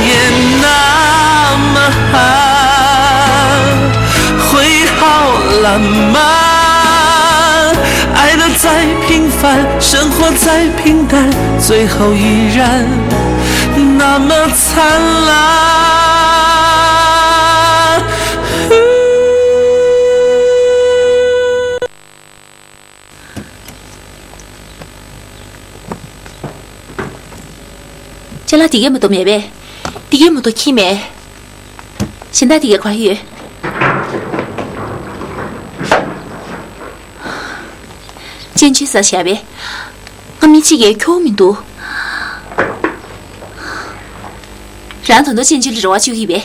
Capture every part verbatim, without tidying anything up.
也那么好，会好了吗？爱的再平凡，生活再平淡，最后依然那么灿烂。ཅ་ལག་དེ་གའི་མ་གཏོགས་མེད་པས། དེ་གའི་མ་གཏོགས་ཁྱི་མེད། གཞན་དག་དེ་གའི་ག་ཡོད། ཅན་ཅུན་ཟ་བཞག་པས། ང་མི་གཅིག་གིས་ཁྱོ་བོ་མི་འདུག་རང་ད་དུང་ཅན་ཅུན་ལ་རེ་བ་བཅོལ་གྱི་པས།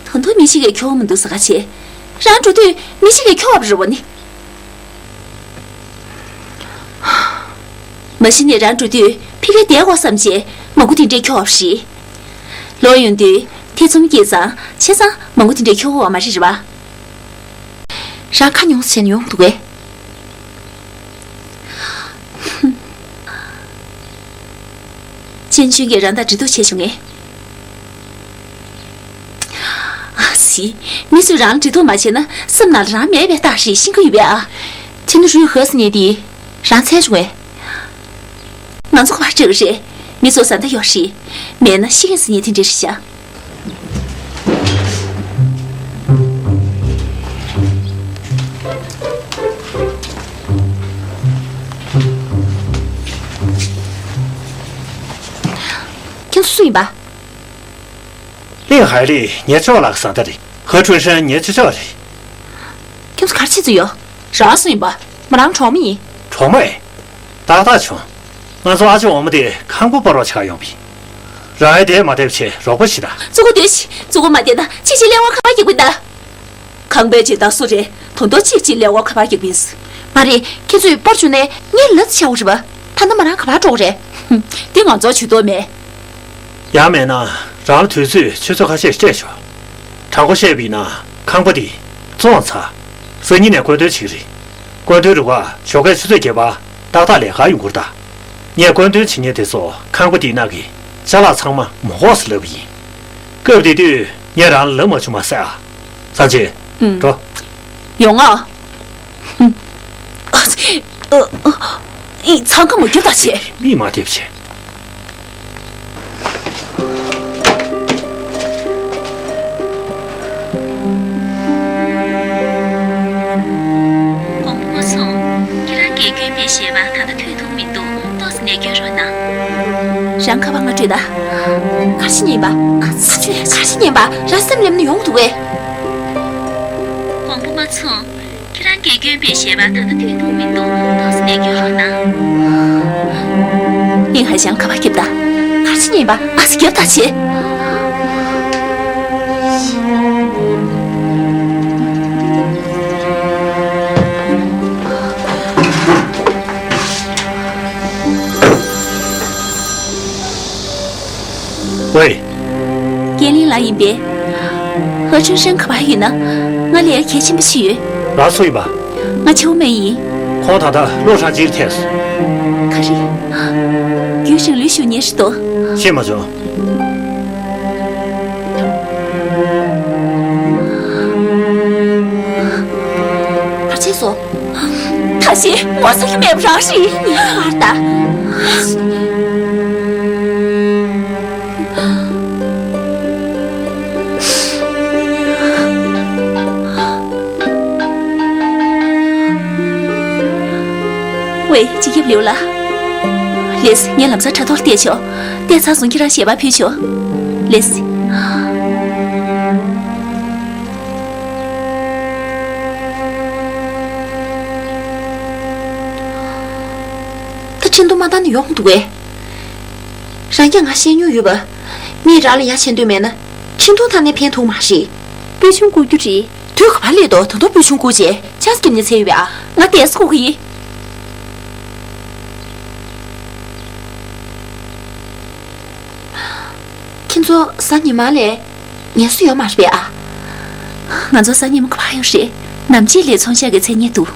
ད་དུང་མི་གཅིག་གིས་ཁྱོ་བོ་མི་འདུག་ཟེར་ག་བྱེད། རང་འགྲོ་དུས་མི་གཅིག་གིས་ཁྱོ་བ་རེ་བ་ནི། མ་གཞི་ནས་རང་འགྲོ་དུས་ཕ་གིར་བསྡད་དགོས་བསམ་བྱས་མང་པོ་དེ་འདྲས་ཁྱོ་བ་རེད། ལོག་ཡོང་དུས་ཐེ་ཚོམ་སྐྱེས་ཙང་བྱས་ཙང་མང་པོ་དེ་འདྲས་ཁྱོ་བ་མ་རེད་རེད་པ། རང་ཁ་ཉུང་ཙམ་བྱས་ནས་ཡོང་འདུག་གས། ཅན་ཅུན་གྱིས་རང་དང་འདྲི་རྟོག་བྱས་བྱུང་ངས། ཨ་ཙི། མི་ཚོས་རང་ལ་འདྲི་རྟོག་མ་བྱས་ན་སེམས་ནང་ལ་རང་མེད་པའི་རྟགས་རེད་ཤེས་ཀྱི་ཡོད་པས་ཨ། ཁྱེད་ནི་རུས་ཧོས་ནས་དེ་རང་འཚོལ་བྱུང་ངས། ང་ཚོ་ག་པར་འགྲོ་གི་རེད། མི་ཚོ་བཟའ་ཟླ་ཡོད་རེད། མེད་ན་ཤི་གི་ཟེར་ནས་དེ་འདྲ་རེད་ཤག་ཁྱེད་ཚོ་སུ་ཡིན་པ། ལིང་ཧའེ་ལི་ངའི་ཕྱོགས་ལ་བཟའ་ཟླ་རེད། ཧ་ཁྲུན་ཧྲན་ངའི་ཅི་ཕྱོགས་རེད། ཁྱེད་ཚོ་ག་རེ་བྱེད་ཚུལ་ཡོད། རང་སུ་ཡིན་པ། མོ་རང་གྲོགས་མོ་ཡིན། གྲོགས་མོ་ཨེ། ཏག་ཏག་བྱུང་། ང་ཚོ་ཨ་ཅེ་འོག་མ་དེ་ཁང་པ་སྤོ་རོགས་བྱ་ཡོང་བ་ཡིན། རང་ཨེ་དེ་མ་བསྡད་བྱས་རོགས་པ་བྱེད་དང་། གཙོ་བོ་སྡོད་ཤིག་གཙོ་བོ་མ་བསྡད་ན་ཅི་ཅི་ལས་བ་ཁ་པར་རྒྱག་པ་ཡིན་ད། ཁང་པའི་སྦྱིན་བདག་སུ་རེད། དོན་དོ་གཅིག་གཅིག་ལས་བ་ཁ་པར་རྒྱག་པ་ཡིན། མ་རེད། ཁྱེད་ཚོས་པར་བྱུང་ནས་ངས་ལབ་ཚེ་བྱ་བ་རེད་པ། ད་ནི་མོ་རང་ག་པར་འགྲོ་གི་རེད། འདི་ང་ཚོ་ཇུས་གཏོགས་མེད། ཡང་མེད་ན་རང་ལ་དུས་ཚོད་ཆུ་ཚོད་ཁ་ཤས་སྤྲད་ཆོག་དྲང་པོ་བཤད་པ་ཡིན་ན་ཁང་པ་འདི་བཙོངས་ཚར། སང་ཉིན་ནས་སྐུ་མདུན་བྱེད་ཀྱི་རེད། སྐུ་མདུན་རུ་ཁག་ཞོགས་ཀས་ཆུ་ཚོད་བརྒྱད་པ་ཏག་ཏག་ལས་ཀར་ཡོང་གི་རེད་ད། ངས་སྐུ་མདུན་བྱེད་མཁན་དེ་ཚོ་ཁང་པ་འདིའི་ནང་གི་ཅ་ལག་ཚང་མ་མ་འགོག་ཟེར་ལབ་པ་ཡིན། སྐབས་དེ་དུས་ངས་རང་ལ་ལབ་མ་བྱུང་མ་ཟད་ཨ། སངས་རྒྱས། ཨུམ། འགྲོ། ཡོང་ང་། ཨ་ཙི། ཨ། ཨ། ཨི། འཚང་ཁ་མ་རྒྱབ་ད་བྱེད། མིག་མ་བལྟས་བྱེད། དགོངས་པ་མ་ཚོམས། ཁྱེད་རང་གིས་སྐྱོན་པའི་ཞལ་པར་ད་ལྟ་ཐོན་ཐུབ་མི་འདུག་ཏོག་ཙམ་ནས་སྐྱོན་རོགས་གནང་། རང་ཁ་པར་ང་སྤྲོད་ད། ག་རེ་ཉན་པ། ཨ་ཙི། ག་རེ་ཉན་པ། རང་སེམས་ལེམ་ན་ཡོང་འདུག་གས། དགོངས་པ་མ་ཚོམས། ཁྱེད་རང་གིས་སྐྱོན་པའི་ཞལ་པར་ད་ལྟ་ཐོན་ཐུབ་མི་འདུག་ཏོག་ཙམ་ནས་སྐྱོན་རོགས་གནང་། ལིང་ཧའེ་ཞང་ཁ་པར་རྒྱབ་ད། ག་རེ་ཉན་པ། ཨ་ཙི་རྒྱབ་ད་བྱེད། ཝེ། རྒན་ལིང་ལགས་ཡིན་པས། ཧ་ཁྲུན་ཧྲན་ག་པར་ཡོད་ན། ང་ལས་གལ་ཆེན་པོ་ཞིག་ཡོད། རང་སུ་ཡིན་པ། ང་ཆའོ་མེ་ཡིན། ཁོང་ད་ལྟ་ལོ་ཧྲང་ཅིར་ཐད་སོང་། ག་རེ། རྒྱུན་རིང་ལུས་ཞུགས་ཉེན་སྲིད་དོ། ཤེས་མ་བྱུང་། ག་རེ་བྱས་སོང་། ད་ཤི་ངོ་ཚ་གི་མེད་པ་རང་ཤི་ཉེན་བར་ད། ཝེ། སྤྱི་ཁྱབ་ལིའུ་ལགས། ལེས། ངས་ལམ་སང་དྲ་ཐོག་བལྟས་ཆོག་བལྟས་ཚར་སོང་ཁྱེད་རང་ཞལ་པར་ཕུལ་ཆོག་ལེས། ད་ཁྲིན་ཏུ་མ་བཏང་ནས་ཡོང་འདུག་གས། རང་རྐྱ་ང་བཤད་མྱོང་ཡོད་པ། མིས་རང་ལ་ཡ་བྱེད་འདོད་མེད་ན། ཁྲིན་ཏུ་ཐང་ནས་ཕན་ཐོགས་མ་རེད། དཔེ་ཆུང་བསྐུར་རྒྱུ་རེད། དུས་ག་པར་སླེབས་དོ། ད་དུང་དཔེ་ཆུང་བསྐུར་བྱས་ཆགས་སྐྱིབ་ནས་ཚེ་ཡོད་པ། ང་དེས་བསྐུར་གི་ཡིན། ཁྱེད་ཚོ་གཟའ་ཉི་མ་ལས་ངལ་གསོ་ཡོད་མ་རེད་པས་ཨ། ང་ཚོ་གཟའ་ཉི་མ་ག་པར་ཡོང་རེད། ནམ་ཕྱེད་ལས་ཚོང་ཤག་གི་མཚན་སྙན་འདུག་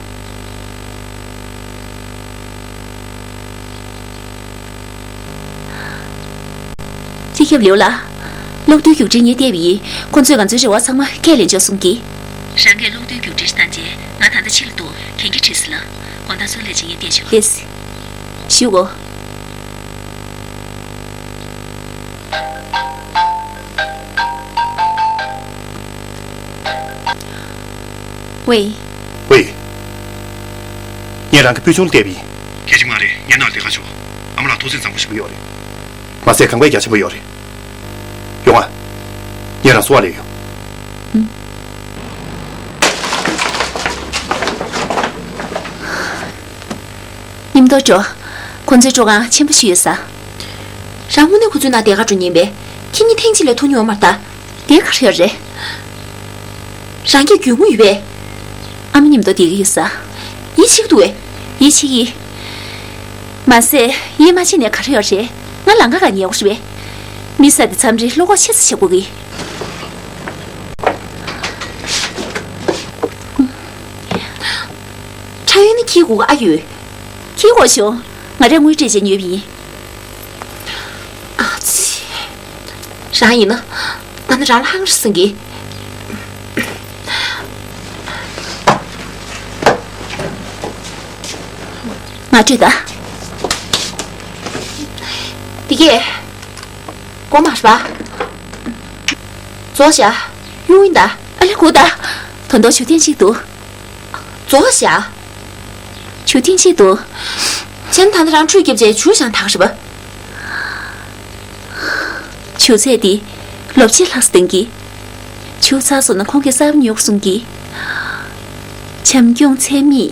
སྤྱི་ཁྱབ་ལེའུ་ལགས། གློག་རྡུལ་རྒྱུགས་འཕྲིན་ངས་བལྟས་པ་ཡིན། ཁོ་ཚོས་ང་ཚོའི་རེ་བ་ཚང་མ་ཁས་ལེན་ཆོག་གསུང་གི། རང་གིས་གློག་རྡུལ་རྒྱུགས་འཕྲིན་ཞིག་བཏང་རྗེས་ང་ད་ལྟ་ཕྱི་ལ་འདུག་གན་རྒྱ་དྲིས་ཟིན་ལ། དགོང་དག་ཚུར་སླེབས་རྗེས་ངས་བལྟས་ཆོག་ལགས་སོ། བཞུགས་གོ། ཝེ། ཝེ། ངས་རང་གི་སྤུན་ཆུང་ལ་བལྟས་པ་ཡིན། གལ་ཆེན་མ་རེད། ངའི་ནང་ལ་བསྡད་ག་ཆོག་ཨ་མ་ལགས་ཐུགས་སེམས་བཟང་པོ་ཞེ་པོ་ཡོད་རེད། མ་ཟད་གང་ག་རྒྱ་ཆེན་པོ་ཡོད་རེད། ཡོང་ང་། ངས་རང་གསོལ་བ་ལེན་ཡོང་། མཉམ་དུ་འགྲོ། ཁོ་ཚོའི་སྤྲོ་ཁང་ཆེན་པོ་ཞིག་ཡོད་ས། རང་དངོས་གནས་ཁོ་ཚོའི་ནང་བསྡད་ག་འགྲོ་མཁན་པས། ཁྱེད་གཉིས་ཐེངས་གཅིག་ལས་ཐུག་མྱོང་མ་རེད་ད། དེ་ག་རེ་ཡོད་རེད། རང་གིས་རྒྱུས་མངའ་ཡོད་པས། ཨ་མ་མཉམ་དུ་བསྡད་ཀྱི་ཡོད་ས། ཡིད་ཆེས་ཀྱི་འདུག་གས། ཡིད་ཆེས་ཀྱི། མ་ཟད་ཡིད་མ་ཆེས་ནས་ག་རེ་ཡོད་རེད། ང་ལམ་ཁ་ག་ཉལ་དགོས་རེད་པས། མི་ས་དེ་མཚམས་རེ་བློ་ཁོག་ཆེ་ས་བྱེད་དགོས་ཀྱི། ཁྲ་ཡོལ་ནི་ཁྱིའི་གུ་ག་ཨ་ཡོད། ཁྱིའི་གོ་བྱུང་། ང་རས་དངུལ་སྤྲད་བྱས་ཉོས་པ་ཡིན། ཨ་ཙི། རང་ཡིན་ན། ང་ནི་རང་ལ་ཧང་རེ་སང་གི། ང་སྤྲོད་ད། འདི་གས། སྒོ་མ་ར་བ། རྫོགས་བཞག་གཡུག་ཡིན་ད། ཨ་ལེ་སྒུག་ད། དོན་དག་ཞུ་ཐེངས་གཅིག་འདུག་རྫོགས་བཞག་ཞུ་ཐེངས་གཅིག་འདུག་བྱས་ན་ད་ལྟ་རང་ཁྲུས་བརྒྱབ་རྗེས་ཇུས་བཞག་ད་ག་རེད་པ། ཇུས་ཚད་འདི་ལོ་ཕྱེད་ལྷག་ཙམ་གཏོང་གི། ཇུས་ཚར་སོང་ན་ཁོང་གིས་གསར་པ་ཉོ་གསུང་གི། བྱམས་སྐྱོང་ཚད་མེད།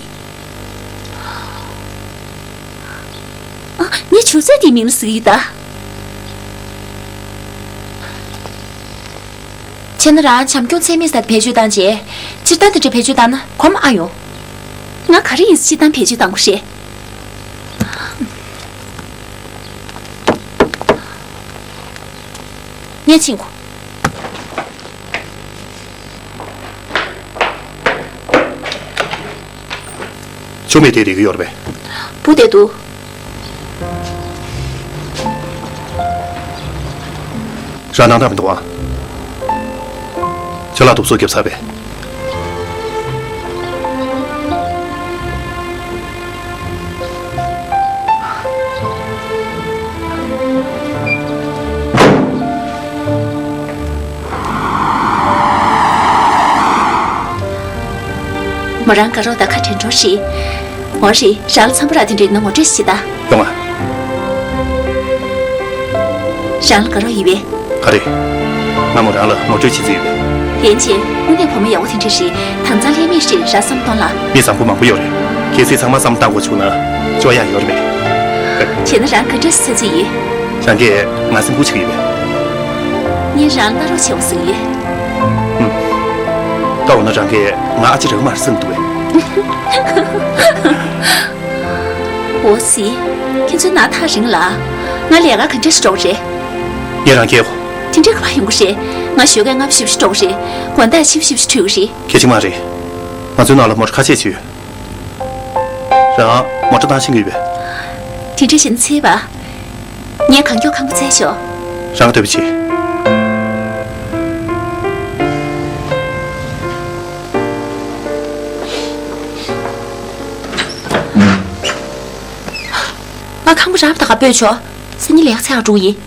ཨ། ངས་ཇུས་ཚད་འདིའི་མིང་ལ་ཟེར་གྱི་ཡོད་ད། བྱས་ན་རང་བྱམས་སྐྱོང་ཚད་མེད་ཟེར་བེད་སྤྱོད་བཏང་རྗེས། སྤྱིར་བཏང་དེ་འདྲ་བེད་སྤྱོད་བཏང་ན་གོམས་ཨ་ཡོང་། ང་ག་རེ་ཡིན་ཟེར་སྤྱིར་བཏང་བེད་སྤྱོད་བཏང་དགོས་རེད། ངས་ཕྱིན་གོ། ཆུ་མེད་དེ་རིག་གི་ཡོད་རེད་པས། བུ་དེ་འདུག་རང་སྣང་དག་མི་འདུག་ཨ། ཁྱོད་ལ་དུག་སོགས་བརྒྱབ་ཚར་པས། མོ་རང་དགའ་རོགས་དང་ཁ་བྲལ་འགྲོ་ཞིག་འོ་རེད། རང་ལ་འཚམས་པོ་ར་དེ་འདྲ་ཡིན་ན་ངོ་སྤྲོད་ཞིག་བྱེད་ད། ཡོང་ང་། རང་ལ་དགའ་རོགས་ཡོད་པས། ག་རེ། ང་མོ་རང་ལ་ངོ་སྤྲོད་བྱེད་རྩིས་ཡོད་པས། ཡིན་གཅིག་དངོས་གནས་བུ་མོ་ཡག་པོ་དེ་འདྲ་ཞིག་དྭངས་གཙང་ལྷད་མེད་ཞིག་རག་བསམ་གཏོང་ལ། མི་བཟང་པོ་མང་པོ་ཡོད་རེད། གལ་སྲིད་ཚང་མ་བསམ་བློ་བཏང་དགོས་བྱུང་ན། སྐྱོ་ཡག་ཡོད་རེད་པས། བྱས་ན་རང་ག་འདྲ་ཞིག་འཚོལ་རྩིས་ཡོད། རང་གིས་ང་སེམས་ཁུར་བྱེད་ཀྱི་ཡོད་པས། ངས་རང་ལ་བློ་ཆེ་བ་བཟོ་ཡོད། ཧུམ། ད་འོ་ན་རང་གིས་ང་ཨ་ཅེ་རག་མ་རེད་བསམ་འདུག་པས། འོ་ཙི། ཁྱེད་ཚོའི་ནང་ཐག་རིང་ལ། ང་ལས་ཀ་ག་འདྲ་ཞིག་འགྲོ་གི་རེད། ངས་རང་སྐྱེལ་གོ། དེ་འདྲ་ག་པར་ཡོང་གི་རེད། ང་ཞོགས་ཀས་སྔ་པོ་ཞེ་པོ་ཞིག་འགྲོ་གི་རེད། དགོང་དག་ཕྱི་པོ་ཞེ་པོ་ཞིག་འཁྲུད་གི་རེད། གལ་ཆེན་མ་རེད། ང་ཚོའི་ནང་ལ་མོ་ཊ་ཁ་ཤས་ཅིག་ཡོད། རང་མོ་ཊ་བཏང་ཤེས་ཀྱི་ཡོད་པས། དེ་འདྲ་བྱས་ན་འཚོལ་བ། ངས་གང་མགྱོགས་ཁང་པ་བཙལ་ཤོག་རང་ལ་འདོད་པ་བྱེད། ང་ཁང་པ་རག་པ་ད་ག་སྤོས་ཆོག་སང་ཉིན་ལས་ཀ་ཚར་འགྲོ་གི་ཡིན།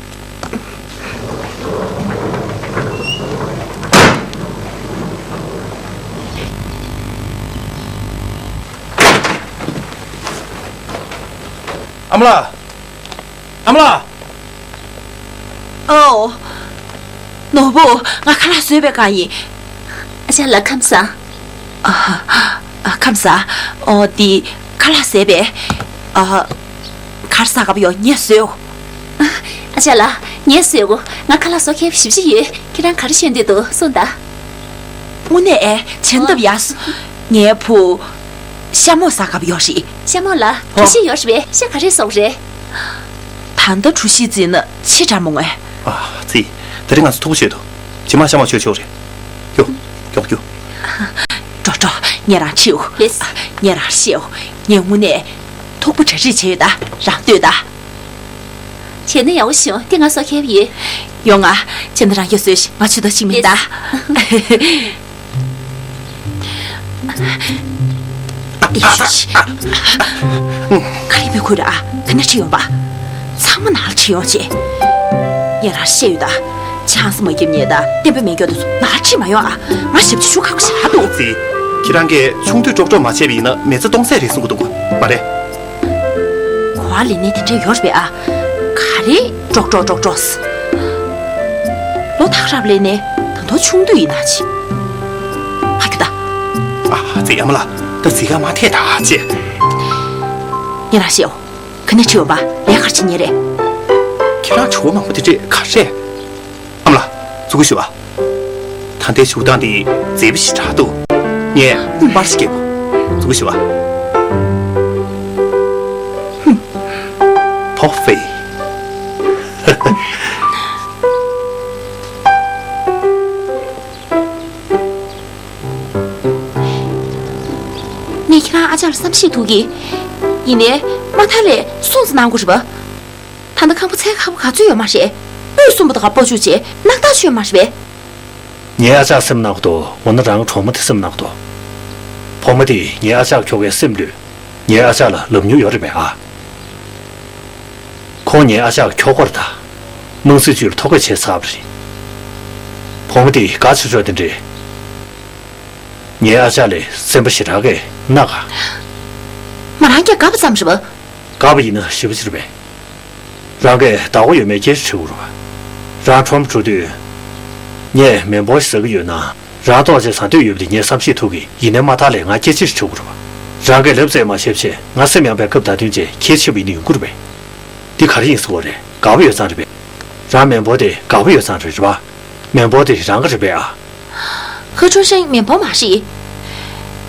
ཨ་མ་ལགས། ཨ་མ་ལགས། ཨོ། ནོར་བུ། ང་ཁ་ལག་བཟོས་པའི་སྒང་ཡིན། ཨ་ཅག་ལགས་ཁམས་བཟང་། ཨ། ཨ། ཁམས་བཟང་། ཨོ། འདི་ཁ་ལག་བཟས་པས། ཨ། ག་རེ་ཟ་ག་པ་ཡོད། ངས་བཟོས་ཡོད། ཨ་ཅག་ལགས། ངས་བཟོས་ཡོད། ང་ཁ་ལག་བཟོ་མཁས་པ་ཞེ་པོ་ཅིག་ཡོད། ཁྱེད་རང་ག་རེ་ཤེས་འདོད་འདུག་གསུངས་དང་། དངོས་གནས་ཨེ། བྱས་ན་སྟབས་ཡག་སོང་། ངའི་བུ། ཤ་མོག་ཟ་ག་པ་ཡོད་རེད། ཤ་མོག་ལ་གྲོ་ཞིབ་ཡོད་རེད་པས། ཤ་ག་རེ་བཟོ་དགོས་རེད། ད་ལྟ་གྲོ་ཞིབ་བརྩིས་ན་ཕྱི་དྲག་མོ་ངས། ཨ་ཙི། དེ་རིང་ང་ཚོ་ཐུག་པ་བྱེད་དོ། ཇི་མ་ཤ་མོག་མཆོད་ཆོག་རེད། རྒྱུགས། རྒྱུགས་རྒྱུགས། འགྲོ་འགྲོ། ངས་རང་ཁྲིད་འོ། ལེས། ངས་རང་བཤད་འོ། ངས་དངོས་གནས། ཐུག་པ་གྲ་སྒྲིག་བྱས་ཡོད་ད། རང་ལྟོས་ད། བྱས་ན་ཡག་པོ་བྱུང་། དེ་ང་བཟོ་མཁས་པ་ཡིན། ཡོང་ང་། བྱས་ན་རང་གིས་བཟོས་ཤིག་ང་ཇུས་གཏོགས་ཤིག་མིན་ད། ག་རེ་མི་དགོས་ར། ག་ནས་ཁྲིད་ཡོང་པ། ཚང་མ་ནང་ལ་ཁྲིད་ཡོང་བྱས། ངས་རང་བཤད་ཡོད་ད། ཆང་ས་མ་བརྒྱབ་ཉེས་ད་བསྟན་པ་མེད་མཁན་དེ་ཚོ་ནང་ལ་ཁྲིད་མ་ཡོང་ཨ། ང་ཞབས་ཕྱི་ཞུ་ཁག་པོ་ཞེ་དྲག་འདུག་ཙི། ཁྱེད་རང་གིས་ཆུང་དུས་ཀྲོག་ཀྲོག་མ་བྱས་པ་ཡིན་ན་མི་ཚེ་སྟོང་ཟད་རེད་གསུང་གི་འདུག་ག་མ་རེད། གོ་བ་ལེན་ནས་དེ་འདྲ་ཡོད་རེད་པས་ཨ། ག་རེ་ཀྲོག་ཀྲོག་ཀྲོག་ཀྲོག་ལོ་ཐག་རབ་ལེན་ནས་ད་དུང་ཆུང་དུས་ཡིན་ན་ཅི། ཕ་གི་ད། ཨ་ཙི་ཨ་མ་ལགས། ད་ཙི་ག་མ་ཐད་ད་ཅི། ངས་རང་ཤེས་འོ། ག་ནས་ཁྲིད་འོང་པ་ལས་ཀར་ཕྱིན་ཉེ་རེད། ཁྱེད་རང་ཆུ་བ་མང་པོ་དེ་འདྲས་ག་རེ། ཨ་མ་ལགས། འཛུལ་གི་ཞུ་བ། ད་ལྟའི་བཞུགས་སྟངས་འདི་མཛེས་པོ་ཞེ་དྲག་འདུག་ངས་པར་ཞིག་སྐྱེལ་དགོས། འཛུལ་གི་ཞུ་བ། ཧུམ། ཕོ་ཧྥེ། ངས་ཁྱེད་རང་ཨ་ཅག་ལ་བསམ་ཤེས་ཐུབ་ཀྱི། ཡིན་ནའི་མ་མཐའ་ལས་སྲུང་བརྩི་གནང་དགོས་རེད་པ། ད་ལྟ་ཁང་པ་ཚལ་ཁ་པོ་ག་ཚོད་ཡོད་མ་རེད། དབུས་གསུམ་པོ་དང་སྤོ་བཅུག་བྱས་སྣང་དག་ཆོད་མ་རེད་པས། ངའི་ཨ་ཅག་སེམས་ནག་འདུག་འོ་ན་རང་གྲོགས་མོ་དེ་སེམས་ནག་འདུག་བུ་མོ་དེས་ངའི་ཨ་ཅག་ཁྱོ་གའི་སེམས་བླུས། ངའི་ཨ་ཅག་ལ་ལབ་མྱོང་ཡོད་རེད་པས་ཨ། ཁོང་ངའི་ཨ་ཅག་ཁྱོ་ག་རེད་ད། དམངས་སྲིད་ཅུས་ལ་ཐོ་འགོད་བྱས་ཚར་བ་རེད། བུ་མོ་དེས་དགའ་ཆོག་ཆོག་དེ་འདྲས། ངའི་ཨ་ཅག་ལས་སེམས་པ་ཞེ་དྲག་གི་ནག་ག་མ་རང་རྒྱ་དགའ་པ་ཙམ་རེད་པ། དགའ་པ་ཡིན་ན་ཞེ་པོ་ཅིག་རེད་པས། རང་གིས་བདག་པོ་ཡོད་མེད་སྐད་ཆ་དྲི་དགོས་རེད་པ། རང་ཁྲོམ་འགྲོ་དུས། ངས་མེ་འབོར་ཞིག་ཟ་གི་ཡོད་ན། རང་ལྟོགས་ཆེ་ཟ་འདོད་ཡོད་པ་དེ་ངས་བསམ་ཤེས་ཐུབ་གི། ཡིན་ནའི་མ་མཐའ་ལས་ང་སྐད་ཆ་ཞིག་དྲི་དགོས་རེད་པ། རང་གིས་ལབ་ཙམ་མ་བྱས་བྱས་ང་སེམས་ཡངས་པའི་སྐབས་ད་དུང་བྱས་ཁྱེད་ཆེ་བ་ཡིན་ན་ཡོང་གི་རེད་པས། འདི་ག་རེ་ཡིན་ཟེར་བ་རེད། དགའ་པོ་ཡོད་ཙང་རེད་པས། རང་མེ་འབོར་དེ་དགའ་པོ་ཡོད་ཙང་རེད་རེད་པ། མེ་འབོར་དེ་རང་གི་རེད་པས་ཨ། ཧེ་ཁྲུན་ཧྲེང་མེ་འབོར་མ་རེད།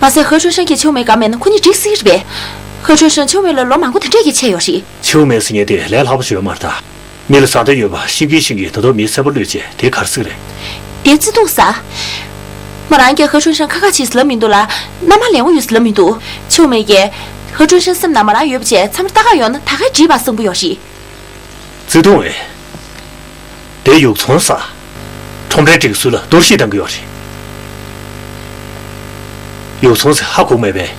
མ་ཟད་ཧེ་ཁྲུན་ཧྲེང་གིས་ཆེའུ་མེ་དགའ་མེད་ན་ཁོ་གཉིས་འགྲིག་སྲིད་ཀྱི་རེད་པས། ཧེ་ཁྲུན་ཧྲེང་ཆེའུ་མེ་ལ་ལོ་མང་པོ་དེ་འདྲས་ཀྱི་ཆད་ཡོད་རེད། ཆེའུ་མེ་ཟེར་མཁན་དེ་ལས་སླ་པོ་ཞིག་ཡོད་མ་རེད་ད། མི་ལ་ཟ་འདོད་ཡོད་པ་ཤེས་ཀྱིན་ཤེས་ཀྱིན་ད་དུང་མིའི་སེམས་པ་བླུས་བྱས་དེ་ག་རེ་ཟེར་གི་རེད། དེ་བརྩེ་དུང་ཟ། མོ་རང་གིས་ཧེ་ཁྲུན་ཧྲེང་ཁ་ཁ་བྱས་ཟེར་ལབ་མི་འདུག་ལ། མནའ་མ་ལེན་དགོས་ཡོད་ཟེར་ལབ་མི་འདུག་ཆེའུ་མེ་གིས་ཧེ་ཁྲུན་ཧྲེང་སེམས་ནང་མོ་རང་ཡོད་པ་བྱས་མཚམས་རེ་ལྟ་ག་ཡོང་ན་ད་ག་འགྲིག་པ་བཟང་པོ་ཡོད་རེད། བརྩེ་དུང་ཨེ། དེ་ཡུག་ཚོང་ཟ། ཁྲོམ་རའི་སྒྲིག་སྲོལ་ལ་གཏོར་བཤིག་བཏང་གི་ཡོད་རེད། ཡུག་ཚོང་ཟེར་ཧ་གོ་མེད་པས།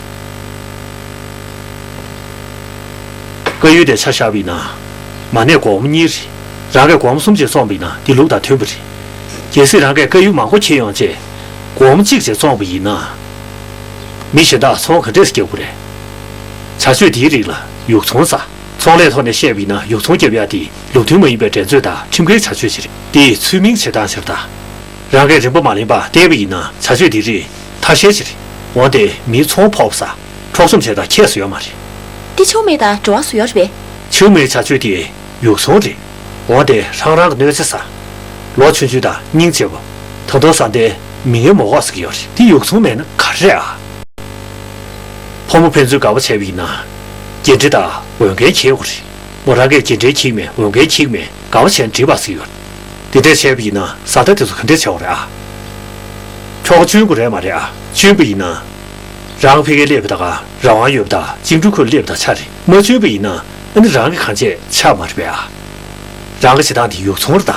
དཀར་ཡོལ་དེ་ཆ་བཞག་པ་ཡིན་ན། མ་ཎི་སྒོར་མོ་གཉིས་རེད། རང་གིས་སྒོར་མོ་གསུམ་ཅིག་བཙོངས་པ་ཡིན་ན་དེ་ལུགས་དང་མཐུན་པ་རེད། གལ་སྲིད་རང་གིས་དཀར་ཡོལ་མང་པོ་འཁྱེར་ཡོང་བྱས། སྒོར་མོ་གཅིག་ཅིག་བཙོངས་པ་ཡིན་ན། མི་གཞན་དག་ཚོང་ག་འདྲས་སེ་རྒྱག་དགོས་རེད། བྱ་སྤྱོད་དེའི་རིགས་ལ་ཡུག་ཚོང་ཟེར། ཚོང་ལས་ཐོག་ནས་བཤད་པ་ཡིན་ན་ཡུག་ཚོང་རྒྱབ་ཡ་དེ་ལུགས་མཐུན་མ་ཡིན་པའི་འགྲན་རྩོད་དང་ཁྲིམས་འགལ་བྱ་སྤྱོད་ཅིག་རེད། དེ་ཚུལ་མིན་བྱེད་སྟངས་ཤིག་རེད་ད། རང་གིས་རིན་པ་མ་ལེན་པར་བལྟས་པ་ཡིན་ན་བྱ་སྤྱོད་འདི་རིགས་ཐ་ཤལ་ཅིག་རེད། འོན་ཏེ་མིའི་ཚོང་ཕོག་པ་ཟ། འཕྲོག་བཅོམ་བྱེད་སྟངས་ཁྱད་སུ་ཡོད་མ་རེད། འདི་ཆེའུ་མེ་དང་འབྲེལ་བ་བཟོ་ཡོད་རེད་པས། ཆེའུ་མེའི་བྱ་སྤྱོད་དེ་ཡུག་ཚོང་རེད། འོན་ཏེ་ཧྲང་རང་གི་གནོད་འཚེ་ཟ། ལོ་ཆུང་ཆུང་དང་སྙིང་རྗེ་པོ། ད་དུང་བཟའ་ཟླས་མི་ངན་མོ་གོག་ཟེར་གྱི་ཡོད་རེད། འདི་ཡུག་ཚོང་མེད་ན་ག་རེ་རེད་ཨ། ཕོ་མོ་ཕན་ཚུན་དགའ་པོ་བྱས་པ་ཡིན་ན། འགན་འཁྲི་དང་འོས་འགན་འཁྱེར་དགོས་རེད། མོ་རང་གིས་འགན་འཁྲི་འཁྱེར་མེད་འོས་འགན་འཁྱེར་མེད་དགའ་པོ་བྱས་ན་འགྲིག་པ་ཟེར་གྱི་ཡོད་རེད། དེ་འདྲས་བྱས་པ་ཡིན་ན་བཟའ་ཟླ་དེ་ཚོ་ག་འདྲས་བྱེད་དགོས་རེད་ཨ། ཁྱོ་ག་བཅོན་དགོས་རེད་མ་རེད་ཨ། བཅོན་པ་ཡིན་ན། རང་ཕ་གིར་སླེབས་པ་དང་རང་དབང་ཡོད་པ་དང་བཅིངས་འགྲོལ་ཁུལ་སླེབས་པ་དང་ཆ་རེད། མ་བཅོན་པ་ཡིན་ན་ཨ་ནི་རང་གི་གང་བྱས་ཆགས་མ་རེད་པས་ཨ། རང་གི་བྱེད་སྟངས་དེ་ཡུག་ཚོང་རེད་ད།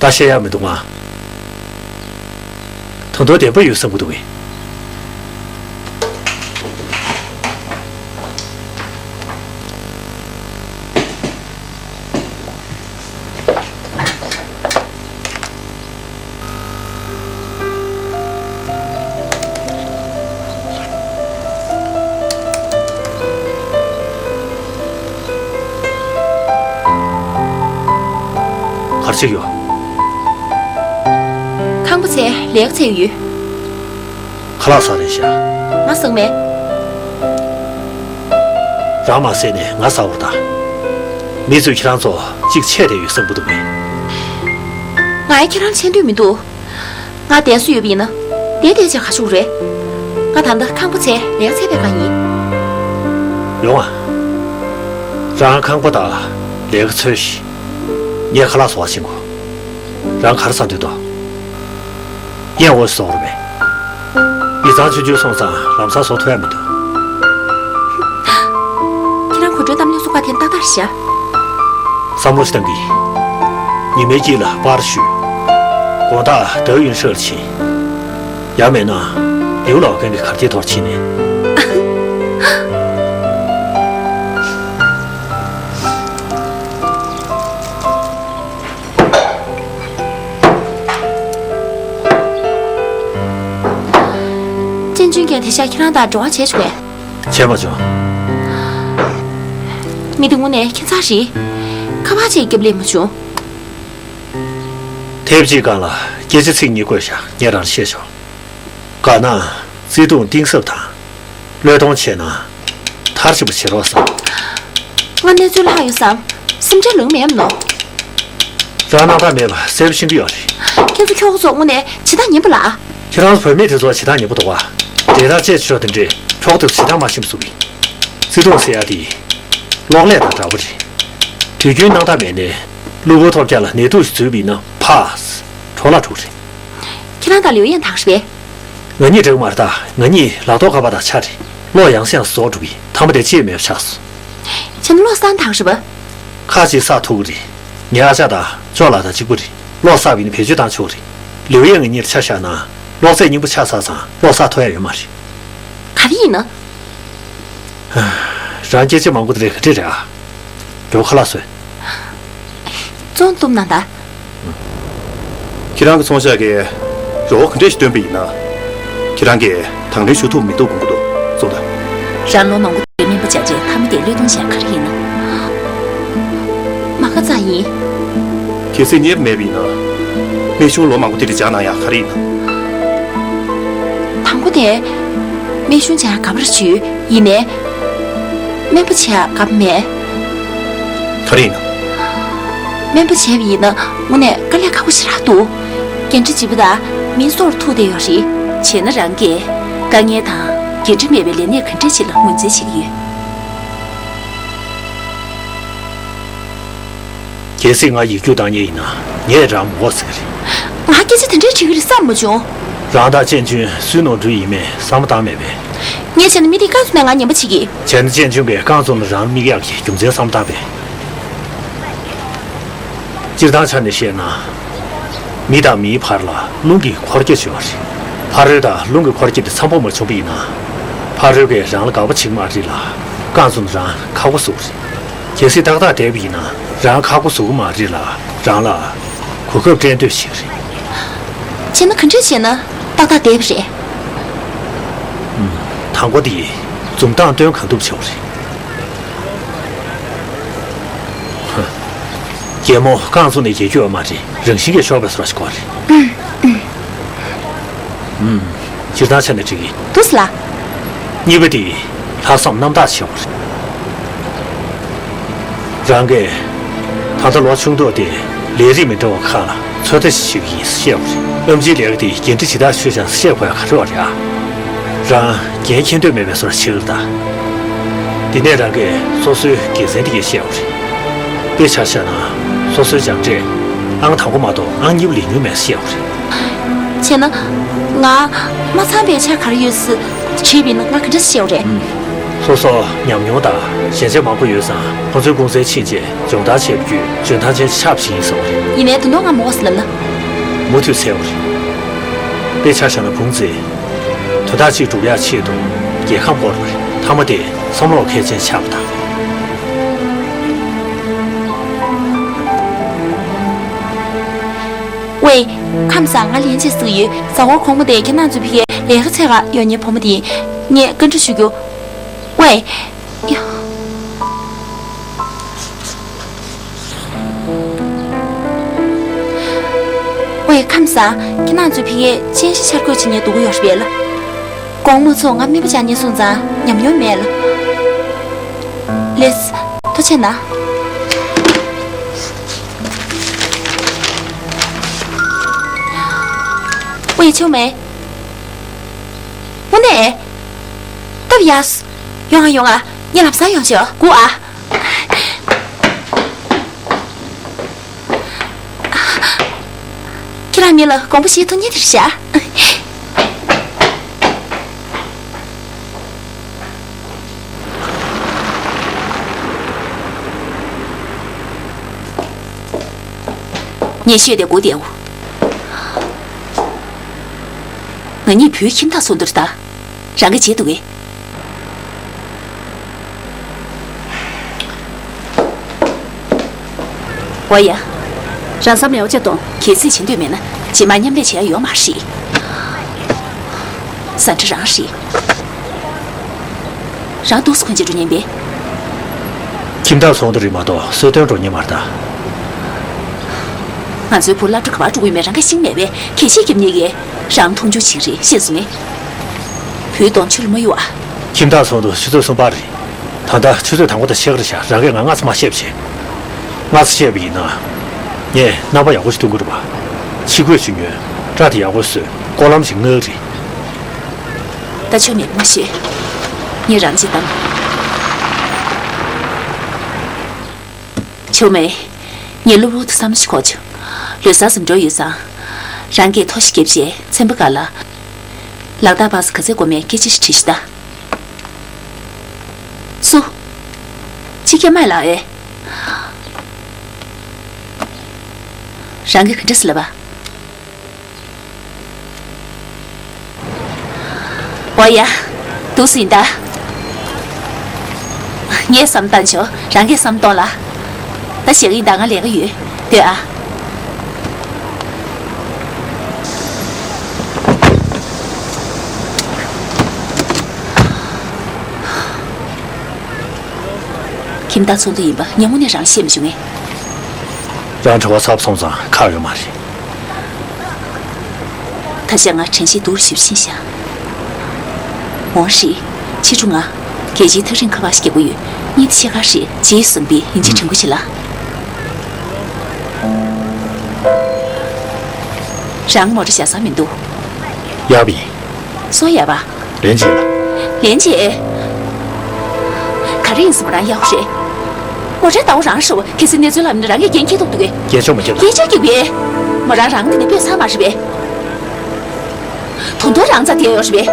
ད་བཤད་ཡག་མི་འདུག་ང་། ད་དུང་བདེན་པ་ཡོད་བསམ་གྱི་འདུག་གས། ག་རེ་བྱེད་ཀྱི་ཡོད། ཁང་པ་བཙལ། ལས་ཀ་བཙལ་ཡོད། ཁ་ལག་ཟ་རན་ཤག་ང་ཟ་གི་མེད། རང་མ་བཟས་ནས་ང་ཟ་བར་གདའ། མི་ཚོས་ཁྱེད་རང་ཚོ་གཅིག་ཆད་བསྡད་ཡོད་བསམ་གྱི་འདུག་གས། ང་ཡང་ཁྱེད་རང་ཆད་འདོད་མི་འདུག་ང་བསྡད་ས་ཡོད་པ་ཡིན་ན། བསྡད་བསྡད་བྱས་ག་ཞུ་རེད། ང་ད་ལྟ་ཁང་པ་བཙལ། ལས་ཀ་བཙལ་བསྡད་ག་ཡིན། ཡོང་ཨ། རང་ཁང་པ་དང་ལས་ཀ་འཚོལ་ཞིག་ངས་ཁ་ལག་བཟོ་བར་ཕྱིན་གོ། རང་ག་རེ་ཟ་འདོད་འདུག་ཡས་འོ་ཞིག་བཟོ་རོགས་པས། ཡིག་ཚང་ཆུང་ཆུང་སོང་ཙང་ལམ་སང་བཟོ་ཐུབ་ཡ་མི་འདུག་གོ་སྒྲོལ་གཏམ་གླེང་ཚོགས་པ་དེ་ཏག་ཏག་རེད་ཤག་བསམ་བློ་ཞིག་བཏང་གི། ཉི་མའི་དཀྱིལ་ལ་པར་བཤུས། དགོང་དག་ཟླ་འོད་ཡུན་ཧྲོལ་ཕྱིན། ཡང་མེད་ན། ལིའུ་ལའོ་ཀན་གྱི་གར་སྟེགས་ཐོག་ཕྱིན་ནས། ཅན་ཅུན་གྱིས་དེ་ཤག་ཁྱེད་རང་དང་འབྲེལ་བ་བྱས་བྱུང་ངས། བྱས་མ་བྱུང་། མི་དེ་དངོས་གནས་ཁྱད་མཚར་རེད། ཁ་པར་ཅིག་རྒྱབ་སླེབས་མ་བྱུང་། དེབ་ཅིག་སྒང་ལ་སྐད་ཆ་ཚིག་གཉིས་བཀོད་བཞག་ངས་རང་ལ་བཤད་ཆོག་དགའ་ན་བརྩེ་དུང་གཏིང་ཟབ་དང་། བློས་གཏོང་ཆེ་ན་མཐར་ཕྱིན་པ་བྱེད་རོགས་བསམ། ང་གནས་ཚུལ་ལྷག་ཡོད་བསམ། སེམས་ཁྲལ་ལོང་མེད་མ་ནོ། རང་སྣང་དག་མེད་པ་གསལ་པོ་ཤེས་ཀྱི་ཡོད་རེད། ཁྱེད་ཚོ་ཁྱོ་ག་ཚོ་དངོས་གནས་བྱེད་སྟངས་ངན་པ་ལ། ཁྱེད་རང་ཚོ་བུད་མེད་དེ་ཚོ་བྱེད་སྟངས་ངན་པ་འདུག་བ། འདྲེ་དང་བཅས་ཆོག་དེ་འདྲས་ཁྱོ་ག་དེ་ཚོ་བྱེད་སྟངས་མ་ཤེས་པ་བཟོ་གི། བརྩེ་དུང་ཟེར་ཡ་དེ་གློག་ཀླད་དང་འདྲ་པོ་རེད། དུས་རྒྱུན་སྣང་དག་མེད་ནས་གློ་བུར་ཐོལ་རྒྱག་ལ་ནད་དུག་ཞིག་འཛུལ་བ་ཡིན་ན་ཕར་འཕྲོ་བརླག་འགྲོ་གི་རེད། ཁྱེད་རང་དང་ལིའུ་ཡན་དག་རེད་པས། ང་གཉིས་འགྲིག་མ་རེད་ད། ང་གཉིས་ལག་ཐོག་ཁ་པར་དང་ཆ་རེད། གློག་ཡང་སེ་ཡང་སེ་ཟོག་འགྲོ་གི། མཐའ་མ་དེ་ཅི་ཡང་མེད་པ་ཆགས་སོང་། ཁྱེད་རང་བློ་བཟང་དག་རེད་པས། ཁ་ཅིག་བསགས་ཐུབ་ཀྱི་རེད། ངའི་ཨ་ཅག་དང་ཅོ་ལགས་དང་གཅིག་པ་རེད། གློག་བསགས་པ་ཡིན་ན་བེད་སྤྱོད་བཏང་ཆོག་གི་རེད། ལིའུ་ཡན་ང་གཉིས་ལ་ཆ་བཞག་ན་གློག་རྫས་རྙིང་པ་ཆགས་ཚར་ཙང་གློག་བསགས་ཐུབ་ཡ་ཡོད་མ་རེད། ག་རེ་ཡིན་ན། རང་སྐད་ཆ་མང་པོ་དེ་རེད། ག་འདྲ་རེད་ཨ། མགྱོགས་ཁ་ལག་བཟོས། བཙོང་བཏུབ་ན་ད། ཁྱེད་རང་གི་ཚོང་ཤག་གིས་རོགས་ག་འདྲས་ཞིག་བཏོན་པ་ཡིན་ན། ཁྱེད་རང་གིས་དང་ལེན་ཞུ་ཐུབ་མི་ཐུབ་དགོངས་ཀྱི་འདུག་གསུངས་དང་། རང་ལོ་མང་པོ་དེ་སྨན་པ་བྱས་རྗེས་མཐའ་མ་དེ་བློས་གཏོང་བྱས་ག་རེ་ཡིན་ན། མ་ཁ་ཚ་ཡིན། གལ་སྲིད་རྙེད་པ་མེད་པ་ཡིན་ན། སྨན་གཞུང་ལོ་མང་པོ་དེ་འདྲ་སྦྱངས་གནང་ཡག་ག་རེ་ཡིན་ན། དང་པོ་དེ། སྨན་གཞུང་སྦྱང་ཡག་དགའ་པོ་རེ་བྱོས་ཡིན་ནའི། སྨན་པ་བྱེད་ཡག་དགའ་པོ་མེད། ག་རེ་ཡིན་ན། སྨན་པ་བྱས་པ་ཡིན་ན་དངོས་གནས་དཀའ་ལས་ཁག་པོ་ཞེ་དྲག་འདུག་འགན་འཁྲི་ལྗིད་པོ་དང་མིའི་སྲོག་ལ་ཐུག་བསྡད་ཡོད་རེད། བྱས་ན་རང་གིས་དཀའ་ངལ་དང་འགན་འཁྲི་མེད་པའི་ལས་གནས་ག་འདྲས་ཅིག་ལ་ངོས་འཛིན་བྱེད་ཀྱི་ཡོད། གལ་སྲིད་ང་ཡིག་རྒྱུགས་བཏང་མཁན་ཡིན་ན་ངས་རང་མི་འོས་ཟེར་གི་རེད། ང་སྐད་ཆ་དེ་འདྲས་དྲི་གི་རེད་བསམ་མ་བྱུང་། རང་དང་ཅན་ཅུན་སུའི་ནོར་འཁྲུལ་ཡིན་མིན་བསམ་བློ་བཏང་མེད་པས། ངས་བྱས་ན་མི་དེས་རྐང་བཙུགས་ནས་ང་ངན་པ་བྱེད་ཀྱི། བྱས་ན་ཅན་ཅུན་གྱིས་རྐང་བཙུགས་ནས་རང་མིག་གཡག་གི་རྒྱུ་མཚན་བསམ་བློ་བཏང་པས། སྤྱིར་བཏང་ཆ་ནས་བཤད་ན། མི་དང་མིའི་བར་ལ་རླུང་གི་འཁོར་སྐྱོད་བྱུང་བ་རེད། ཕ་རོལ་དང་རླུང་གི་འཁོར་སྐྱོད་དེ་འཚམ་པོ་མ་བྱུང་པ་ཡིན་ན། ཕ་རོལ་གྱིས་རང་ལ་དགའ་པོ་བྱེད་ཀྱི་མ་རེད་ལ། རྐང་བཙུགས་ནས་རང་ཁག་པོ་བཟོ་གི་རེད། གལ་སྲིད་ཏག་ཏག་བསྡད་པ་ཡིན་ན་རང་ཁག་པོ་བཟོ་གི་མ་རེད་ལ། རང་ལ་གོ་སྐབས་སྤྲད་འདོད་བྱེད་ཀྱི་རེད། བྱས་ན་ག་འདྲས་བྱས་ན་ཏག་ཏག་བསྡད་པ་རེད། ཨུམ། དང་པོ་དེ་འཛུམ་མདངས་སྟོན་གང་ཐུབ་བྱེད་དགོས་རེད། ཧ། རྒན་མོ་རྐང་བཙུགས་ནས་རྒྱལ་རྒྱུ་ཡོད་མ་རེད། རང་བཞིན་གྱིས་ཤོར་བའི་བཟོ་འདྲ་ཞིག་དགོས་རེད། ཨུམ། ཨུམ། སྤྱིར་བཏང་ཆ་ནས་འགྲིག་གི། འདུག་སེ་ལ། གཉིས་པ་དེ། ལྷག་བསམ་རྣམ་དག་བྱེད་དགོས་རེད། རང་གིས་ད་ལྟ་ལོ་ཆུང་དུས་དེ་ལས་རིགས་མི་འདྲ་བ་ཁག་ལ་ཚོད་ལྟ་ཞིག་བྱེད་ཀྱི་ཡིན་ཟེར་བཤད་དགོས་རེད། ཨེམ་ཆིའི་ལས་ཀ་དེ་འགན་འཁྲི་ཇི་ལྟར་ཆེ་ཆུང་བཤད་དགོས་ཡག་ག་རེ་བ་རེད་ཨ། རང་འགན་འཁྱེར་འདོད་མེད་པའི་བཟོ་འདྲ་བྱེད་ཀྱི་རེད་ད། དེ་ནས་རང་གིས་སོ་སོའི་དགེ་མཚན་དེ་གས་བཤད་དགོས་རེད། དཔེ་ཆ་བཞག་ན་སོ་སོའི་སྦྱངས་འབྲས་ཨང་དང་པོ་མ་གཏོགས་ཨང་གཉིས་པ་ལེན་མྱོང་མེད་ཟེར་བཤད་དགོས་རེད། བྱས་ན། ང་མ་ཚང་པའི་ཆ་ག་རེ་ཡོད་ཟེར་དྲིས་པ་ཡིན་ན་ང་ག་འདྲ་བཤད་དགོས་རེད། ཨུམ། སོ་སོ་ཉམས་མྱོང་དང་ཞན་ཆ་མང་པོ་ཡོད་ཙང་ཁོང་ཚོའི་གུང་སེང་ཕྱིན་རྗེས་སྦྱོང་བརྡར་བྱས་པ་བརྒྱུད་འཇོན་ཐང་ཅན་ཆགས་པ་ཞིག་ཡིན་བསམ་གྱི་རེད། ཡིན་ནའི་དོན་དག་ང་མ་འོས་ལབ་ན། མུ་མཐུད་འཚོལ་དགོས་རེད། དཔེ་ཆ་བཞག་ན་བུང་བཙའ། དོན་དག་ཅིག་སྒྲུབ་ཡག་ཆེད་དུ་རྒྱལ་ཁམས་བསྐོར་བ་རེད། མཐའ་མ་དེ་བསམ་བློ་མཁས་ཅན་ཆགས་པ་དང་། ཝེ། ཁམས་བཟང་། ང་ལན་ཅིག་ཟིག་ཡོད། གཟའ་འཁོར་དགོང་མོ་དེ་ཁྱེད་རང་ཚོའི་ཕ་གིར་ལས་ཀ་འཚོལ་ག་ཡོང་མཁན་བུ་མོ་དེ་ཡིན། ངས་བཀའ་འདྲི་ཞུ་རྒྱུ། ཝེ། ཡ། ཝེ། ཁམས་བཟང་། ཁྱེད་རང་ཚོའི་ཕ་གིར་ཅན་ཤིས་འཆར་འགོད་བྱེད་མཁན་འདུག་གི་ཡོད་རེད་པས་ལ། དགོང་མོ་ཚོ་ང་སྨན་པ་སྦྱང་མཁན་སོང་ཙང་ཉམས་མྱོང་མེད་ལ། ལགས་སོ། ཐུགས་རྗེ་གནང་། ཝེ། ཆོག་མེད། དངོས་གནས། སྟབས་ཡག་སོང་། ཡོང་ང་ཡོང་ང་། ངས་ལམ་སང་ཡོང་ཆོག་སྒུག་ཨ། ཁྱེད་རང་མི་ལ་དགོངས་པ་བཞེས་ཐུབ་མཁན་དེ་རེད་ཤག། ངས་ཤོད་དེ་སྒུག་བསྡད་འོ། ང་གཉིས་བུའི་ཁྱིམ་བདག་ཚོགས་འདུར་ད། རང་གི་བྱེད་འདུག་གས། འོ་ཡ། རང་བསམ་ཡག་བྱས་གཏོང་། གལ་སྲིད་བྱེད་འདོད་མེད་ན་རྗེས་མ་མཉམ་ལས་བྱེད་ཡ་ཡོད་མ་རེད། ཟ་འདྲ་རང་རེད། རང་འདུག་སེ་གོན་ཆས་འགྲོ་ཉན་པས། ཁྱིམ་བདག་ཚོགས་འདུ་རེད་མ་གཏོགས་གསོལ་སྟོན་འགྲོ་ཉན་མ་རེད་ད། ང་ཚོའི་བུ་སློབ་གྲྭ་ག་པར་འགྲོ་གི་ཡོད་མེད་རང་གིས་ཤེས་མེད་པས། གད་ཕྱིས་རྒྱབ་ཉན་གྱི། རང་མཐོང་ཆུང་བྱེད་ཀྱི་རེད། ཤེས་སོང་ངས། བུའི་གདོང་ཆུ་ལ་མ་གཡུག་ཨ། ཁྱིམ་བདག་ཚོགས་འདུ་ཆུ་ཚོད་གསུམ་པར་རེད། ད་ལྟ་ཆུ་ཚོད་དང་པོ་དང་ཕྱེད་ཀ་རེད་ཤག་རང་གིས་ང་སྔ་ཙམ་མར་བཤད་པ་བྱེད། སྔ་ཙམ་བཤད་པ་ཡིན་ན། ངས་རྣམ་པ་ཡག་པོ་ཞིག་སྟོན་གྱི་རེད་པ། ཕྱི་གོས་ཞིག་ཉོས། སྐྲ་དེ་ཡག་པོ་བཟོས། སྐོར་ལམ་ཞིག་མངགས་རེད། ད་ཆོ་མེད་མ་ཤེས། ངས་རང་ཅིག་བཏང་། ཆོ་མེད། ངས་སློབ་ལོག་ཏུ་བསམ་བློ་ཞིག་འཁོར་བྱུང་། ལོ་གསར་ཙམ་འགྲོ་ཡོད་ཙང་། རང་གིས་ཐོ་ཞིག་བརྒྱབ་རྗེས་ཚན་པ་ཁག་ལ། ལག་བསྟར་སྤར་ས་ག་ཚད་དགོས་མེད་སྐད་ཆ་ཞིག་དྲིས་ཤིག་ད། སུ། ཕྱི་རྒྱལ་མ་ལགས་ཨེ། རང་གིས་ག་འདྲ་ཟེར་ལབ་པ། འོ་ཡ། འདུག་སེ་ཡིན་ད། ངས་བསམ་བཏང་ཆོག་རང་གིས་བསམ་གཏོང་ལ། ད་བཞག་གི་ཡིན་ད། ང་ལས་ཀ་ཡོད། སྡོད་ཨ། ཁྱིམ་བདག་ཚོགས་འདུ་ཡིན་པ་སྔ་མོ་ནས་རང་ཤེས་མ་བྱུང་ངས། རང་གྲྭ་པ་ཚབ་སོང་ཙང་ཁག་ཡོད་མ་རེད། ད་ཆ་ང་དྲན་ཤེས་སྡུག་རུ་ཞིག་ཕྱིན་ཤག་འོང་ཞིག་ཕྱི་དྲོ་ང་རྒྱལ་སྤྱིའི་ཐག་རིང་ཁ་པར་ཞིག་རྒྱག་གི་ཡོད། གཉིད་ཆེ་ཁ་ཞིག་རྗེས་སུ་འབད་ཡིན་གཅིག་དྲན་གོ་ཞིག་ལ། རང་མོ་ཊ་བཞག་ས་མི་འདུག་ཡག་པ་ཡིན། སོ་ཡ་བ། ལན་ཅི། ལན་ཅི། ག་རེ་ཡིན་ཟེར་མོ་རང་ཡག་རེད། མོ་རའི་ཟླ་བ་རང་ཧྲིལ་བོ་གལ་སྲིད་གནས་ཚུལ་ལབ་ན་རང་གིས་འགན་འཁྱེར་ཐུབ་འདུག་གས། འགན་ཆོག་མ་ཁྱེར་ལ། འགན་ཆོག་གི་བས། མོ་རང་རང་དེ་ནས་སྤོས་ཚར་མ་རེད་པས། ད་དུང་རང་རྩ་དེ་ཡོད་རེད་པས།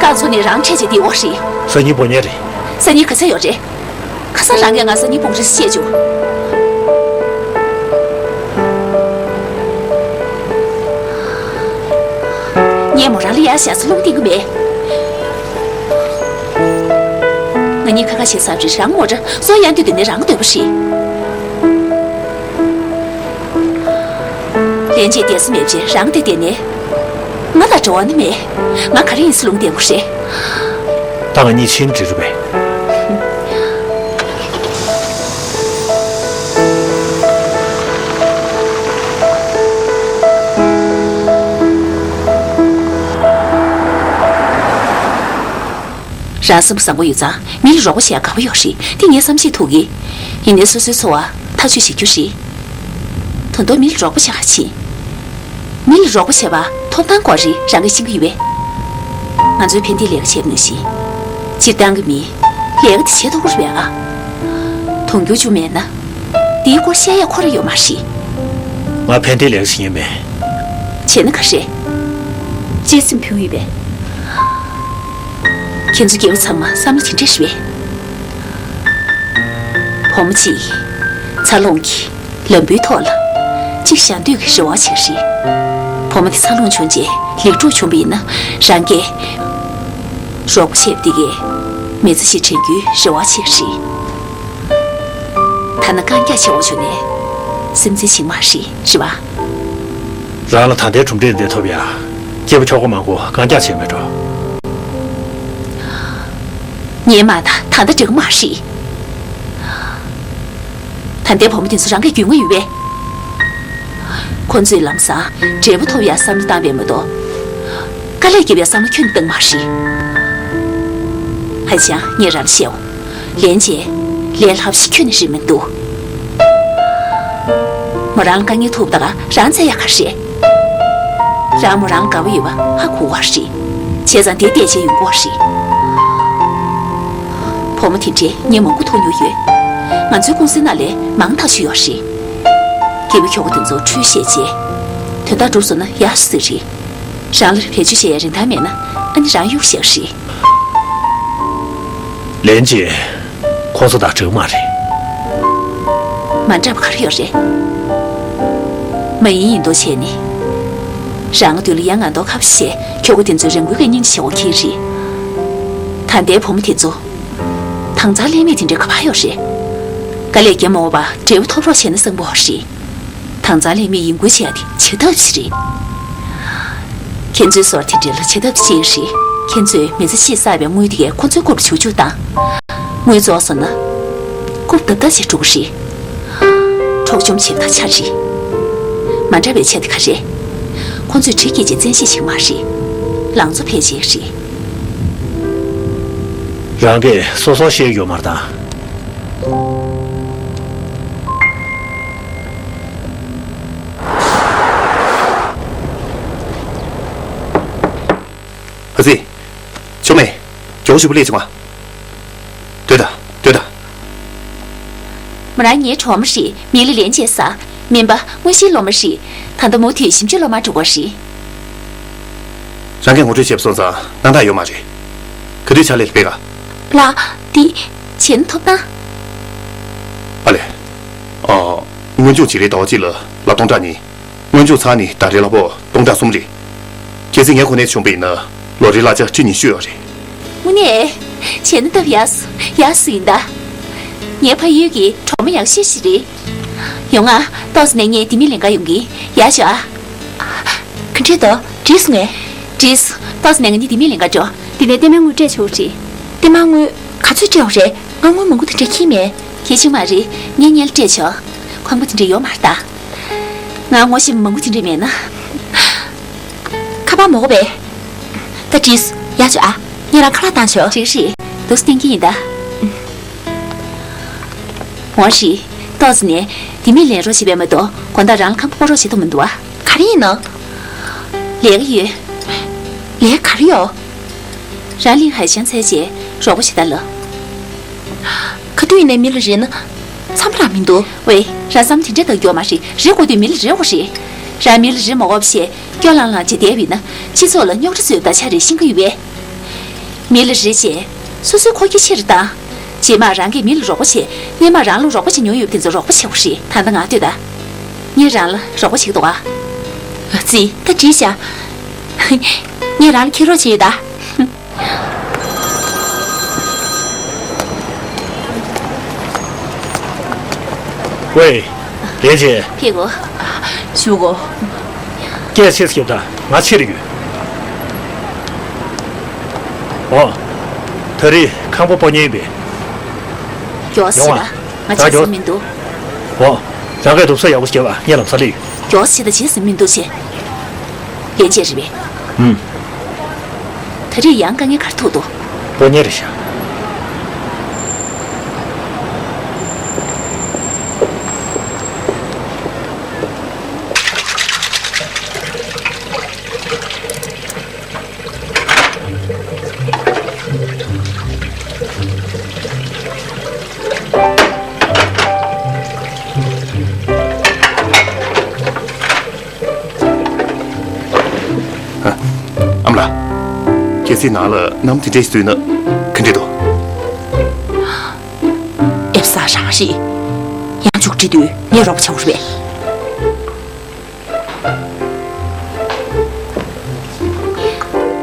སྐར་ཚོགས་ནས་རང་འཕྲད་བྱས་དེ་ཡོད་རེད། སང་ཉིན་སྤོ་ཉན་རེད། སང་ཉིན་ག་ཚད་ཡོད་རེད། ཁ་སང་རང་གིས་ང་སང་ཉིན་སྤུངས་རེས་བཤད་བྱུང་། ངས་མོ་རང་ལ་ཡར་བཞག་ས་རླུང་བསྟན་གྱི་མེད། ང་གཉིས་ཁ་ཁ་བྱས་ཚར་རེད། རང་མོ་ར་སོ་ཡང་དུས་དེ་ནས་རང་འདོད་པ་རེད། ལན་ཅི་བསྡད་ས་མེད་ཅེས་རང་དེ་བསྡད་ནས། ང་ལ་འགྲོ་བ་ནི་མེད། ང་ག་རེ་ཡིན་ཟེར་ལུང་བསྟན་དགོས་རེད། ད་ང་གཉིས་ཕྱིན་འགྲིག་རེད་པས། རང་སེམས་བཟང་པོ་ཡོད་ཙང་མི་ལ་རོགས་པ་བྱེད་ཡ་དགའ་པོ་ཡོད་རེད། དེ་ངས་བསམ་ཤེས་ཐུབ་གི། ཡིན་ནའི་སོ་སོའི་འཚོ་བ་ཐག་གཅོད་བྱེད་རྒྱུ་རེད། ད་དུང་མི་ལ་རོགས་པ་བྱེད་ག་ཕྱིན། མི་ལ་རོགས་པ་བྱེད་པ་ཐོབ་ཐང་དགོས་རེད། རང་གིས་ཤེས་ཀྱི་ཡོད་པས། ང་ཚོའི་ཕན་བདེའི་ལས་ཀ་བྱས་པ་ནང་བཞིན། སྤྱིར་བཏང་གི་མིས་ལས་ཀ་དེ་བྱེད་ཐུབ་ཀྱི་རེད་པས་ཨ། དུང་རྒྱུ་ཅུང་མེད་ན། དེའི་སྐོར་བཤད་ཡ་ཁོ་རང་ཡོད་མ་རེད། ང་ཕན་བདེའི་ལས་ཀ་བྱེད་མཁན་མེད། བྱས་ན་ག་རེ། གཅེས་སེམས་ཕུལ་ཡོད་པས། ཁྱེད་ཚོ་སྐྱེ་བོ་ཚང་མ་བསམ་བློ་དེ་འདྲ་རེད་པས། བུ་མོ་གཅིག་འཚར་ལོངས་ཀྱི་ལམ་བུའི་ཐོག་ལ་གཅིག་བཞག་འདོད་ཀྱི་རེ་བ་བྱེད་ཀྱི་རེད། བུ་མོ་དེ་འཚར་ལོངས་བྱུང་རྗེས་ལེགས་གྲུབ་བྱུང་བ་ཡིན་ན། རང་གིས་རོགས་པ་བྱས་པ་དེ་གའི་མི་ཚེ་ཞིག་དྲན་རྒྱུའི་རེ་བ་བྱེད་ཀྱི་རེད། ཐ་ན་རྐང་རྒྱག་བྱེད་དགོས་བྱུང་ནའི་སེམས་ཚེགས་ཤིག་མ་རེད། རེད་པ། རང་ལ་ད་ལྟའི་གྲུབ་འབྲས་འདི་ཐོབ་ཡ། སྐྱེས་པ་ཁྱོ་ག་མང་པོ་རྐང་རྒྱག་བྱས་མེད་འགྲོ། ངས་མ་ད་ད་ལྟ་འགྲིག་གི་མ་རེད། ད་ལྟའི་བུ་མོ་དེ་ཚོ་རང་གི་རྒྱུས་མངའ་ཡོད་པས། ཁོ་ཚོས་ལམ་སང་འབྲས་བུ་ཐོབ་ཡ་བསམ་བློ་བཏང་བས་མ་གཏོགས། དཀའ་ལས་རྒྱབ་ཡ་བསམ་བློ་ཁྱོན་ནས་བཏང་མ་རེད། ཧ་ཅང་ངས་རང་ཤེའོ། ལན་ཅི། ལས་སླ་པོ་ཞིག་ཁྱོན་ནས་རེད་མི་འདུག་མོ་རང་ལ་དཀའ་ངལ་ཐུག་པ་ད་ག་རང་བཙལ་ཡག་ག་རེད། རང་མོ་རང་ལ་དགའ་པོ་ཡོད་པ་ཧ་གོ་བ་རེད། བྱས་ཙང་དེ་བལྟས་བྱས་ཡོང་དགོས་རེད། བུ་མོ་དེ་འདྲའི་ངས་མང་པོ་མཐོང་མྱོང་ཡོད། ང་ཚོའི་ཀུང་སིའི་ནང་ལ་མང་ཐག་ཆོད་ཡོད་རེད། སྐྱེས་པ་ཁྱོ་ག་དེ་ཚོ་འཕྲུལ་ཤེས་བྱས། དོན་དག་འགྲུབ་སོང་ན་ཡག་ཤོས་རེད། རང་ལ་བེད་སྤྱོད་བྱེད་ཡ་རིན་ཐང་མེད་ན་ཨ་ནི་རང་གཡུག་བཞག་རེད། ལན་ཅི། ཁོང་ཚོ་དང་འགྲིག་མ་རེད། མ་འདྲ་བ་ག་རེ་ཡོད་རེད། མ་ཡིན་ཡིན་མདོག་བྱས་ནས། རང་དུས་ལ་ཡང་ང་མདོག་ཁ་པོ་བྱས་ཁྱོ་ག་དེ་ཚོའི་རང་འགུལ་གྱི་སྙིང་རྗེ་བྱེད་དགོས་ཀྱི་རེད། ད་ལྟའི་བུ་མོ་དེ་ཚོ། དྭངས་གཙང་ལྷད་མེད་དེ་འདྲའི་ག་པར་ཡོད་རེད། དཀའ་ལས་རྒྱག་མ་དགོས་པ་འབྲས་བུ་ཐོབ་རོགས་བྱས་ན་བསམ་གྱི་ཡོད་རེད། དྭངས་གཙང་ལྷད་མེད་ཡིན་ཁུལ་བྱེད་ཡ་དེ་བྱེད་ཐབས་ཤིག་རེད། ཁྱེད་ཚོའི་སོར་དེ་འདྲ་ལ་བྱེད་ཐབས་ཤིག་རེད། ཁྱེད་ཚོས་མི་ཚེ་ཕྱིར་བསགས་པའི་དངུལ་དེ་གས་ཁོ་ཚོའི་རྐུབ་ལ་བྱུག་བྱུག་བཏང་། དངུལ་རྫོགས་སོང་ན། རྐུབ་བརྡབ་བརྡབ་བྱས་འགྲོ་གི་རེད། འཕྲོག་བཅོམ་བྱེད་པ་དང་ཆ་རེད། མ་འདྲ་བའི་ཆ་དེ་ག་རེད། ཁོ་ཚོས་གྲི་བཀྱེས་བྱས་བཙན་ཤེད་བྱེད་ཀྱི་མ་རེད། ལང་ཚོ་འཕེལ་བྱེད་ཀྱི་རེད། རང་གིས་སོ་སོར་ཤེས་ཡོད་མ་རེད་ད། ཨ་ཙི། ཆོ་མེ། མགྱོགས་ཞིག་པོ་སླེབས་བྱུང་ང་། སྡོད་ད། སྡོད་ད། མོ་རང་ངའི་གྲོགས་མོ་རེད། མི་ལ་ལན་བྱས་ས། སྨན་པ་དངོས་གཞིའི་སློབ་མ་རེད། ད་ལྟ་མུ་མཐུད་ཞིབ་དཔྱོད་སློབ་མར་འགྲོ་གི་རེད། རང་གིས་ངོ་སྤྲོད་བྱས་པ་སོང་ཙང་སྣང་དག་ཡོད་མ་རེད། ག་དུས་ཕྱག་ལས་ལ་ཕེབས་ག། ལགས། འདི། བྱས་ན་ཐོབ་ཐང་། ཨ་ལས། ཨ། དངོས་བྱུང་བྱེད་རིན་ཟླ་བ་གཅིག་ལ་ལག་སྟོང་ཕྲག་གཉིས། དངོས་བྱུང་ཚར་ནི་ཟླ་རེ་ལ་ཕོགས་སྟོང་ཕྲག་གསུམ་རེད། གལ་སྲིད་ངའི་གོ་གནས་བྱུང་བ་ཡིན་ན་ལོ་རེའི་གླ་ཆ་ཁྲི་ཉི་ཤུ་ཡོད་རེད། དངོས་གནས། བྱས་ན་སྟབས་ཡག་སོ་ཡག་སོ་ཡིན་ད། ངའི་ཕ་ཡུལ་གྱི་གྲོགས་མོ་ཡག་ཤོས་ཤིག་རེད། ཡོང་ང་། ཏོག་ཙམ་ནས་ངས་དེ་མིན་ལེན་ག་ཡོང་གི། ཡག་ཤོས་ཨ། ག་འདྲས་འདུག་འགྲིག་སོང་ངས། འགྲིག་སོང་། ཏོག་ཙམ་ནས་ང་གཉིས་དེ་མིན་ལེན་ག་འགྲོ། དེ་ནས་ལྟད་མོའི་དངུལ་སྤྲད་ཆོག་རེད། ལྟད་མོའི་དངུལ་ག་ཚོད་སྤྲད་ཡོད་རེད། ང་དངུལ་མང་པོ་དེ་འདྲ་འཁྱེར་མེད། གལ་ཆེན་མ་རེད། ངས་སྔོན་ལ་སྤྲད་ཆོག་ཁང་པ་དེ་འདྲ་ཡོད་མ་རེད་ད། ང་ངོ་ཤེས་པ་མང་པོ་དེ་འདྲ་མེད་ན། ཁ་པར་མ་དགོས་པས། ད་འགྲིག་སོང་། ཡག་ཤོས་ཨ། ངས་རང་ཁ་ལག་བཏང་ཆོག་འགྲིག་རེད། འདུག་སེ་བསྟན་གྱི་ཡིན་ད། འོ་རེད། ཏོག་ཙམ་ནས་དེ་མིན་ལེན་རོགས་བྱེད་པས་མ་གཏོགས་དགོང་དག་རང་ལ་ཁང་པ་སྤོ་རོགས་བྱེད་ཐུབ་མི་འདུག་ཨ། ག་རེ་ཡིན་ནམ། ལས་ཀ་ཡོད། ལས་ག་རེ་ཡོད། རང་གླིང་ཧའེ་ཤང་ཚལ་བྱས་རོགས་པ་བྱེད་ད་ལབ། ག་དུས་ཡིན་ནའི་མི་ལ་རེ་ན་འཚམ་པ་རང་མི་འདུག་ཝེ། རང་བསམ་དེ་འདྲ་ལྟ་རྒྱུ་མ་རེད། རེ་དགོས་དུས་མི་ལ་རེ་དགོས་རེད། རང་མི་ལ་རེ་མ་དགོས་པ་བྱས་སྐྱོ་ལང་ལང་བྱས་བསྡད་པ་ཡིན་ན་སྤྱི་ཚོགས་ལ་རྙོག་དྲ་བཟོས་པ་དང་ཆ་རེ་ཤེས་ཀྱི་ཡོད་པས། མི་ལ་རེ་བྱས། སོ་སོའི་ཁོག་རྒྱ་ཆེ་རུ་བཏང་། རྗེས་མ་རང་གིས་མི་ལ་རོགས་པ་བྱས། སྔོན་མ་རང་ལ་རོགས་པ་བྱེད་མྱོང་ཡོད་པ་དེ་ཚོར་རོགས་པ་བྱེད་དགོས་རེད། ད་ལྟ་ང་ལྟོས་ད། ངས་རང་ལ་རོགས་པ་བྱེད་ཀྱི་འདུག་ག་ཨ་ཙི། ད་འགྲིག་བཞག་ངས་རང་ལ་ཁྱེད་རོགས་བྱེད་ཡོད་ད། ཝེ། ལེན་ཅན། ཕེབས་གོ་ཞུ་གོ་སྐད་ཆེ་སྐྱེབ་དང་ང་ཕྱིར་ཡོད། ཨོ། ད་རེས་ཁང་པ་སྤོ་ཉེན་པས། མགྱོགས་ཡོང་བ། ཤིག་ལ་ང་ད་ཆེ་མགྱོགས། ས་མི་འདུག་ཨོ། རང་གས་འདུག་ས་ཡག་པོ་སྐྱེབ་ཨ། ངས་ལམ་སང་སླེབས་ཡོད། མགྱོགས་ཤིག་ད་ཆེ་ས་མི་འདུག་ཆེ། ལེན་ཅན་རེད་པས། ཨུམ། ད་རེས་ཡང་དཀའ་ངལ་ག་རེ་ཐུག་འདུག་སྤོ་ཉེན་རེད་ཤག་ཨ། ཨ་མ་ལགས། གལ་སྲིད་ནང་ལ་གནམ་དེ་འདྲས་ཤིག་ཚུད་ན་ག་འདྲས་འདུག་ཨེབ་ས་རང་རེད། ཡང་མཇུག་སྒྲིལ་དུས་ངས་རོགས་པ་བྱ་དགོས་རེད་པས།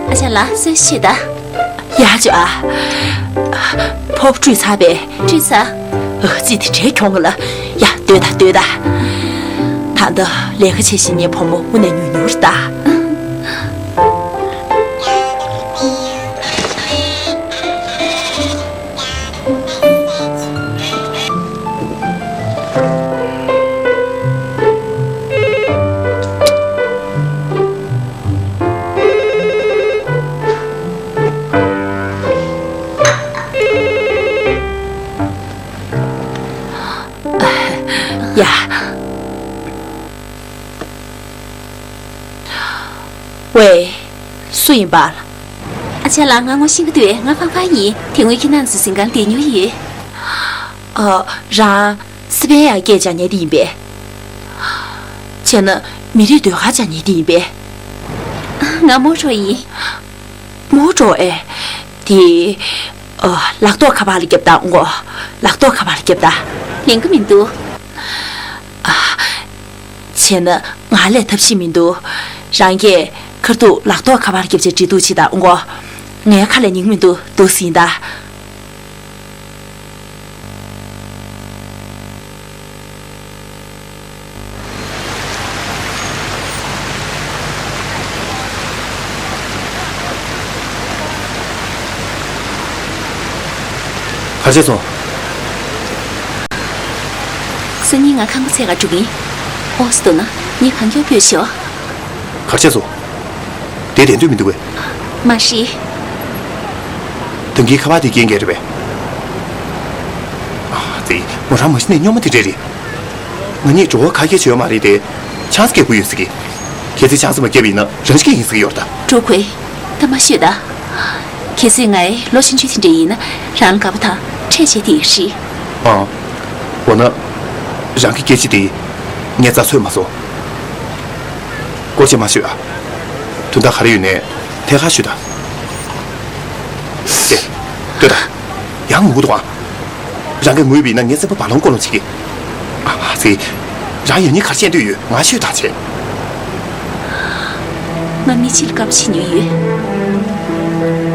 ཨ་ཅག་ལགས་གསོལ་ཞིག་ད། ཡ་ཅོ་ཨ། ཕོར་པ་བཀྲུས་ཚར་པས། བཀྲུས་ཚར། ཨ་ཙི་དེ་འདྲའི་གྱོང་ག་ལ། ཡ་སྡོད་ད་སྡོད་ད། ད་ལྟ་ལས་ཀ་བྱེད་བཞིན་ངའི་བུ་མོ་དངོས་གནས་ཉུང་ཉུང་རེད་ད། ཡ། ཝེ། སུ་ཡིན་པ། ཨ་ཅག་ལགས་ང་ངོ་ཤེས་ཀྱི་འདུག་ང་ཧྥང་ཧྥང་ཡིན། དེ་སྔོན་ཁྱེད་རང་ཚོའི་གཟིམ་ཁང་བསྡད་མྱོང་ཡོད། ཨ། རང་སི་པན་ཡར་སྐད་རྒྱག་མཁན་དེ་ཡིན་པས། བྱས་ན་མི་རིགས་ཟློས་གར་རྒྱག་མཁན་དེ་ཡིན་པས། ང་མོ་ཊ་ཡིན། མོ་ཊ་ཨེ། དེ། ཨ། ལག་ཐོག་ཁ་པར་ལ་རྒྱབ་དང་ངོ་། ལག་ཐོག་ཁ་པར་ལ་རྒྱབ་དང་། ལེན་གི་མི་འདུག་བྱས་ན་ང་ལས་ཐབས་ཤེས་མི་འདུག་རང་གིས་ཁ་ཐུག་ལག་ཐོག་ཁ་པར་བརྒྱབ་བྱས་འབྲེལ་གཏུག་བྱེད་དང་ཨོ་གོ། ངའི་ཁ་ལས་ཉན་མི་འདུག་འདུག་ཟིན་ད། ག་བྱས་སོང་། སང་ཉིན་ང་ཁང་པ་ཚད་ག་འགྲོ་གིན། ཨོ་སི་དོ་ན་ངས་གང་མགྱོགས་ཕུད་ཤོག་ག་བྱས་སོང་། དེ་བདེན་དོན་མི་འདུག་གས། མ་རེད། ད་གིན་ཁ་པར་དེ་རྐྱེན་གྱིས་རེད་པས། ཨ་ཙི། མོ་རང་མ་གཞི་ནས་སྨྱོན་མ་དེ་འདྲས་རེད། ང་གཉིས་འགྲོ་བ་ཁ་གྱེས་བྱེད་ཡོད་མ་རེད་དེ། ཆང་ས་རྒྱག་དགོས་ཡོད་ཟེར་གི། གལ་སྲིད་ཆང་ས་མ་བརྒྱབ་པ་ཡིན་ན་རང་ཤི་རྐྱེན་ཡིན་ཟེར་གི་ཡོད་རེད་ད། འགྲོ་དགོས། ད་མ་ཤོད་ད། གལ་སྲིད་ང་ལོ་ཆུང་ཆུང་དེ་འདྲས་ཡིན་ན་རང་ལ་དགའ་པོ་དང་ཁྲེལ་བྱེད་དེ་ཡིན་རེད། ཨང་། འོ་ན། རང་གི་སྐད་ཆ་དེ་ངས་རྩ་ཚོད་མ་སོང་། སྐོར་ཆ་མ་ཤོད་ཨ། དོན་དག་ག་རེ་ཡོད་ནའི་ཐད་ཀར་ཤོད་ད། ཏེ། ལྟོས་དང་། ཡང་ངུ་གི་འདུག་ཨ། རང་གིས་ངུས་པ་ཡིན་ན་ངའི་སེམས་པ་བར་ལོང་ཀོ་ལོང་བྱེད་ཀྱི། ཨ་མ་ཙི། རང་ཡང་སྙིང་ག་རེ་བཤད་འདོད་ཡོད། ང་ཤོད་ད་བྱས། ང་མི་གཅིག་ལ་དགའ་པོ་བྱེད་མྱོང་ཡོད།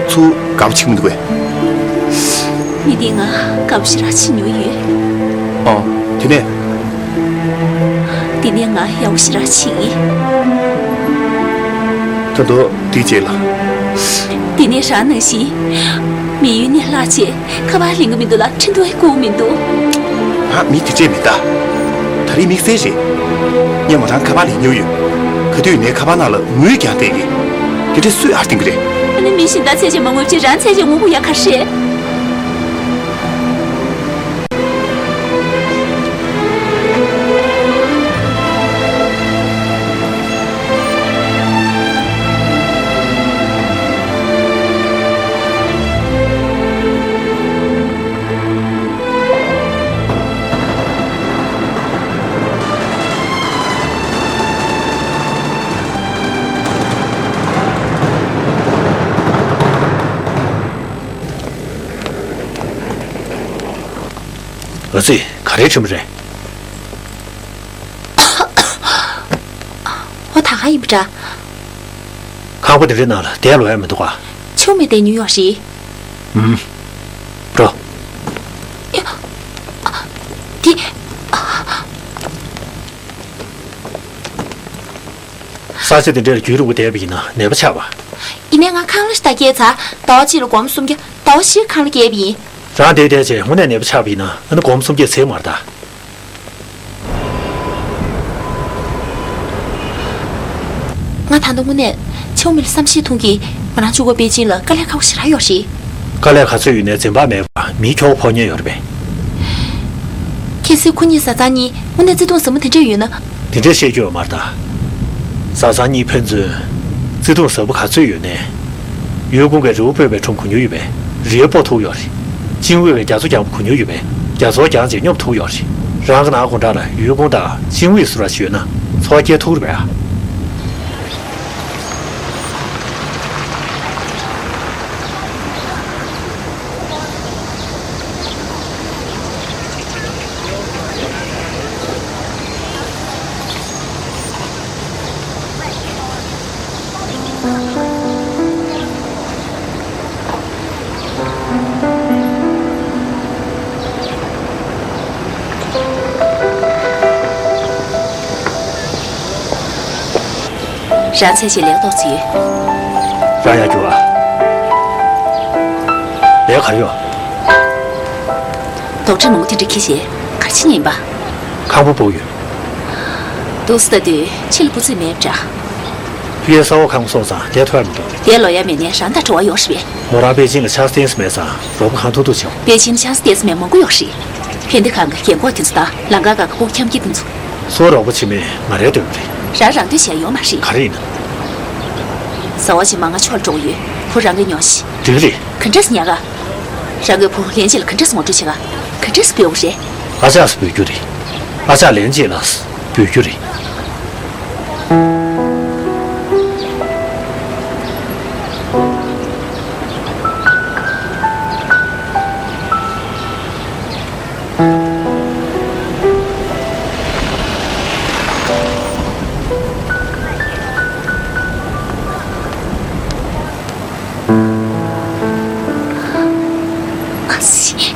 ཚུར་དགའ་པོ་བྱེད་ཀྱི་མི་འདུག་གས། མི་དེས་ང་དགའ་པོ་ཞེ་དྲག་བྱེད་མྱོང་ཡོད། ཨོ། དེ་ནས། དེ་ནས་ང་ཡག་པོ་ཞེ་དྲག་བྱེད་ཀྱི། ད་དུང་དེའི་རྗེས་ལ། དེ་ནས་རང་ནང་བཞིན། མི་ཡུལ་ནས་ལྷག་བྱས་ཁ་པར་ལེན་གྱི་མི་འདུག་ལ་འཕྲིན་ཐུང་ཡང་བསྐུར་མི་འདུག་ང་མི་དེ་འདྲས་མིན་ད། ད་རེས་དམིགས་བསལ་རེད། སྔོན་མ་རང་ཁ་པར་ལེན་མྱོང་ཡོད། ག་དུས་ནས་ཁ་པར་ནང་ལ་ངུས་ཀྱང་བསྡད་ཀྱི། དེ་འདྲས་སུས་ཨར་བསྟན་གྱི་རེད། ཨ་ནི་མི་གཞན་དག་བྱས་བྱས་མ་ངུས་བྱས་རང་བྱས་བྱས་ངུ་དགོས་ཡ་ག་རེ་རེད། ཨ་ཙི། ག་རེ་དྲན་པ་རེད། ཨོ་ད་ག་ཡིན་པ་འདྲ། ཁང་པ་འདི་འདྲའི་ནང་ལ་བསྡད་ལོས་ཡ་མི་འདུག་ག་ཆུང་མེད་དེ་ཉུལ་ཡོད་རེད། ཨུམ། འགྲོ། དེ། ས་ཆ་འདི་འདྲར་རྒྱུན་རིང་པོ་བསྡད་པ་ཡིན་ན་ནད་པ་ཆགས་པ། ཡིན་ནའི་ང་ཁང་གླ་ཞིག་ད་བསྐྱལ་ཚར། ཟླ་བ་གཅིག་ལ་སྒོར་མོ་སུམ་བརྒྱ། ཟླ་བ་བཞིར་ཁང་གླ་བསྐྱལ་བ་ཡིན། རང་འདིར་བསྡད་བྱས་དངོས་གནས་ནད་པ་ཆགས་པ་ཡིན་ན་ཨ་ནི་སྒོར་མོ་སུམ་བརྒྱ་ཚད་མ་རེད་ད། ང་ད་དུང་དངོས་གནས་ཆུང་མི་ལ་བསམ་ཤེས་ཐུང་གིས་ང་རང་གཅིག་པོ་པེ་ཅིན་ལ་དཀའ་ལས་ཁག་པོ་ཞེ་དྲག་ཡོད་རེད། དཀའ་ལས་ག་ཚོད་ཡོད་ནའི་འཛེམ་བག་མེད་པར་མིའི་ཁྱོ་ག་ཕོག་མཁན་ཡོད་རེད་པས། གལ་སྲིད་ཁོ་གཉིས་བཟའ་ཚང་གཉིས་དངོས་གནས་བརྩེ་དུང་ཟབ་མོ་དེ་འདྲ་ཡོད་ན། དེ་འདྲས་བཤད་རྒྱུ་ཡོད་མ་རེད་ད། བཟའ་ཚང་གཉིས་ཕན་ཚུན་བརྩེ་དུང་ཟབ་པོ་ག་ཚོད་ཡོད་ནའི། ཡུལ་ཁོངས་ཀྱི་རི་བོ་སྤོས་པའི་ཁྲོམ་གོ་མྱོང་ཡོད་པས་རི་ཡོལ་སྤོ་ཐུབ་ཡོད་རེད། ཅིན་ཝེ་བས་རྒྱ་མཚོ་རྒྱང་པོ་གོ་མྱོང་ཡོད་པས་རྒྱ་མཚོ་རྒྱང་བྱས་སྙོབ་ཐུབ་ཡོད་རེད། རང་གི་ནང་གང་འདྲ་ལ་ཡུལ་ཁོངས་དང་ཅིན་ཝེ་སུ་ར་ཞིག་ཡོད་ན་འཚོ་བ་སྐྱེལ་ཐུབ་རེད་པས་ཨ། རང་ཚད་ཆེད་ལས་ཏོག་ཙམ་ཡོད། རང་ཡར་རྒྱུགས་ཨ། ལས་ག་རེ་ཡོད། རྡོག་ཁྲེས་མང་པོ་དེ་འདྲ་འཁྱེར་བྱས་ག་རེ་བྱེད་ཉན་པ། ཁང་པ་སྤོ་ཡོད། འདུག་སེ་ལྟ་དུས་ཕྱི་ལ་སྤུ་ཚད་མེད་པ་འདྲ། ཕ་གིའི་ས་འོག་ཁང་པ་སོགས་ཙང་བསྡད་ཐུབ་ཡ་མི་འདུག་དེ་ལོ་ཡ་མེད་ནའི་རང་དང་འབྲེལ་བ་ཡོད་རེད་པས། མོ་རང་པེ་ཅིང་ལ་ཆང་ས་བསྟེན་ས་མེད་ཙང་རོགས་པ་གང་ཐུབ་ཐུབ་བྱེད། པེ་ཅིང་ལ་ཆང་ས་བསྟེན་ས་མི་མང་པོ་ཡོད་རེད། ཕན་བདེ་ཁང་གི་རྒན་གོག་དེ་ཚོ་དང་ལམ་ཁ་སྒང་གི་སྤུ་གུ་འཁྱམ་སྐྱེས་དེ་ཚོ། སོ་རོགས་པ་བྱེད་མིན་ང་རའི་འདོད་པ་རེད། རང་རང་འདོད་བྱས་ཡོད་མ་རེད། ག་རེ་ཡིན་ན། གཟའ་བ་གཅིག་མ་ང་ཕྱོགས་ལ་འགྲོ་གི་ཡོད། བུ་རང་གིས་ཉོ་ཤིག་འགྲིག་གི་རེད། ག་འདྲས་སེ་ཉར་ག་རང་གིས་བུ་ལྷན་རྒྱས་ལ་ག་འདྲས་སེ་ངོ་སྤྲོད་བྱེད་ག་ག་འདྲས་སེ་འབོད་དགོས་རེད། ཨ་ཅག་སེ་འབོད་རྒྱུ་རེད། ཨ་ཅག་ལྷན་རྒྱས་ལ་སེ་འབོད་རྒྱུ་རེད།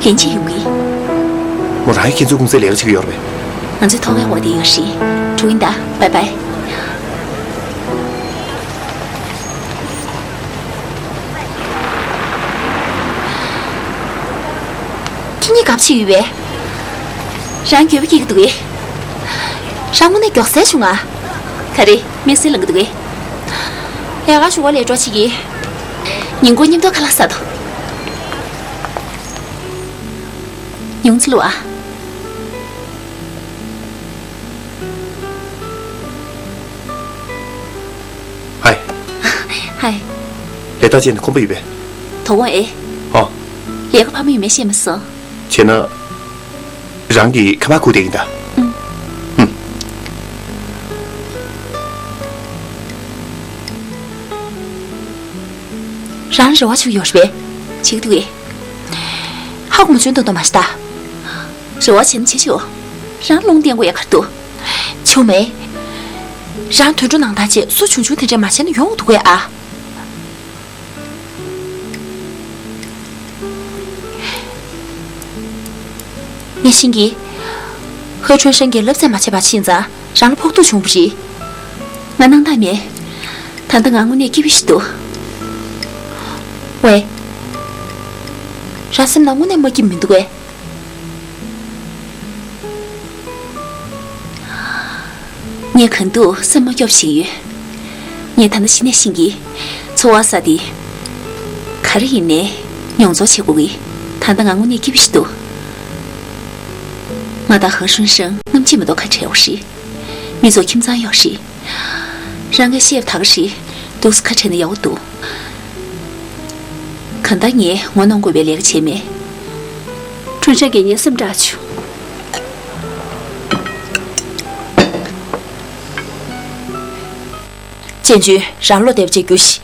ལན་ཅི་ཡོང་གི། མོ་རང་གི་ཁྱེད་ཚོའི་ཀུང་སིའི་ལས་ཀ་བྱེད་ཀྱི་ཡོད་རེད་པས། ང་ཚོའི་ཐོག་ཁའི་འོག་དེ་ཡོད་རེད། འགྲོ་གི་ཡིན་ད། བའི་བའི། ཁྱེད་གཉིས་ག་པར་ཕྱིན་ཡོད་པས། རང་འགྱོད་པ་སྐྱེ་གི་འདུག་གས། རང་དངོས་གནས་མགྱོགས་སེ་བྱུང་ང་། ག་རེ། དམིགས་བསལ་ལངས་གི་འདུག་གས། ལས་ཀ་ཞུ་བ་ལས་འགྲོ་བྱེད་ཀྱི། ཉིན་གུང་མཉམ་དུ་ཁ་ལག་ཟ་དོ། ཉུང་ཙི་ལུ་ཨ། ཧའི། ཧའི། ལས་ཐག་བཅད་ནས་ཁོམ་པ་ཡོད་པས། དོ་དགོང་ཨེ། ཨོ། ལས་ཀ་ཕ་མ་ཡོད་མེད་ཤེས་མ་སོང་། བྱས་ན། རང་གི་ཁ་པར་ཁུག་བསྡད་ཡིན་ད། ཨུམ། ཧུམ། རང་རེ་བ་བྱུང་ཡོད་རེད་པས། བྱེད་ཀྱི་འདུག་གས། ཧ་གོ་མ་བྱུང་མདོག་མདོག་མ་བྱེད་ད། རེ་བ་བྱས་ན་བྱེད་ཆོག་རང་རླུང་བསྟན་དགོས་ཡ་ག་རེ་འདུག་བྱུང་མེད། རང་དུད་འགྲོ་ནང་ལྟར་བྱས་སུ་བྱུང་བྱུང་དེ་འདྲ་མ་བྱས་ན་ཡོང་འདུག་གས་ཨ། ངས་ཤེས་ཀྱི། ཧུའེ་ཁྲུན་ཧྲེང་གིས་བསླབ་ཚན་མ་བྱས་པར་ཕྱིན་ཙང་རང་ལ་ཕོག་ཐུག་བྱུང་བ་རེད། ང་སྣང་དག་མེད། ད་ལྟ་ང་དངོས་གནས་སྐྱིད་པོ་ཞིག་འདུག་ཝེ། རང་སེམས་ནང་དངོས་གནས་མ་སྐྱིད་མི་འདུག་གས། ངས་གང་ཐུབ་སེམས་མ་སྐྱོ་བ་བྱེད་ཀྱི་ཡོད། ངས་ད་ནི་གཞི་ནས་ཤེས་ཀྱི། འཚོ་བ་ས་དེ། ག་རེ་ཡིན་ནའི་མྱོང་ཚོར་བྱེད་དགོས་ཀྱི། ད་ལྟ་ང་དངོས་གནས་སྐྱིད་པོ་ཞིག་འདུག་ང་དང་ཧུའེ་ཁྲུན་ཧྲེང་སྔ་ཕྱི་མ་གཏོགས་ཁ་བྲལ་བ་རེད། མི་ཚོ་ཁྱིམ་ཚང་ཡོད་རེད། རང་གིས་བཤད་པ་ད་ག་རེད། འདུག་སེ་ཁ་བྲལ་ན་ཡག་པོ་འདུག་གང་ལྟར་ངས་ངོ་གནོང་དགོས་པའི་ལས་ཀ་བྱས་མེད། ཁྲུན་ཧྲེང་གིས་ངའི་སེམས་སྐྲག་བྱུང་། ཅན་ཅུན། རང་བློ་བདེ་པོ་བྱས་རྒྱུགས་ཤིག་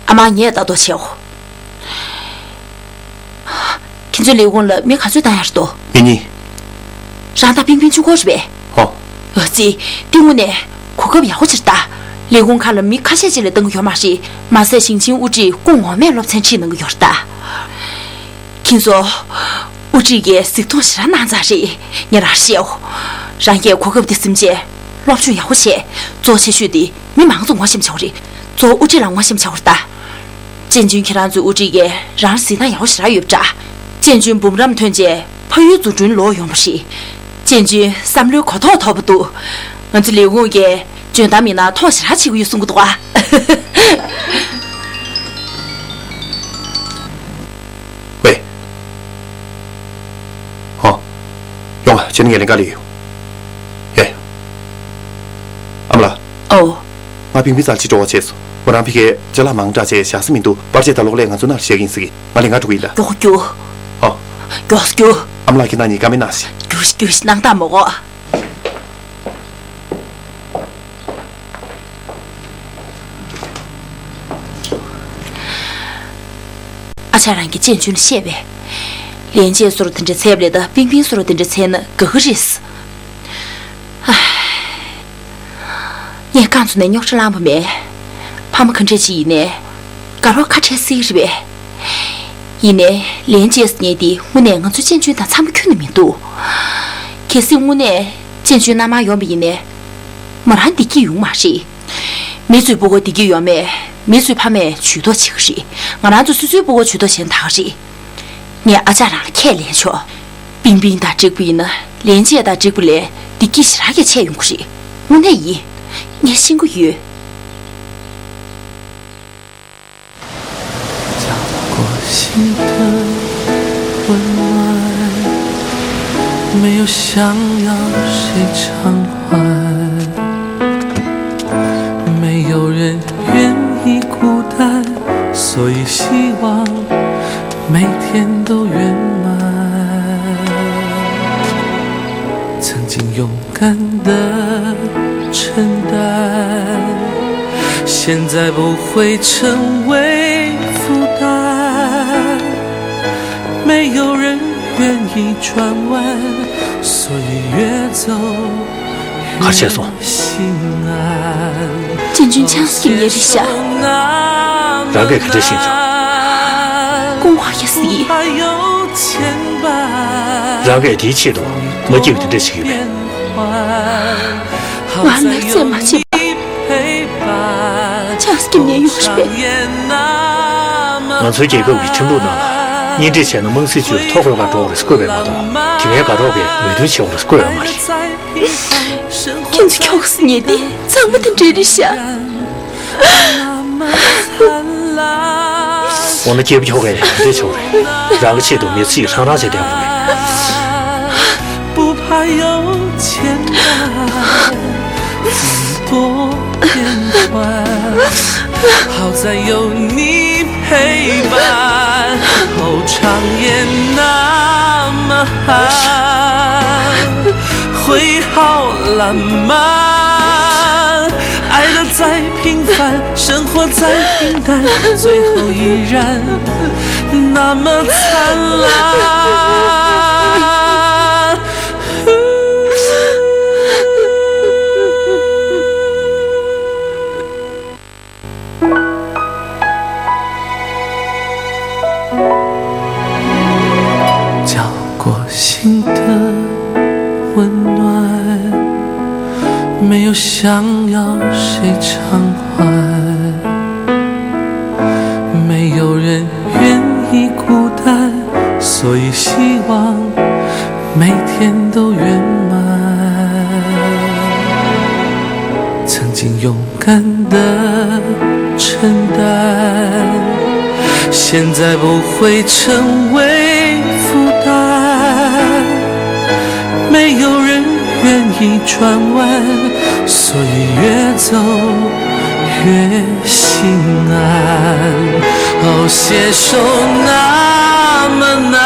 ཨ་མ་ངས་ལྟ་རྟོག་བྱེད་འོ། ཁྱེད་ཚོའི་ལས་ཁུངས་ལ་མི་ག་ཚོད་བཏང་ཡག་འདུག་ངེད་གཉིས། རང་དང་པིང་པིང་གཅིག་པོ་རེད་པས། ཧོ། ཨ་ཙི། དེ་དངོས་གནས་གོ་སྐབས་ཡག་པོ་ཅིག་རེད་ད། ལས་ཁུངས་ཁག་ལ་མི་ཁ་ཤས་ཅིག་ལས་བཏང་གི་ཡོད་མ་རེད། མ་ཟད་ཞིང་ཆེན་དབུ་ཁྲིད་སྐུ་ངོ་མས་སློབ་ཚན་ཁྲིད་གནང་གི་ཡོད་རེད་ད། ཁྱེད་ཚོ། དབུ་ཁྲིད་ཀྱིས་གཟིགས་མཐོང་ཞེ་དྲག་གནང་ཚར་རེད། ངས་རང་བཤད་འོ། རང་གིས་གོ་སྐབས་འདི་ཟིན་རྗེས་སློབ་སྦྱོང་ཡག་པོ་བྱས། གཙོ་ཆེ་ཤོས་དེ་མི་མང་ཚོ་ངོ་ཤེས་པ་བྱེད་དགོས་རེད། གཙོ་བོ་དབུ་ཁྲིད་ལ་ངོ་ཤེས་པ་བྱེད་དགོས་རེད་ད། ཅན་ཅུན། ཁྱེད་རང་ཚོའི་དབུ་ཁྲིད་ཀྱིས་རང་གཟིགས་སྟངས་ཡག་པོ་ཞེ་དྲག་ཡོད་པ་འདྲ། ཅན་ཅུན་འབུམ་རམས་ཐོན་རྗེས་ཕ་ཡུལ་འཛུགས་སྐྲུན་ལོག་ཡོང་བ་རེད། ཅན་ཅུན་བསམ་བློའི་གོ་རྟོགས་དོད་པོ་འདུག་ང་ཚོའི་ལས་ཁུངས་ཀྱི་འཇོན་ཐང་མི་སྣར་མཐོང་ཞེ་དྲག་བྱེད་ཀྱི་ཡོད་གསུང་གི་འདུག་ཨ། ཝེ། ཧོ། ཡོང་ང་། བྱས་ན་ངས་ལེན་ག་ལས་ཡོད། ཡ་ཡ། ཨ་མ་ལགས། ཨོ། ང་པིང་པིང་རྩར་ཅིག་འགྲོ་བ་བྱས་སོང་། མོ་རང་ཕ་གིར་ཅ་ལག་མང་དྲགས་བྱས་བཞག་ས་མི་འདུག་པར་ཆས་དང་གློག་ཀླད་ང་ཚོ་ནང་བཞག་གི་ཡིན་ཟེར་གི། ང་ལེན་ག་འགྲོ་གི་ཡིན་ད། མགྱོགས་རྒྱུགས། ཨོ། མགྱོགས་རྒྱུགས། ཨ་མ་ལགས་ཁྱེད་རང་གཉིས་ཀ་མེད་གནང་ཞིག་རྒྱུགས་ཤིག་རྒྱུགས་ཤིག་སྣང་དག་མ་གོ། ཨ་ཅག་རང་གིས་ཅན་ཅུན་ལ་བཤད་པས། ལན་ཅན་བཟོ་འདྲ་དེ་འདྲ་འཚོལ་བ་ལས་ད་པིང་པིང་བཟོ་འདྲ་དེ་འདྲ་འཚོལ་ན་དགའ་གི་རེད། ངས་རྐང་བཙུགས་ནས་རྙོག་དྲ་བསླངས་པ་མེད། ཕ་མ་ག་འདྲས་ཅིག་ཡིན་ནའི། དགའ་རོགས་ཁ་བྲལ་སྲིད་རེད་པས། ཡིན་ནའི་ལན་ཅན་ཟེར་མཁན་དེ་དངོས་གནས་ང་ཚོ་ཅན་ཅུན་དང་འཚམ་པོ་ཁྱོན་ནས་མི་འདུག་གལ་སྲིད་དངོས་གནས་ཅན་ཅུན་མནའ་མར་ཡོང་བ་ཡིན་ནའི། མོ་རང་བདེ་སྐྱིད་ཡོང་མ་རེད། མི་ཚོའི་སྤུ་གུ་བདེ་སྐྱིད་ཡོང་མེད། མི་ཚོའི་ཕ་མས་ཇུས་གཏོགས་བྱེད་ཀྱི་རེད། ང་རང་ཚོ་སོ་སོའི་སྤུ་གུ་ཇུས་གཏོགས་བྱས་ན་ད་ག་རེད། ངས་ཨ་ཅག་རང་ལ་ཁས་ལེན་ཆོག་པིང་པིང་དང་འགྲིག་པ་ཡིན་ན་ལན་ཅན་དང་འགྲིག་པ་ལས་བདེ་སྐྱིད་ཞེ་དྲག་གི་ཆེ་ཡོང་གི་རེད། དངོས་གནས་ཡིན། ངས་ཤེས་ཀྱི་ཡོད། ག་བྱས་སོང་། ཅན་ཅུན་ཆང་ས་གི་ཉེ་རི་ཤ། རང་གིས་ག་འདྲ་ཤེས་སོང་། ཀུང་ ཁ་ཡ་སི། རང་གིས་དེའི་ཆེད་དུ་མ་སྐྱིད་པ་དེ་འདྲ་ཞིག་ཡོད་པས། ང་ལ་བརྩེ་མ་བྱེད་པ། ཆང་སྐྱིན་ནས་ཡོང་ཤི་པས། ང་ཚོའི་རྒྱལ་ཁབ་ཀྱི་ཁྲིམས་ལུགས་ནང་ལ། གཉེན་སྒྲིག་བྱས་ན་དམངས་སྲིད་ཅུས་ཐོ་འགོད་གར་འགྲོ་དགོས་རེད་བཀོད་པས་མ་གཏོགས། དེ་མིན་དགའ་རོགས་ཀྱིས་འོས་བསྡུ་བྱེད་དགོས་རེད་བཀོད་ཡོད་མ་རེད། ཁྱེད་ཚོ་ཁྱོ་ག་སི་ཉེ་དེ་གཙང་མ་དེ་འདྲ་རེད་ཤག་འོ་ན་སྐྱེས་བུ་ཁྱོ་གས་དེ་འདྲས་ཆོག་རེད། རང་གི་ཆེད་དུ་མི་ཚེ་ཡི་ཧྲང་ཧྲང་བྱས་བསྡད་པ་རེད། 不怕有钱难，富多变坏，好在有你陪伴，后场也那么好。会好浪漫，爱的再平凡，生活再平淡，最后依然那么灿烂。 交过心的温暖，没有想要谁偿还，没有人愿意孤单，所以希望每天都圆满。曾经有 敢的承担，现在不会成为负担。没有人愿意转弯，所以越走越心安。哦，携手那么难，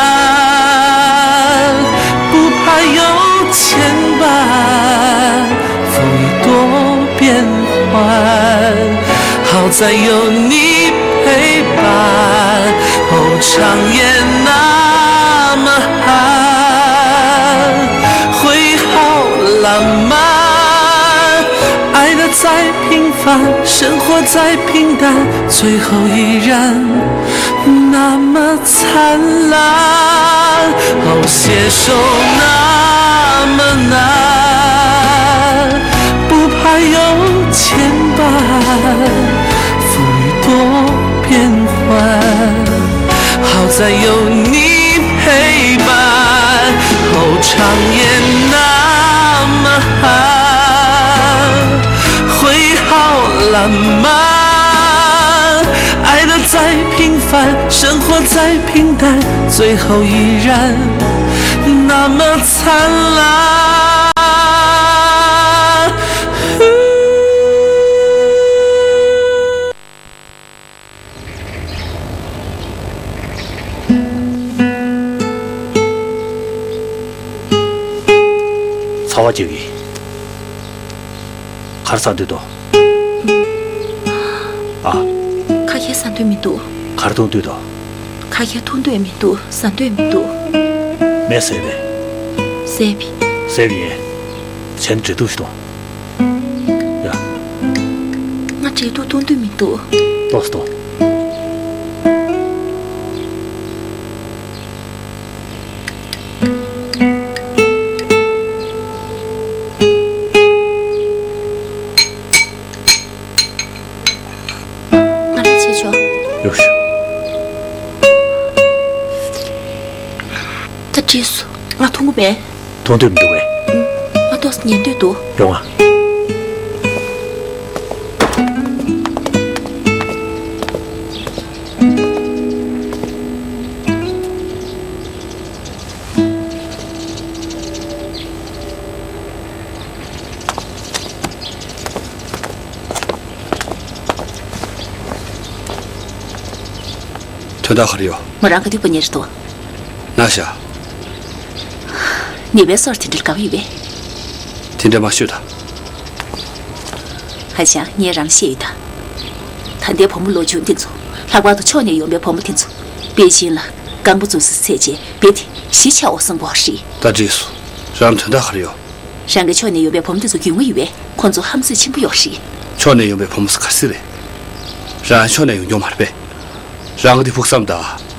不怕有牵绊。 风雨多变幻，好在有你陪伴。哦，长夜那么寒，会好浪漫。爱的再平凡，生活再平淡，最后依然那么灿烂。哦，携手那么难， 不怕有牵绊，风雨多变幻，好在有你陪伴。哦，长夜那么寒，会好浪漫。爱的再平凡，生活再平淡，最后依然那么 灿烂。ཚ་བ་ཅིག་གིས། གར་ཟ་འདོད་དོ། ཨ། ཁ་ཤས་ཟ་འདོད་མི་འདུག་གར་འཐུང་འདོད་དོ། ཁ་ཤས་འཐུང་འདོད་མི་འདུག་ཟ་འདོད་མི་འདུག་མེ་བསད་པས། བསད་པས། བསད་པས་ཡིན། བྱས་ན་འབྲས་ཐུག་ཞིག་འཐུང་། ཡ། ང་འབྲས་ཐུག་འཐུང་འདོད་མི་འདུག་ཏོག་ཙམ་འཐུང་། ང་རང་བྱེད་ཆོག་ཡོད་ཤོག་ད་འགྲིག་སོང་། ང་འཐུང་གི་མེད། འཐུང་འདོད་མི་འདུག་པས། ང་ཏོག་ཙམ་ཉལ་འདོད་འདུག་ཡོང་ང་། དོན་དག་ག་རེ་ཡོད། མོ་རང་ག་དུས་པ་ཉེ་རེད་དོ། ན་ཤ། ཉེ་བའི་སོར་དེ་འདྲ་དགའ་བ་ཡོད་པས། དེ་འདྲ་མ་ཤོད་ད། ཧ་ཅང་ངས་རང་ཤེས་ཡོད་ད། ད་ལྟའི་བུ་མོ་ལོ་ཆུང་འདི་ཚོ། ལྷག་པར་དུ་ཕྱོགས་ནས་ཡོང་པའི་བུ་མོ་དེ་ཚོ། པེ་ཅིན་ལ་རྐང་པ་འཛུགས་སའི་ཚད་ཅེས་བེད་དེ་གཞི་ཆགས་འོ་སང་པོ་རེད། ད་འགྲིག་སོང་། རང་དོན་དག་ག་རེ་ཡོད། རང་གི་ཕྱོགས་ནས་ཡོང་པའི་བུ་མོ་དེ་ཚོ་རྒྱུས་མངའ་ཡོད་པས་ཁོང་ཚོ་ཧམ་ཟོས་ཆེན་པོ་ཡོད་རེད། ཕྱོགས་ནས་ཡོང་པའི་བུ་མོ་ཚོ་ག་རེ་ཟེར་རེད། རང་ཕྱོགས་ནས་ཡོང་མྱོང་མ་རེད་པས། རང་གི་དེ་ཕུགས་བསམ་དང་།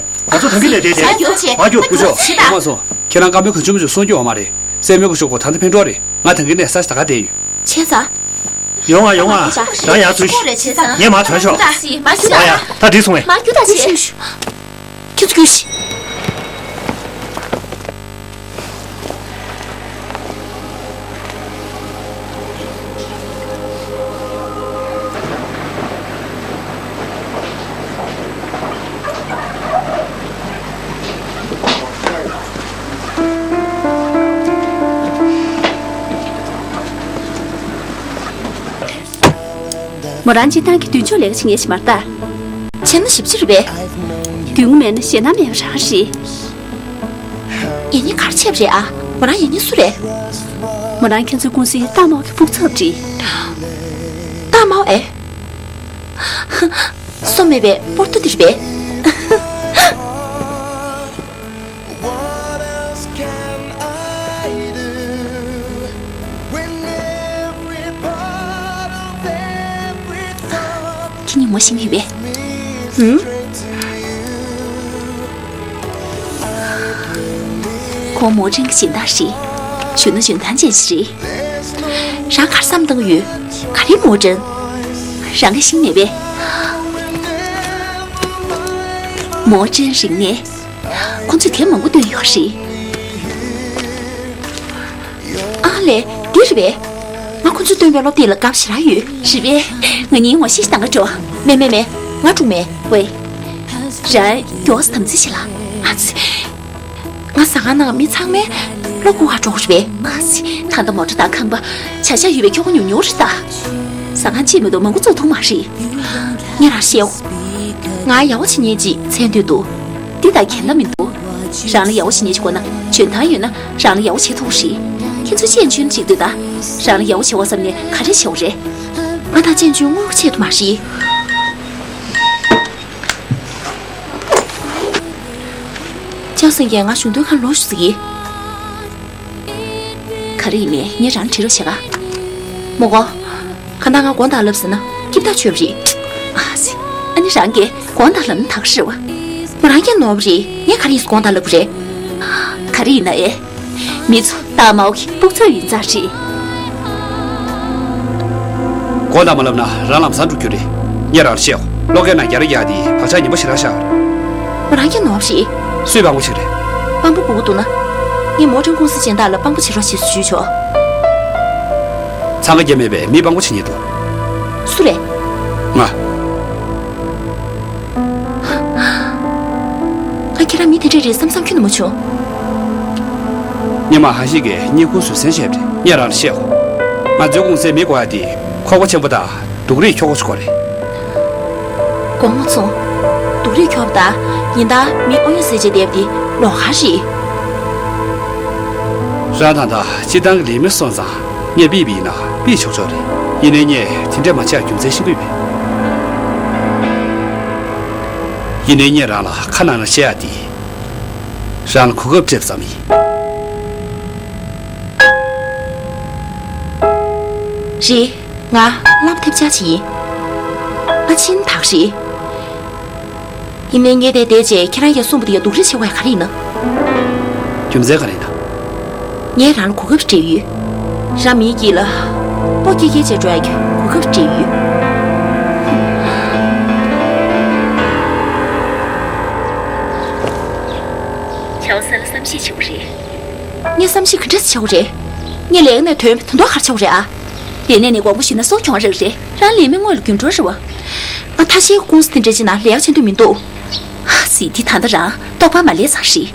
ང་ཚོ་ཐང་གི་ནས་བསྡད་དེ། ང་རྒྱུགས་བྱེད། ང་རྒྱུགས། སྐུ་ཞབས། ཡོང་མ་སོང་། ཁྱེད་རང་བཀའ་མོལ་གང་བྱུང་མ་བྱུང་གསུང་རྒྱུ་ཡོད་མ་རེད། སྲས་མོ་སྐུ་ཞབས་ཁོ་ད་ལྟ་ཕན་གྲོགས་རེད། ང་ཐང་གི་ནས་ས་ཆ་ད་ག་བསྡད་ཡོད། ཆེ་ཙང་། ཡོང་ང་། ཡོང་ང་། རང་ཡར་ཚུར་ཤོག་ངས་མར་ཐོན་ཤོག་ང་ཡ། ད་འགྲིག་སོང་ངས། མར་རྒྱུགས་ད་བྱེད། ཁྱོད་ཚོ་རྒྱུགས་ཤིག་མོ་རང་སྤྱིར་བཏང་གི་མདུན་ཅོག་ལས་ཀ་བྱེད་མཁན་ཞིག་མ་རེད་ད། ཆེ་ན་ཞིབ་ཆ་རེད་པས། མདུན་ངོ་མེད་ན་ཞེད་སྣང་མེད་པ་རང་རེད། ཡིན་ནའི་ག་རེ་བྱས་པ་རེད་ཨ། མོ་རང་ཡིན་ནི་སུ་རེད། མོ་རང་ཁྱེད་ཚོའི་ཀུང་སིའི་ཏཱ་མའོ་གི་ཕུགས་ཚབ་རེད། ཏཱ་མའོ་ཨེ། སོ་མེད་པའི་པོར་ཏོ་འདི་རེད་པས། ཁྱེད་གཉིས་མོ་ཤེས་ཀྱི་ཡོད་པས། ཧུམ། ཁོང་མོ་ཅན་གྱི་སྦྱིན་བདག་རེད། གཞོན་ནུ་འཇོན་ཐང་ཅན་ཞིག་རེད། རང་ག་རེ་བསམ་བཏང་གི་ཡོད། ག་རེ་མོ་ཅན། རང་གིས་ཤེས་ནས་པས། མོ་ཅན་རིག་གནས། ཁོང་ཚོས་དེབ་མང་པོ་བཏོན་ཡོད་རེད། ཨ་ལས། འདི་རེད་པས། ང་ཁོ་ཚོས་བཏོན་པའི་སློབ་དེབ་ལ་དགའ་པོ་ཞེ་དྲག་ཡོད། རེད་པས། ང་གཉིས་ངོ་ཤེས་ཤིག་བཏང་ག་འགྲོ། མེད་མེད་མེད། ང་དཀྲུག་མེད། ཝེ། རང་མགྱོགས་སེ་དམ་འཛིན་བྱེད་ལ། ཨ་ཙི། ང་ཟ་ཁང་ནང་མི་ཚང་མས་བློ་ཁུག་ག་འགྲོ་གི་རེད་པས། ཨ་ཙི། ད་ལྟ་མོ་ཊ་དང་ཁང་པ་བྱ་བཞག་ཡོད་པའི་ཁྱོ་ག་ཉུང་ཉུང་རེད་ད། ཟ་ཁང་གཅིག་མ་གཏོགས་མང་པོ་བཙུགས་ཐུབ་མ་རེད། ངས་རང་བཤད་འོ། ང་ཡག་པོ་བྱེད་མཁན་ཅིག་མཚན་སྡོད་འདུག་འདི་ལྟར་གྱེན་ལ་མི་འདུག་རང་ལ་ཡག་པོ་བྱེད་མཁན་ཅིག་དགོས་ན་འཇོན་ཐང་ཡོད་ན་རང་ལ་ཡག་པོ་བྱེད་ཐུབ་རེད། ཁྱེད་ཚོ་ཅན་ཆུན་ཅིག་འདུག་ད། རང་ལ་ཡག་པོ་བྱེད་དགོས་བསམ་ནས་ག་རེ་བྱེད་དགོས་རེད། ང་དང་ཅན་ཆུན་དངུལ་ཆེད་དུ་མ་རེད། ལྕགས་སེང་གིས་ང་གཞུང་དོན་ཁང་ལོག་ཞུ་ཟེར་གི། ག་རེ་ཡིན་མིན་ངས་རང་ལ་དྲི་རོགས་བྱེད་ག། མོ་གོ། གང་ལྟར་ང་དགོངས་དག་ལབ་ཟེར་ན་སྐྱིད་པོ་ཐག་ཆོད་པ་རེད། ཨ་ཙི། ཨ་ནི་རང་གིས་དགོངས་དག་ལབ་ན་ད་ག་རེ་རེད་བ། མོ་རང་གིས་ནོར་བ་རེད། ངས་ག་རེ་ཡིན་ཟེར་དགོངས་དག་ལབ་དགོས་རེད། ག་རེ་ཡིན་ན་ཨེ། མི་ཚོ་ཏཱ་མའོ་གི་ཕུགས་ཚབ་ཡིན་ཙང་རེད། དགོངས་དག་མ་ལབ་ན་རང་ལམ་སང་འགྲོ་རྒྱུ་རེད། ངས་རང་ལ་བཤད་གོ། གློག་ཀའི་ནང་རྒྱ་ར་རྒྱག་དེ་བག་ཆགས་ངན་པ་ཞེ་དྲག་བཞག་རེད། མོ་རང་གིས་ནོར་བ་རེད། སུས་དཔང་པོ་བྱེད་ཀྱི་རེད། དཔང་པོ་དགོས་ཀྱི་འདུག་ན། ངས་མོ་ཊན་ཀུང་སི་སྦྱིན་བདག་ལ་དཔང་པོ་བྱེད་རོགས་ཞེས་སུ་ཞུས་ཆོག་འཚང་ཁ་རྒྱ་མེད་པའི་མི་དཔང་པོ་བྱེད་མཁན་འདུག་སུ་རེད། ང་། ང་ཁྱེད་རང་མི་དེ་འདྲས་རེད་བསམ་བསམ་ཁྱོན་ནས་མ་བྱུང་། སྔོན་མ་ཧ་ཤི་གིས་སྙིང་ཁུང་བཟོད་བསྲན་བྱས་པ་རེད། ངས་རང་ལ་བཤད་གོ། ང་ཚོའི་ཀུང་སིའི་མི་དགོས་ཡ་དེ་ཁོག་པ་ཆེན་པོ་དང་སྡུག་རུས་ཁྱོག་པོ་ཞིག་དགོས་རེད། དགོངས་མ་ཚོམ། སྡུག་རུས་ཁྱོག་པོ་དང་ཡིན་ད་མི་ཨོ་ཡོན་ཟེར་བྱས་བསྡད་པ་དེ་ལོགས་ཀ་རེད། རང་ད་ལྟ་སྤྱིར་བཏང་གི་ལས་མི་སོང་ཙང་ངས་ཕུད་པ་ཡིན་ན་ཕུད་ཆོག་ཆོག་རེད། ཡིན་ནའི་ངས་དེ་འདྲས་མ་བྱེད་ཡ་རྒྱུ་མཚན་ཤེས་ཀྱི་ཡོད་པས། ཡིན་ནའི་ངས་རང་ལ་ཁ་ནང་ནས་བཤད་ཡ་དེ། རང་ལ་གོ་སྐབས་སྤྲད་པ་ཙམ་ཡིན། རེད། ང་སློབ་ཐེབས་ཆག་ཅིག་ཡིན། ང་ཕྱིན་ཐག་རེད། ཡིན་ནའི་ངས་དེ་བལྟས་རྗེས་ཁྱེད་རང་གིས་གསུངས་པ་དེ་ཡ་སྡུག་རུས་བྱེད་དགོས་ཡ་ག་རེ་ཡིན་ན། རྒྱུ་མཚན་ག་རེ་ཡིན་ན། ངས་རང་ལ་གོ་སྐབས་སྤྲད་ཡོད། རང་མིའི་དཀྱིལ་ལ་སྤོ་སྐྱེལ་སྐྱེལ་བྱས་འགྲོ་ཡ་གི་གོ་སྐབས་སྤྲད་ཡོད། ཆའོ་སན་ལ་བསམ་ཤེས་བྱེད་དགོས་རེད། ངས་བསམ་ཤེས་ག་འདྲ་ཞིག་བྱེད་དགོས་རེད། ངས་ལས་ཀ་ནས་ཐོན་དོན་དག་ག་རེ་བྱེད་དགོས་རེད་ཨ། ལས་གནས་ནས་དགོངས་པ་ཞུས་ན་སྲོག་གྱོང་རག་རེད། རང་ལས་མེད་དངོས་ལ་རྒྱུ་འབྲས་རེད་བ། ང་ཐ་ཤལ་གྱི་ཀུང་སི་དེ་འདྲ་ཅིག་ནང་ལས་ཀ་བྱེད་འདོད་མི་འདུག་ཨ་ཙི། འདི་ད་ལྟ་རང་རྟོགས་པ་མ་ལེགས་ཙང་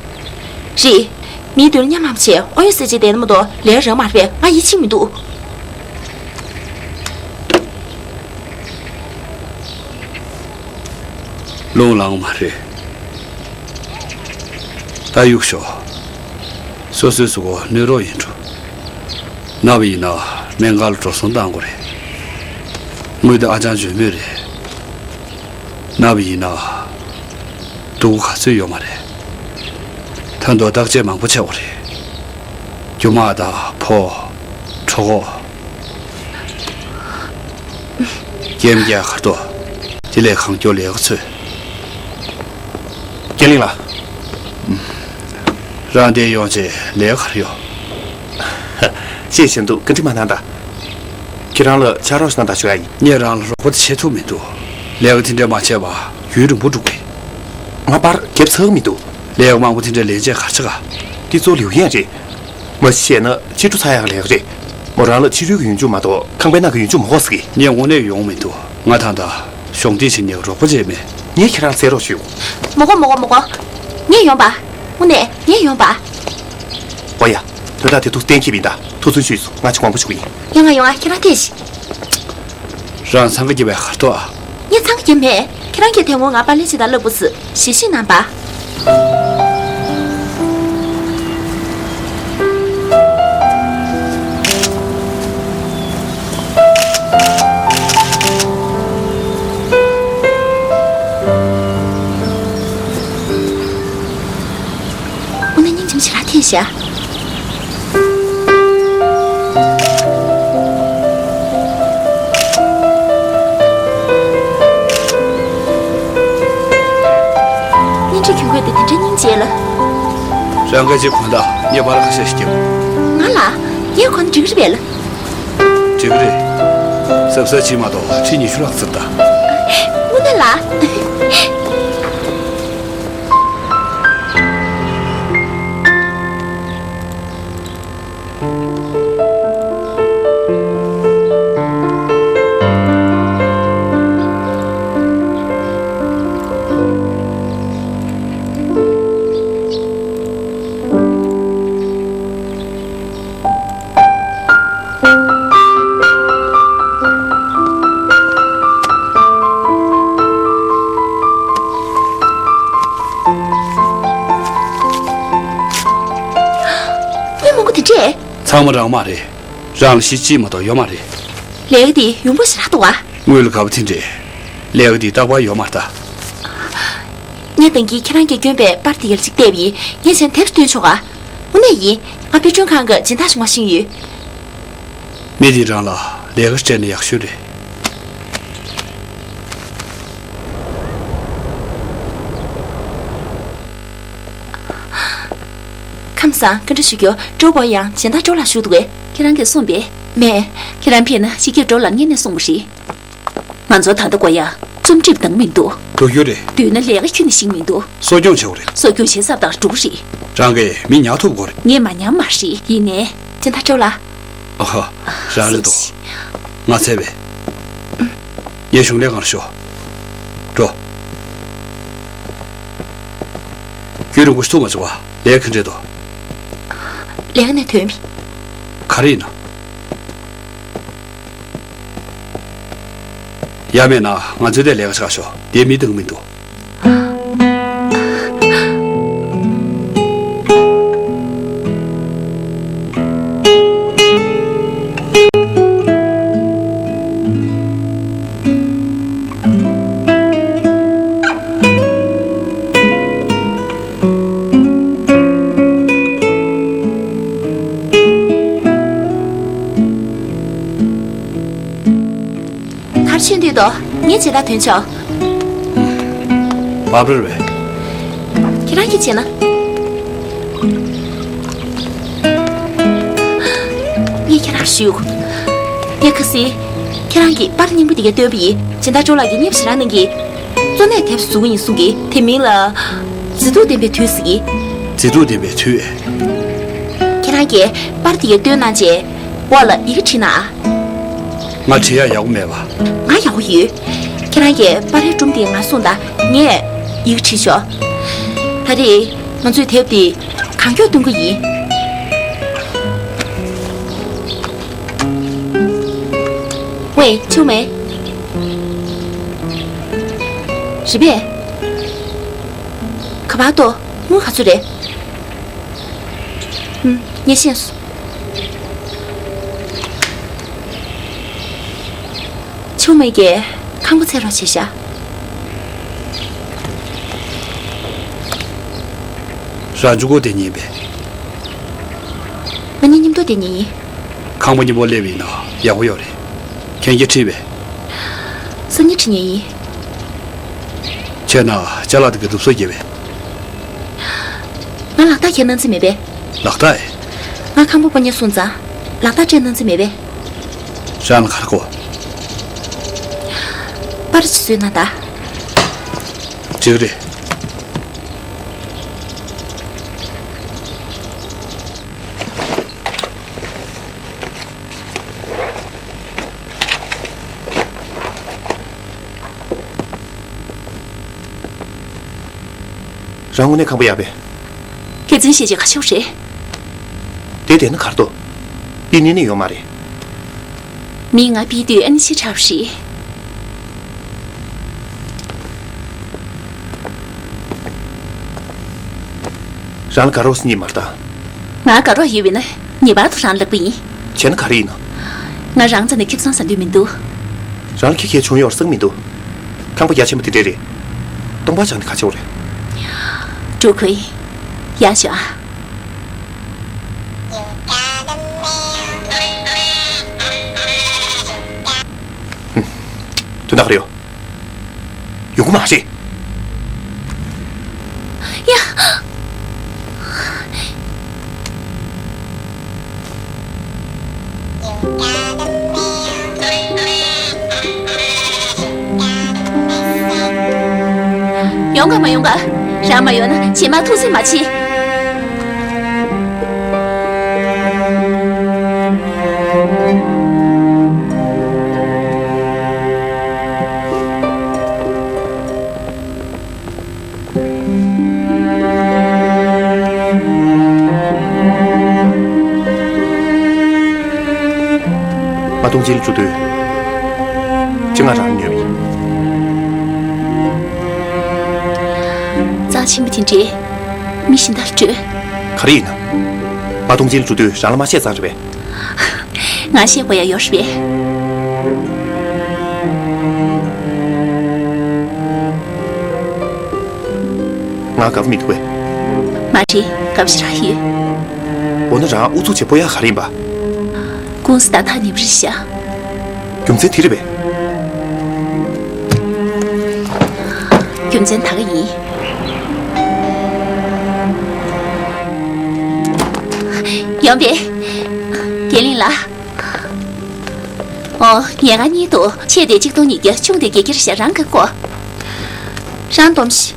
རེད། རེད། མིའི་མདུན་ལ་མཉམ་མང་བྱས་ཨོ་ཡོད་ཟེར་བྱས་བསྡད་ན་མ་གཏོགས་ལས་རག་མ་རེད་པས། ང་ཡིད་ཆེས་མི་འདུག་རླུང་ལངས་མ་རེད། ད་གཡུག་ཞོག་སོ་སོའི་གཟུགས་པོ་ནུས་རོགས་ཡིན་འགྲོ། ན་བ་ཡིན་ན་སྨན་ཁང་ལ་འགྲོ་སོང་བཏང་དགོས་རེད། དངུལ་དེ་ཨ་ཅང་འཇོན་མོ་རེད། ན་བ་ཡིན་ན་སྡུག་གུ་ག་ཚོད་ཡོད་མ་རེད། ད་དུང་བརྟག་དཔྱད་མང་པོ་བྱེད་དགོས་རེད། རྒྱུ་མ་དང་ཕོ། གྲོད་ཁོག་རྐྱེན་རྒྱག་ཁ་ཏོ། དེ་ལས་གང་མགྱོགས་ལས་ཀ་འཚོལ། རྒྱལ་གླིང་ལགས། རང་འདིར་ཡོང་རྗེས་ལས་ཀ་ག་རེ་ཡོད། ཤེས་བཞིན་དུ་བཀའ་འདྲི་མ་གནང་དང་། ཁྱེད་རང་ལ་ཕྱག་རོགས་ཤིག་གནང་དང་ཞུ་ཡ་ཡིན། ངས་རང་ལ་རོགས་པ་དེ་བྱེད་ཐུབ་མི་འདུག་ལས་ཀ་དེ་འདྲ་མ་བྱས་པར་ཡུན་རིང་པོ་འགྲོ་གི། ང་པར་རྒྱབ་ཚར་གི་མི་འདུག་ལས་ཀ་མང་པོ་དེ་འདྲ་ལེན་བྱས་ག་རེ་བྱེད་ག། འདི་གཙོ་བོ་ལིའུ་ཡན་རེད། མ་གཞི་བཤད་ན་ཕྱི་དྲོ་ཚར་ཡག་གི་ལས་ཀ་རེད། མོ་རང་ལ་ཕྱི་དྲོའི་གི་ཡུན་ཆུང་མ་གཏོགས་ཁང་པའི་ནང་གི་ཡུན་ཆུང་མ་དགོས་ཟེར་གི། ངས་དངོས་གནས་ཡོང་མི་འདུག་ང་ད་ལྟ་གཞོགས་འདེགས་བྱེད་མཁན་རོགས་པ་བྱས་མེད། ངས་ཁྱེད་རང་ལ་ཟེར་རོགས་ཞུ། མོ་གོ་མོ་གོ་མོ་གོ། ངས་ཡོང་པ། དངོས་གནས་ངས་ཡོང་པ། འོ་ཡ། དོན་དག་དེ་ཐུགས་གཏན་འཁེལ་བ་ཡིན་ད། ཐུགས་བརྩོན་ཞུས་སོང་། ང་ཅིག་དགོངས་པ་ཞུ་གི་ཡིན། ཡ་ང་ཡོང་ཨ། ཁྱེད་རང་ཐད་ཤིག་རང་འཚང་ཁ་རྒྱབ་པའི་ཁ་ཐོག་ཨ། ངས་འཚང་ཁ་རྒྱབ་མེད། ཁྱེད་རང་གིས་དེ་སྔོན་ང་པར་ལེན་བྱེད་དང་ལབ་དགོས་སུ་ཞིབ་བཤེར་གནང་པ། བྱ། གཉེན་སྒྲིག་གྱོན་གོས་དེ་དེ་འདྲའི་སྙིང་རྗེ་ལ། རང་ག་ཅིག་གོན་དང་། ངས་པར་ཁ་ཤས་ཤིག་བརྒྱབ། ང་ལ། ངས་གོན་འགྲིག་རེད་པས་ལ། འགྲིག་གི་རེད། གཟབ་གཟབ་བྱེད་མ་གཏོགས་ཁྲི་ཉི་ཤུ་ལྷག་ཙམ་ད། དངོས་གནས་ལ། དངུལ་མང་པོ་དེ་འདྲས། ཚང་མ་རང་མ་རེད། རང་ལ་གཞི་གཅིག་མ་གཏོགས་ཡོད་མ་རེད། ལས་ཀ་དེ་ཡོང་འབབ་ཞེ་དྲག་འདུག་ག། དངུལ་ལ་དགའ་པོ་དེ་འདྲས། ལས་ཀ་དེ་རྟག་པར་ཡོད་མ་རེད་ད། ངས་ད་གིན་ཁྱེད་རང་གིས་བསྐྱོན་པའི་པར་དེ་ཡར་གཅིག་བལྟས་པ་ཡིན། ངས་གཞན་དེབ་སྟོན་ཆོག་ག། དངོས་གནས་ཡིན། ང་དཔེ་སྐྲུན་ཁང་གི་སྦྱིན་བདག་ཞིག་མ་ཤེས་ཡོད། མི་དེ་རང་ལ་ལས་ཀ་སྤྲད་ན་ཡག་ཤོས་རེད། ཁམས་བཟང་། བཀའ་འདྲི་ཞུ་རྒྱུ། ཀྲོའུ་པོ་ཡང་སྦྱིན་བདག་ཀྲོའུ་ལགས་བཞུགས་འདུག་གས། ཁྱེད་རང་གིས་གསུངས་པས། མེད། ཁྱེད་རང་ཕེབས་ན་སྤྱི་ཁྱབ་ཀྲོའུ་ལགས་སྔོན་ནས་གསུངས་པ་རེད། ང་ཚོ་ད་ལྟ་དགོས་ཡ་རྩོམ་སྒྲིག་བཏང་མི་འདུག་འགྲོ་རྒྱུ་རེད། འདུག་ན་ལས་ཀ་ཁྱོན་ནས་ཤེས་མི་འདུག་གསོ་སྐྱོང་བྱེད་དགོས་རེད། གསོ་སྐྱོང་བྱེད་ས་དང་འགྲོ་གི་རེད། རང་གིས་མི་ཉར་ཐུབ་དགོས་རེད། ངས་མ་ཉར་མ་རེད། ཡིན་ནའི། སྦྱིན་བདག་ཀྲོའུ་ལགས། ཨ་ཧ། རང་རེད་དོ། ང་ཚད་པས། ངས་གཞུང་ལས་ཁང་ལ་ཤོག་འགྲོ། རྒྱུན་རིང་པོ་ཞིག་ཐུག་མ་བྱུང་བ། ལས་ག་འདྲས་འདུག་ལས་ཀ་ནས་ཐོན་པའི། ག་རེ་ཡིན་ན། ཡ་མེད་ན་ང་ཚོའི་དེ་ལས་ཀ་ཆགས་ཤོག་དེ་མི་འདང་མི་འདུག་གར་ཆེན་དུས་དོ། ངས་བྱེད་ཐག་ཐོན་ཆོག་བབ་རེད་བས། ཁྱེད་རང་གིས་བྱས་ན། ངས་ཁྱེད་རང་ཞུ། ངས་ཁ་སང་ཁྱེད་རང་གི་པར་སྙིང་པོ་དེ་ག་བཏོན་པ་ཡིན། སྦྱིན་བདག་ཀྲོའུ་ལགས་ཀྱིས་སྙན་ཞེ་དྲག་གནང་གི། གཙོ་གནད་དེབ་བཟོ་གི་ཡིན་གསུང་གི། དེ་མིང་ལ། མཛེས་སྡུག་ལྡན་པའི་དུས་ཟེར་གི། མཛེས་སྡུག་ལྡན་པའི་དུས། ཁྱེད་རང་གིས་པར་དེ་ག་བཏོན་གནང་རྗེས། འོག་ལ་ཡི་གེ་བྲིས་ན་ཨ། ང་བྲིས་ཡག་ཡག་པོ་མེད་པ། ང་ཡག་པོ་ཡོད། ཁྱེད་རང་གིས་པར་རིས་སྒྲུང་དེ་ང་གསུངས་དང་། ངས་ཡི་གེ་བྲིས་ཤོག་ད་རེས་ང་ཚོས་དེབ་དེ་གང་མགྱོགས་སྟོན་གི་ཡིན། ཝེ། ཆུང་མེ། རེད་པས། ག་པར་ཏོ། དངུལ་ག་ཚོད་རེད། ཧུམ། ངས་ཤེས་སོང་། ཆུང་མེ་གིས་ཁང་པ་འཚོལ་རོགས་བྱས་ཤག་རང་ཆུང་ཀུ་དེ་ཉིད་པས། ང་གཉིས་མཉམ་དུ་དེ་ཉིད་ཡིན། ཁང་པ་མཉམ་པོ་སླེབས་ཡིན་ན་ཡག་པོ་ཡོད་རེད། ཁྱེད་ཀྱིས་ཁྲིད་པས། སང་ཉིན་ཁྲིད་ཉན་ཡིན། ཁྱེད་ན་ཅ་ལག་དེ་ག་ལུགས་སྲོལ་རྒྱས་པས། ང་ལག་རྟགས་ཁྱེད་གནང་རྩིས་མེད་པས། ལག་རྟགས་ཨེ། ང་ཁང་པ་སྤོ་ཉན་སོང་ཙང་། ལག་རྟགས་སྤྲད་གནང་རྩིས་མེད་པས། རང་ལ་ག་རེ་དགོས། པར་ཅིག་བཟོས་གནང་དང་། འགྲིག་རེད། རང་དངོས་གནས་ཁང་པ་ཡག་པས། དགེ་མཚན་ཤེས་བྱ་ག་ཤོག་རེད། དེ་བསྡད་ན་གར་དོ། པི་ནི་ནི་ཡོད་མ་རེད། མི་ང་པི་དུས་ཨན་ཤི་ཁྲབ་ཤི། རང་ལ་དགའ་རོགས་སུ་གཉིད་མ་ལྟ། ང་དགའ་རོགས་ཡོད་པས་ན་ངེས་པར་དུ་རང་ལག་པ་ཡིན། བྱས་ན་ག་རེ་ཡིན་ནམ། ང་རང་རྩ་ནས་ཁེ་བཟང་ཟ་འདོད་མི་འདུག་རང་ལ་ཁེ་ཁེ་བྱུང་ཡོད་རེད་བསམ་མི་འདུག་ཁང་པ་རྒྱ་ཆེན་པོ་དེ་འདྲས་རེད། སྟོང་པ་ཆགས་ནས་ག་བྱེད་དགོས་རེད། འགྲོ་ཁོས། ཡག་ཤོག་ཨ། ན་ག་རེ་ཡོད། ཡོང་གི་མ་རེད། ཡ། ཡོང་ག་མ་ཡོང་ག། རང་མ་ཡོང་ན་རྗེས་མ་ཐུགས་སེམས་མ་བྱེད། ང་གཏོང་ཆེན་ལ་འགྲོ་དུས། ཅི་ང་རང་ཉོས་པ་ཡིན། རྩ་ཆེན་པོ་དེ་འདྲས་མི་གཞན་དག་ལ་སྤྲོད། ག་རེ་ཡིན་ན། ང་གཏོང་ཆེན་ལ་འགྲོ་དུས་རང་ལ་མ་བཤད་ཙང་རེད་པས། ང་བཤད་དགོས་ཡ་ཡོད་རེད་པས། ང་དགའ་པོ་མི་འདུག་པས། མ་རེད། དགའ་པོ་ཞེ་དྲག་ཡོད། འོ་ན་རང་ཨུ་ཚུགས་བྱེད་པོ་ཡ་ག་རེ་ཡིན་པ། ཀུང་སི་ད་ཐག་ཉེ་པོ་རེད་ཤག་རྒྱུ་མཚན་དེ་རེད་པས། རྒྱུ་མཚན་ད་ག་ཡིན། ཡོང་པས། རྒྱལ་གླིང་ལགས། ཨོ། ཉལ་ཁང་གཉིས་འདུག་ཆེད་དེ་གཅིག་སྟོང་ཉིས་བརྒྱ། ཆུང་དེ་བརྒྱད་བརྒྱ་རེད་ཤག་རང་ག་གོ། རང་སྡོམ་ཤིག་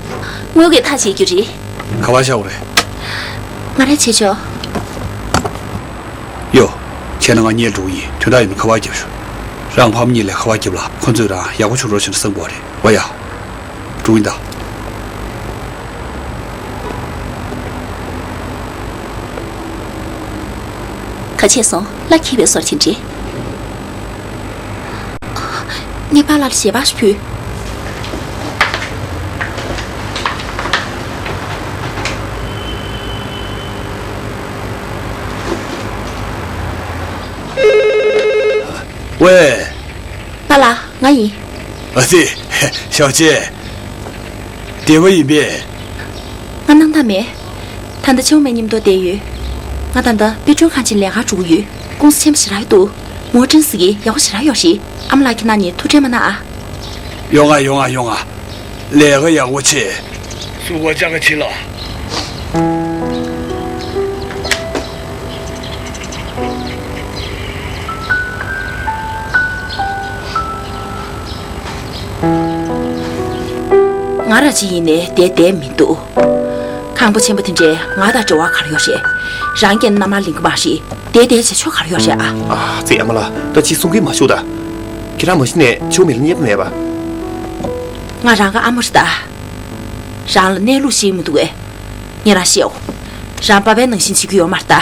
དངུལ་གྱིས་ཐག་བཅད་རྒྱུ་རེད། ག་པར་བཞག་དགོས་རེད། ང་རང་བྱེད་ཆོག་ཡོ། བྱས་ན་ང་གཉིས་འགྲོ་གི་ཡིན། དོན་དག་ཡིན་ན་ཁ་པར་རྒྱབ་ཤོག་རང་ཕ་མ་གཉིས་ལ་ཁ་པར་རྒྱབ་ལ། ཁོ་ཚོས་རང་ཡག་པོ་བྱུང་རོགས་བྱས་ན་བསམ་གྱི་ཡོད་རེད་པ་ཡ། འགྲོ་གི་ཡིན་ད། ཁ་ཕྱེ་སོང་། གླ་འཁྱེར་བའི་སོར་ཕྱིན་འདྲི། ངས་པཱ་ལགས་ལ་ཞལ་པར་ཞིག་ཕུལ། ཝེ། པཱ་ལགས། ང་ཡིན། ཨ་ཙི། ཞའོ་ཅེ། བདེ་པོ་ཡིན་པས། ང་སྣང་དག་མེད། ད་ལྟ་ཆའོ་མེ་མཉམ་དུ་བསྡད་ཡོད། ང་ད་ལྟ་པི་ཀྲུང་ཁང་ཆེན་ལས་ཀར་འགྲོ་གི་ཡོད། ཀུང་སི་ཆེན་པོ་ཞེ་དྲག་འདུག་མོ་ཀྲིན་ཟེར་གྱི་ཡག་པོ་ཞེ་དྲག་ཡོད་རེད། ཨ་མ་ལགས་ཁྱེད་རང་གཉིས་ཐུགས་ཁྲལ་མ་གནང་ཨ། ཡོང་ང་ཡོང་ང་ཡོང་ང་། ལས་ཀ་ཡག་པོ་བྱེད། བསུ་བ་ལྕགས་ཁ་ཕྱི་ལ། ང་རང་གཅིག་ཡིན་ནའི་བསྡད་བསྡད་མི་འདུག་ཁང་པ་ཆེན་པོ་དེ་འདྲས་ང་དང་འབྲེལ་བ་ག་རེ་ཡོད་རེད། རང་གིས་མནའ་མར་ལེན་གྱི་མ་རེད། བསྡད་བསྡད་བྱས་ཆོག་ག་རེ་ཡོད་རེད་ཨ། ཨ་ཙི། ཨ་མ་ལགས། ད་ཅི་གསུང་གིན་མ་བཞུགས་ད། ཁྱེད་རང་མ་གཞི་ནས་ཆའོ་མེ་ལ་མཉེས་པོ་མེད་པ། ང་རང་གི་ཨ་མ་རེད་ད། རང་ལ་གནས་ལུགས་ཤེས་མི་འདུག་གས། ངས་རང་བཤད་འོ། རང་པ་ཕའི་ནང་བཞིན་བྱེད་ཀྱི་ཡོད་མ་རེད་ད།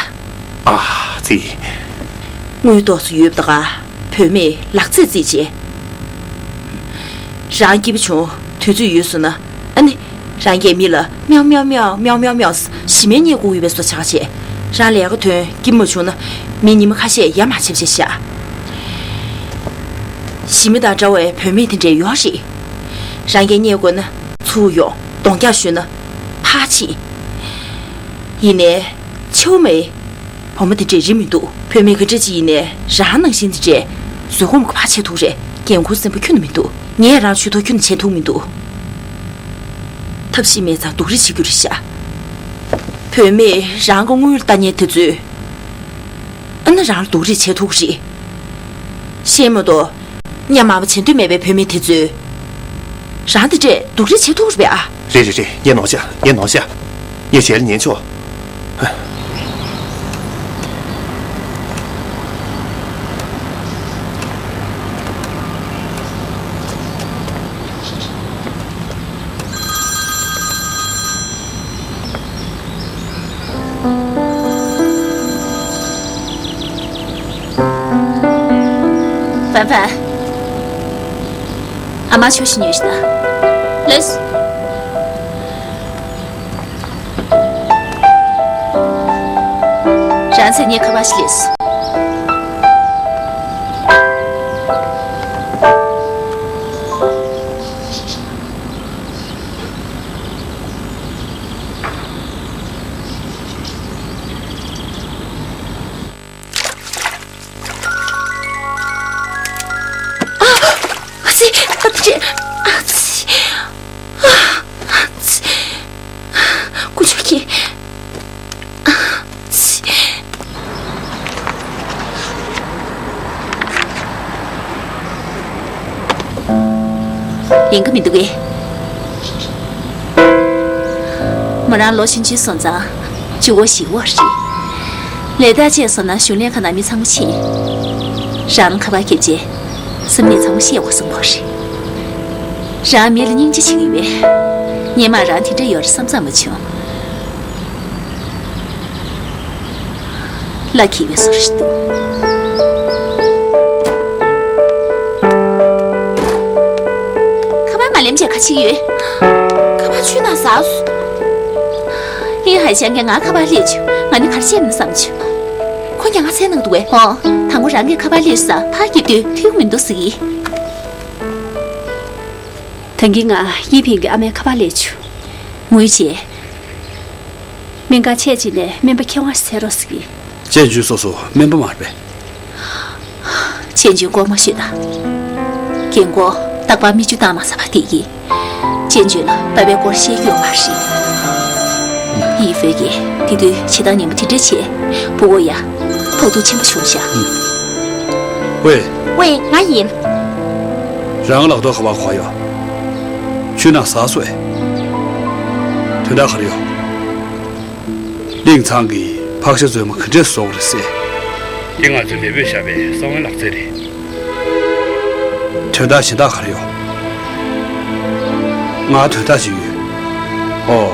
ཨ་ཙི། དངུལ་ཏོག་ཙམ་ཡོད་པ་ད་ག་བུད་མེད་ལག་རྩེད་རྩེད་བྱེད། རང་སྐྱིད་པོ་བྱུང་དུས་ཚོད་ཡོལ་སོང་ན། ཨ་ནི། རང་གིས་མི་ལ་མེའོ་མེའོ་མེའོ་མེའོ་མེའོ་མེའོ་ཞི་མོལ་བརྙས་དགོས་ཡོད་པའི་བཟོ་ཆགས་བྱེད། རང་ལས་ཀ་ཐོན་སྐྱིད་པོ་མ་བྱུང་ན། མི་ཉི་མ་ཁ་ཤས་ཡ་མ་བྱེད་བྱེད་བཞག་ཞི་མི་དང་འདྲ་བའི་བུད་མེད་དེ་འདྲས་ཡོད་རེད། རང་གིས་བརྙས་དགོས་ན་ཚུར་ཡོང་། གདོང་རྒྱག་ཞུས་ན་ཕར་ཕྱིན། ཡིན་ནའི། ཆའོ་མེ། བུ་མོ་དེ་འདྲས་རིགས་མི་འདུག་བུད་མེད་ག་འདྲས་ཅིག་ཡིན་ནའི་རང་ནང་བཞིན་དེ་འདྲས་བཟོད་སྒོམ་གྱིས་ཕར་བྱེད་ཐུབ་རེད། འགན་ཁུར་སེམས་པོ་ཁྱོན་ནས་མི་འདུག་ངས་རང་ཇུས་གཏོགས་ཁྱོན་ནས་བྱེད་ཐུབ་མི་འདུག་ཐབས་ཤེས་མེད་ཙང་སྡུག་རུས་བྱེད་རྒྱུ་རེད་ཤག་བུད་མེད་རང་གི་དངུལ་ལ་ལྟ་མཁན་དེ་ཚོས། ཨ་ནི་རང་ལ་སྡུག་རུས་བྱེད་ཐུབ་ཀྱི་རེད། ཤེས་མ་གཏོགས། གཉའ་མ་པ་བྱེད་འདོད་མེད་པའི་བུད་མེད་དེ་ཚོས། རང་དེ་འདྲས་སྡུག་རུས་བྱེད་ཐུབ་རེད་པས་ཨ། རེད་རེད་རེད། ངས་ནོར་བྱས། ངས་ནོར་བྱས། ངས་བྱས་ལ་ཉན་ཆོག་ཧྥན་ཧྥན། ཨ་མ་ཆོས་ཤིག་ཉོས་ཤིག་ད། ལོས། རང་ཚེ་ངས་ཁ་པར་ཞིག་ལས། ཨ་ཙི། ད་ ཨ་ཙི། ཨ་ཙི། ཀུ་ཅོ་ཁྱི། ཨ་ཙི། ཡིན་གི་མི་འདུག་གས། མོ་རང་ལོ་ཆུང་ཆུང་སོང་ཙང་ཇུས་འགོད་ཞིག་འོག་རེད། ལས་ཐག་བཅད་སོང་ན་གཞུང་ལས་ཁང་ནང་མི་ཚང་མ་ཕྱིན། རང་ལ་ཁ་པར་བརྒྱབ་རྗེས་སེམས་ནད་ཚང་མ་བཤད་དགོས་བསམ་གྱི་རེད། རང་མི་ལ་སྙིང་རྗེ་བྱེད་ཀྱི་ཡོད་པས། སྔོན་མ་རང་དེ་འདྲ་ཡོད་རེད་བསམ་ཚར་མ་བྱུང་། ལ་གི་བའི་སོར་ཞིག་འདུག་ཁ་པར་མ་ལེན་བྱས་ག་ཅིག་ཡོད། ཁ་པར་ཆུ་ནང་ཟགས་སོང་། ཧི་ཧའི་ཅང་གིས་ང་ཁ་པར་སླེབས་བྱུང་། ང་ནི་ག་རེ་བྱས་མིན་བསམ་བྱུང་། ཁོ་ཀྱང་ང་འཚོལ་གནང་འདུག་གས། ཨོ། དང་པོ་རང་གིས་ཁ་པར་སླེབས་ས་ཕར་རྒྱབ་དུས་ཐུག་མི་འདུག་ཟེར་གི། ད་གིན་ང་ཡི་ཕིང་གི་ཨ་མའི་ཁ་པར་སླེབས་བྱུང་། ངུས་བྱས། སྨན་ཁང་ཆེད་ཅིག་ནས་སྨན་པ་མཁས་དབང་ཞིག་འཚོལ་རོགས་ཟེར་གི། ཅན་ཅུན་སོ་སོ་སྨན་པ་མ་རེད་པས། ཅན་ཅུན་སྐོར་མ་ཤོད་དང་། རྒན་གོག་རྟག་པར་མིག་ཆུ་བཏང་མ་ཚར་བ་དེ་ཡིས། ཅན་ཅུན་ལ་པ་ཕའི་སྐོར་བཤད་རྒྱུ་ཡོད་མ་རེད། ཡི་ཧྥེ་གིས་དེ་དུས་བྱེད་སྟངས་ངན་པ་དེ་འདྲ་བྱས། ཕྲུ་གུ་ཡ་ཕོག་ཐུག་ཆེན་པོ་བྱུང་ཤག་ཝེ། ཝེ། ང་ཡིན། རང་ལག་ཐོག་ཁ་པར་ག་པར་ཡོད། ཆུ་ནང་ཟགས་སོང་ཨེ། དོན་དག་ག་རེ་ཡོད། གླིང་ཚང་གིས་ཕག་ཤ་བཙོས་མ་ག་འདྲས་བཟོ་དགོས་རེད་ཟེར། འདི་ང་ཚོའི་མེས་པོས་བཞག་པའི་ས་བོན་ལག་རྩལ་རེད། དོན་དག་གཞན་དག་ག་རེ་ཡོད། ང་དོན་དག་ཅིག་ཡོད། ཨོ།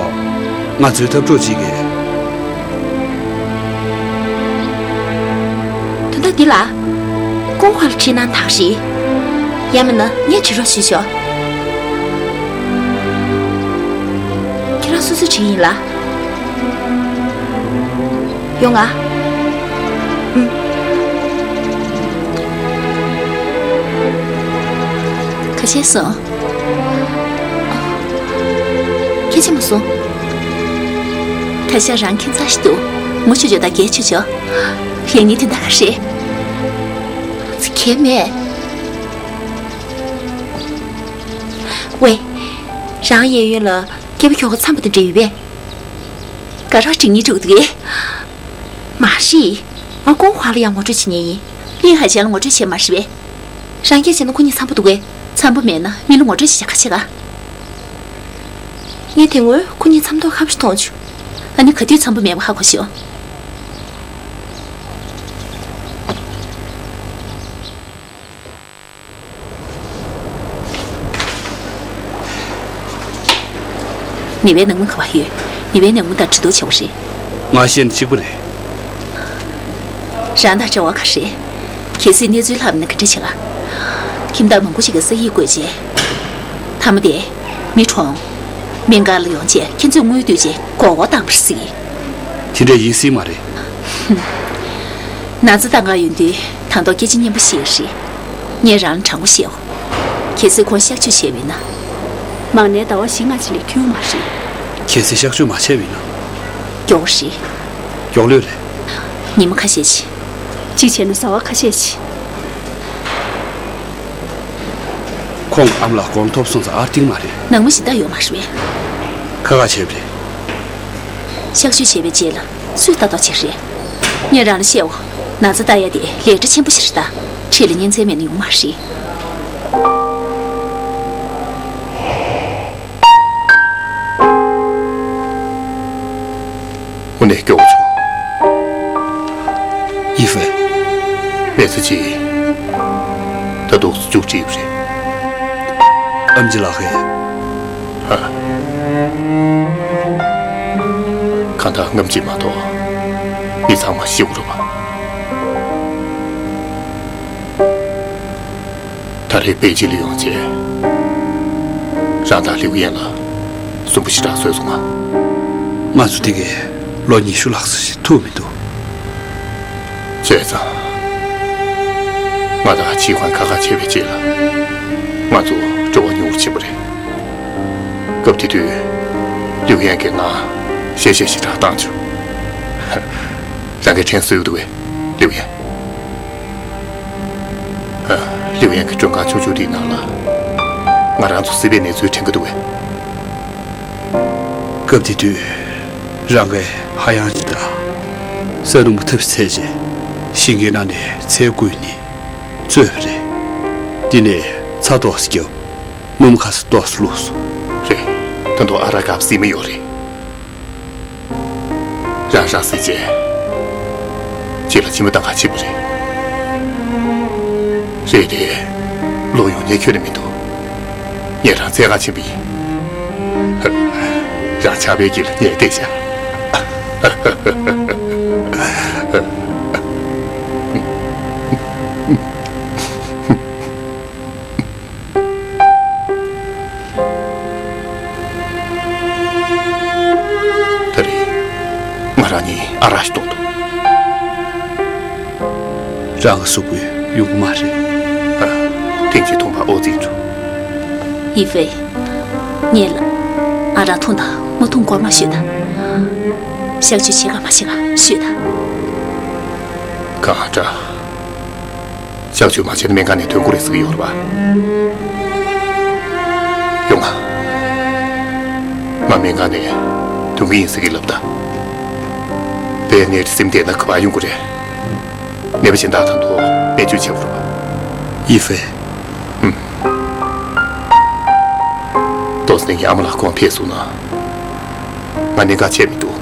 ང་ཚོའི་འཐབ་གྲོགས་གཅིག་གིས། དོན་དག་འདི་ལ། ཀོང་ཧྭ་ལ་དྲིས་ན་དག་རེད། ཡང་མིན་ན་ངས་དྲི་རོགས་ཞུས་ཆོག་ཁྱེད་རང་སོ་སོས་དྲིས་ཡིན་ལ། ཡོང་ང་། ཨུམ། ཁ་ཤས་སོང་། ཁྱེད་ཆེ་མ་སོང་། ད་ཆ་རང་ཁྱིམ་ཚང་ཞིག་འདུག་ངུ་ཆོག་ཆོག་དང་རྒྱལ་ཆོག་ཆོག་ཡང་ཉིན་དེ་འདྲ་ག་རེད། ཁྱད་མེད། ཝེ། རང་གཡས་གཡོན་ལ་སྐྱེས་པ་ཁྱོ་ག་འཚམས་པ་དང་འདྲ་ཡོད་པས། དགའ་རོགས་འགྲིག་ཉེ་འགྲོ་གི་འདུག་གས། མ་རེད། ང་ཀོང་ཧྭ་ལ་ཡང་ངོ་སྤྲོད་བྱེད་མཁན་ཡིན། ལིན་ཧའེ་ཅན་ལ་ངོ་སྤྲོད་བྱས་མ་རེད་པས། རང་སྐད་བྱས་ན་ཁོ་གཉིས་འཚམ་པོ་འདུག་གས། འཚམ་པོ་མེད་ན་མི་ལ་ངོ་སྤྲོད་བྱེད་བྱ་ག་བྱེད་ག་ངས་དེ་སྔོན་ཁོ་གཉིས་འཚམ་མདོག་ཁ་པོ་ཞིག་མཐོང་བྱུང་། ཨ་ནི་ག་དུས་འཚམ་པོ་མེད་པ་ཧ་གོ་ཤོག་ནི་བའི་ནང་མི་ག་པར་ཡོད། ནི་བའི་ནང་མི་དང་གྲོས་བསྡུར་བྱེད་དགོས་རེད། ང་ཤེས་ན་གཅིག་པ་རེད། རང་དང་འབྲེལ་བ་ག་རེ། གལ་སྲིད་གནས་ཚུལ་ལྷག་མིན་ན་ག་འདྲ་བྱེད་ག་ཁྱིམ་བདག་མང་པོ་ཞིག་གིས་ས་ཡིག་བཀོད་རྗེས། མཐའ་མ་དེ། མི་གྲོངས། སྨན་ཁང་ལ་ཡོང་རྗེས་ཁྱེད་ཚོས་དངུལ་བསྡུས་རྗེས་མགོ་སྐོར་བཏང་བར་སྲིད། དེ་འདྲ་ཡིན་སྲིད་མ་རེད། ན་ཚ་བཏང་ག་ཡོང་དུས་དང་ཐོག་སྐད་ཆ་སྙན་པོ་བཤད་ཀྱི་རེད། ངས་རང་ལ་དྲང་པོ་བཤད་འོ། གལ་སྲིད་ཁོང་གཤག་བཅོས་བྱས་པ་ཡིན་ན། མང་ནས་ཟླ་བ་བཞི་ལྔ་ཅིག་ལས་ཁྱོན་མ་རེད། གལ་སྲིད་གཤག་བཅོས་མ་བྱས་པ་ཡིན་ན། མགྱོགས་པོ་རེད། མགྱོགས་ལོས་རེད། ཉི་མ་ཁ་ཤས་ཅིག་གཅིག་བྱས་ན་ཟླ་བ་ཁ་ཤས་ཅིག་ཁོང་ཨ་མ་ལགས་གོང་ཐོབ་སོང་ཙང་ཨར་ཏིང་མ་རེད། ནང་མི་ཞིག་ད་ཡོད་མ་རེད་པས། ཁ་ཁ་བྱས་པ་རེད། གཤག་བཅོས་བྱས་པའི་རྗེས་ལ་སུས་ལྟ་རྟོག་བྱེད་རེད། ངས་རང་ལ་བཤད་འོ། ན་ཚ་ལྟ་ཡ་དེ་ལས་གྲྭ་ཆེན་པོ་ཞིག་རེད་ད། འཁྲིས་ལ་གཉེན་ཚན་མེད་ན་ཡོང་མ་རེད། དངོས་གནས་སྐྱོ་བོ་བྱུང་། ཡི་ཧྥེ། མི་ཚེ་གཅིག་ད་འདུག་སེ་མཇུག་སྒྲིལ་བ་རེད། ཨེམ་ཆི་ལགས་ཧེ། ཧ། གང་ལྟར་ངམ་གཅིག་མ་གཏོགས་མི་ཚང་མ་ཤི་འགྲོ་བ། ད་རེས་པེ་ཅིན་ལ་ཡོང་རྗེས། རང་དང་ལིའུ་ཡན་ལ་སུན་པོ་ཞེ་དྲག་བཟོས་སོང་ང་། ང་ཚོ་འདི་གས་ལོ་ཉི་ཤུ་ལྷག་ཙམ་ཞིག་ཐུག་མི་འདུག་བྱས་ཙང་། ང་དང་ཆི་ཧུན་ཁ་ཁ་བྱས་པའི་རྗེས་ལ། ང་ཚོ་འགྲོ་བ་མྱུར་ཕྱིན་པ་རེད། སྐབས་དེ་དུས། ལིའུ་ཡན་གྱིས་ང་གཞས་གཞས་ཞེ་དྲག་བཏང་བྱུང་། རང་གིས་དྲན་གསོས་འདུག་གས། ལིའུ་ཡན། ཨ། ལིའུ་ཡན་གྱི་མགྲོན་ཁང་ཆུང་ཆུང་དེའི་ནང་ལ། ང་རང་ཚོ་སྲིད་པའི་གནས་ཚུལ་དྲན་གྱི་འདུག་གས། སྐབས་དེ་དུས་རང་གིས་ཧ་ཡང་ཅིག་དང་། ས་རུམ་བུ་ཐབས་ཟས་རྗེས་ཤིང་གི་ནང་ནས་ཚལ་བརྐོས་ནས་བཙོས་པ་རེད། དེ་ནས་ཚྭ་ཏོག་ཙམ་བརྒྱབ། སྣུམ་ཁ་ས་ཏོག་ཙམ་བླུགས་སོང་། རེད། ད་དུང་ཨ་རག་གབ་སྲིད་མ་ཡོད་རེད། རང་རང་སྲིད་ཅེས། ཅེས་ལ་མཆི་མ་བཏང་ག་ཕྱིན་པ་རེད། རེད་དེ། ལོ་ཡོང་ཉེ་ཁྱོད་ནི་མི་འདུག་ངས་རང་བཙལ་ག་ཕྱིན་པ་ཡིན། རང་ཆགས་པའི་དཀྱིལ་ལ་ཉལ་བསྡད་བཞག་ད་རེས་ང་རང་གཉིས་ཨ་རག་ཞིག་བཏུང་འདུག་རང་གི་གཟུགས་པོས་ཡོང་གི་མ་རེད། ཨ། ཐེངས་གཅིག་འཐུང་བ་ཨོ་ཙི་འགྲོ། ཡི་ཧྥེ། ངས་ལ། ཨ་རག་འཐུང་དང་མ་འཐུང་སྐོར་མ་ཤོད་དང་། གཤག་བཅོས་བྱེད་ག་མ་བྱེད་ག་ཤོད་དང་། གང་འདྲ། གཤག་བཅོས་མ་བྱས་ན་སྨན་ཁང་ནས་ཐོན་དགོས་རེད་ཟེར་གྱི་ཡོད་རེད་པ། ཡོང་ང་། ང་སྨན་ཁང་ནས་ཐོན་གྱི་ཡིན་ཟེར་གྱི་ལབ་ད། དཔེ་ནད་སེམས་བསྡད་ན་ག་པར་ཡོང་གི་རེད། ནད་པ་གཞན་དག་དང་ཐོག་སྨན་བཅོས་བྱེད་དགོས་རེད་པ། ཡི་ཧྥེ། ཧུམ། ཏོག་ཙམ་ནས་ངའི་ཨ་མ་ལགས་ཁོང་ཕེབས་སོང་ན། ང་གནད་འགག་ཆེ་མི་འདུག་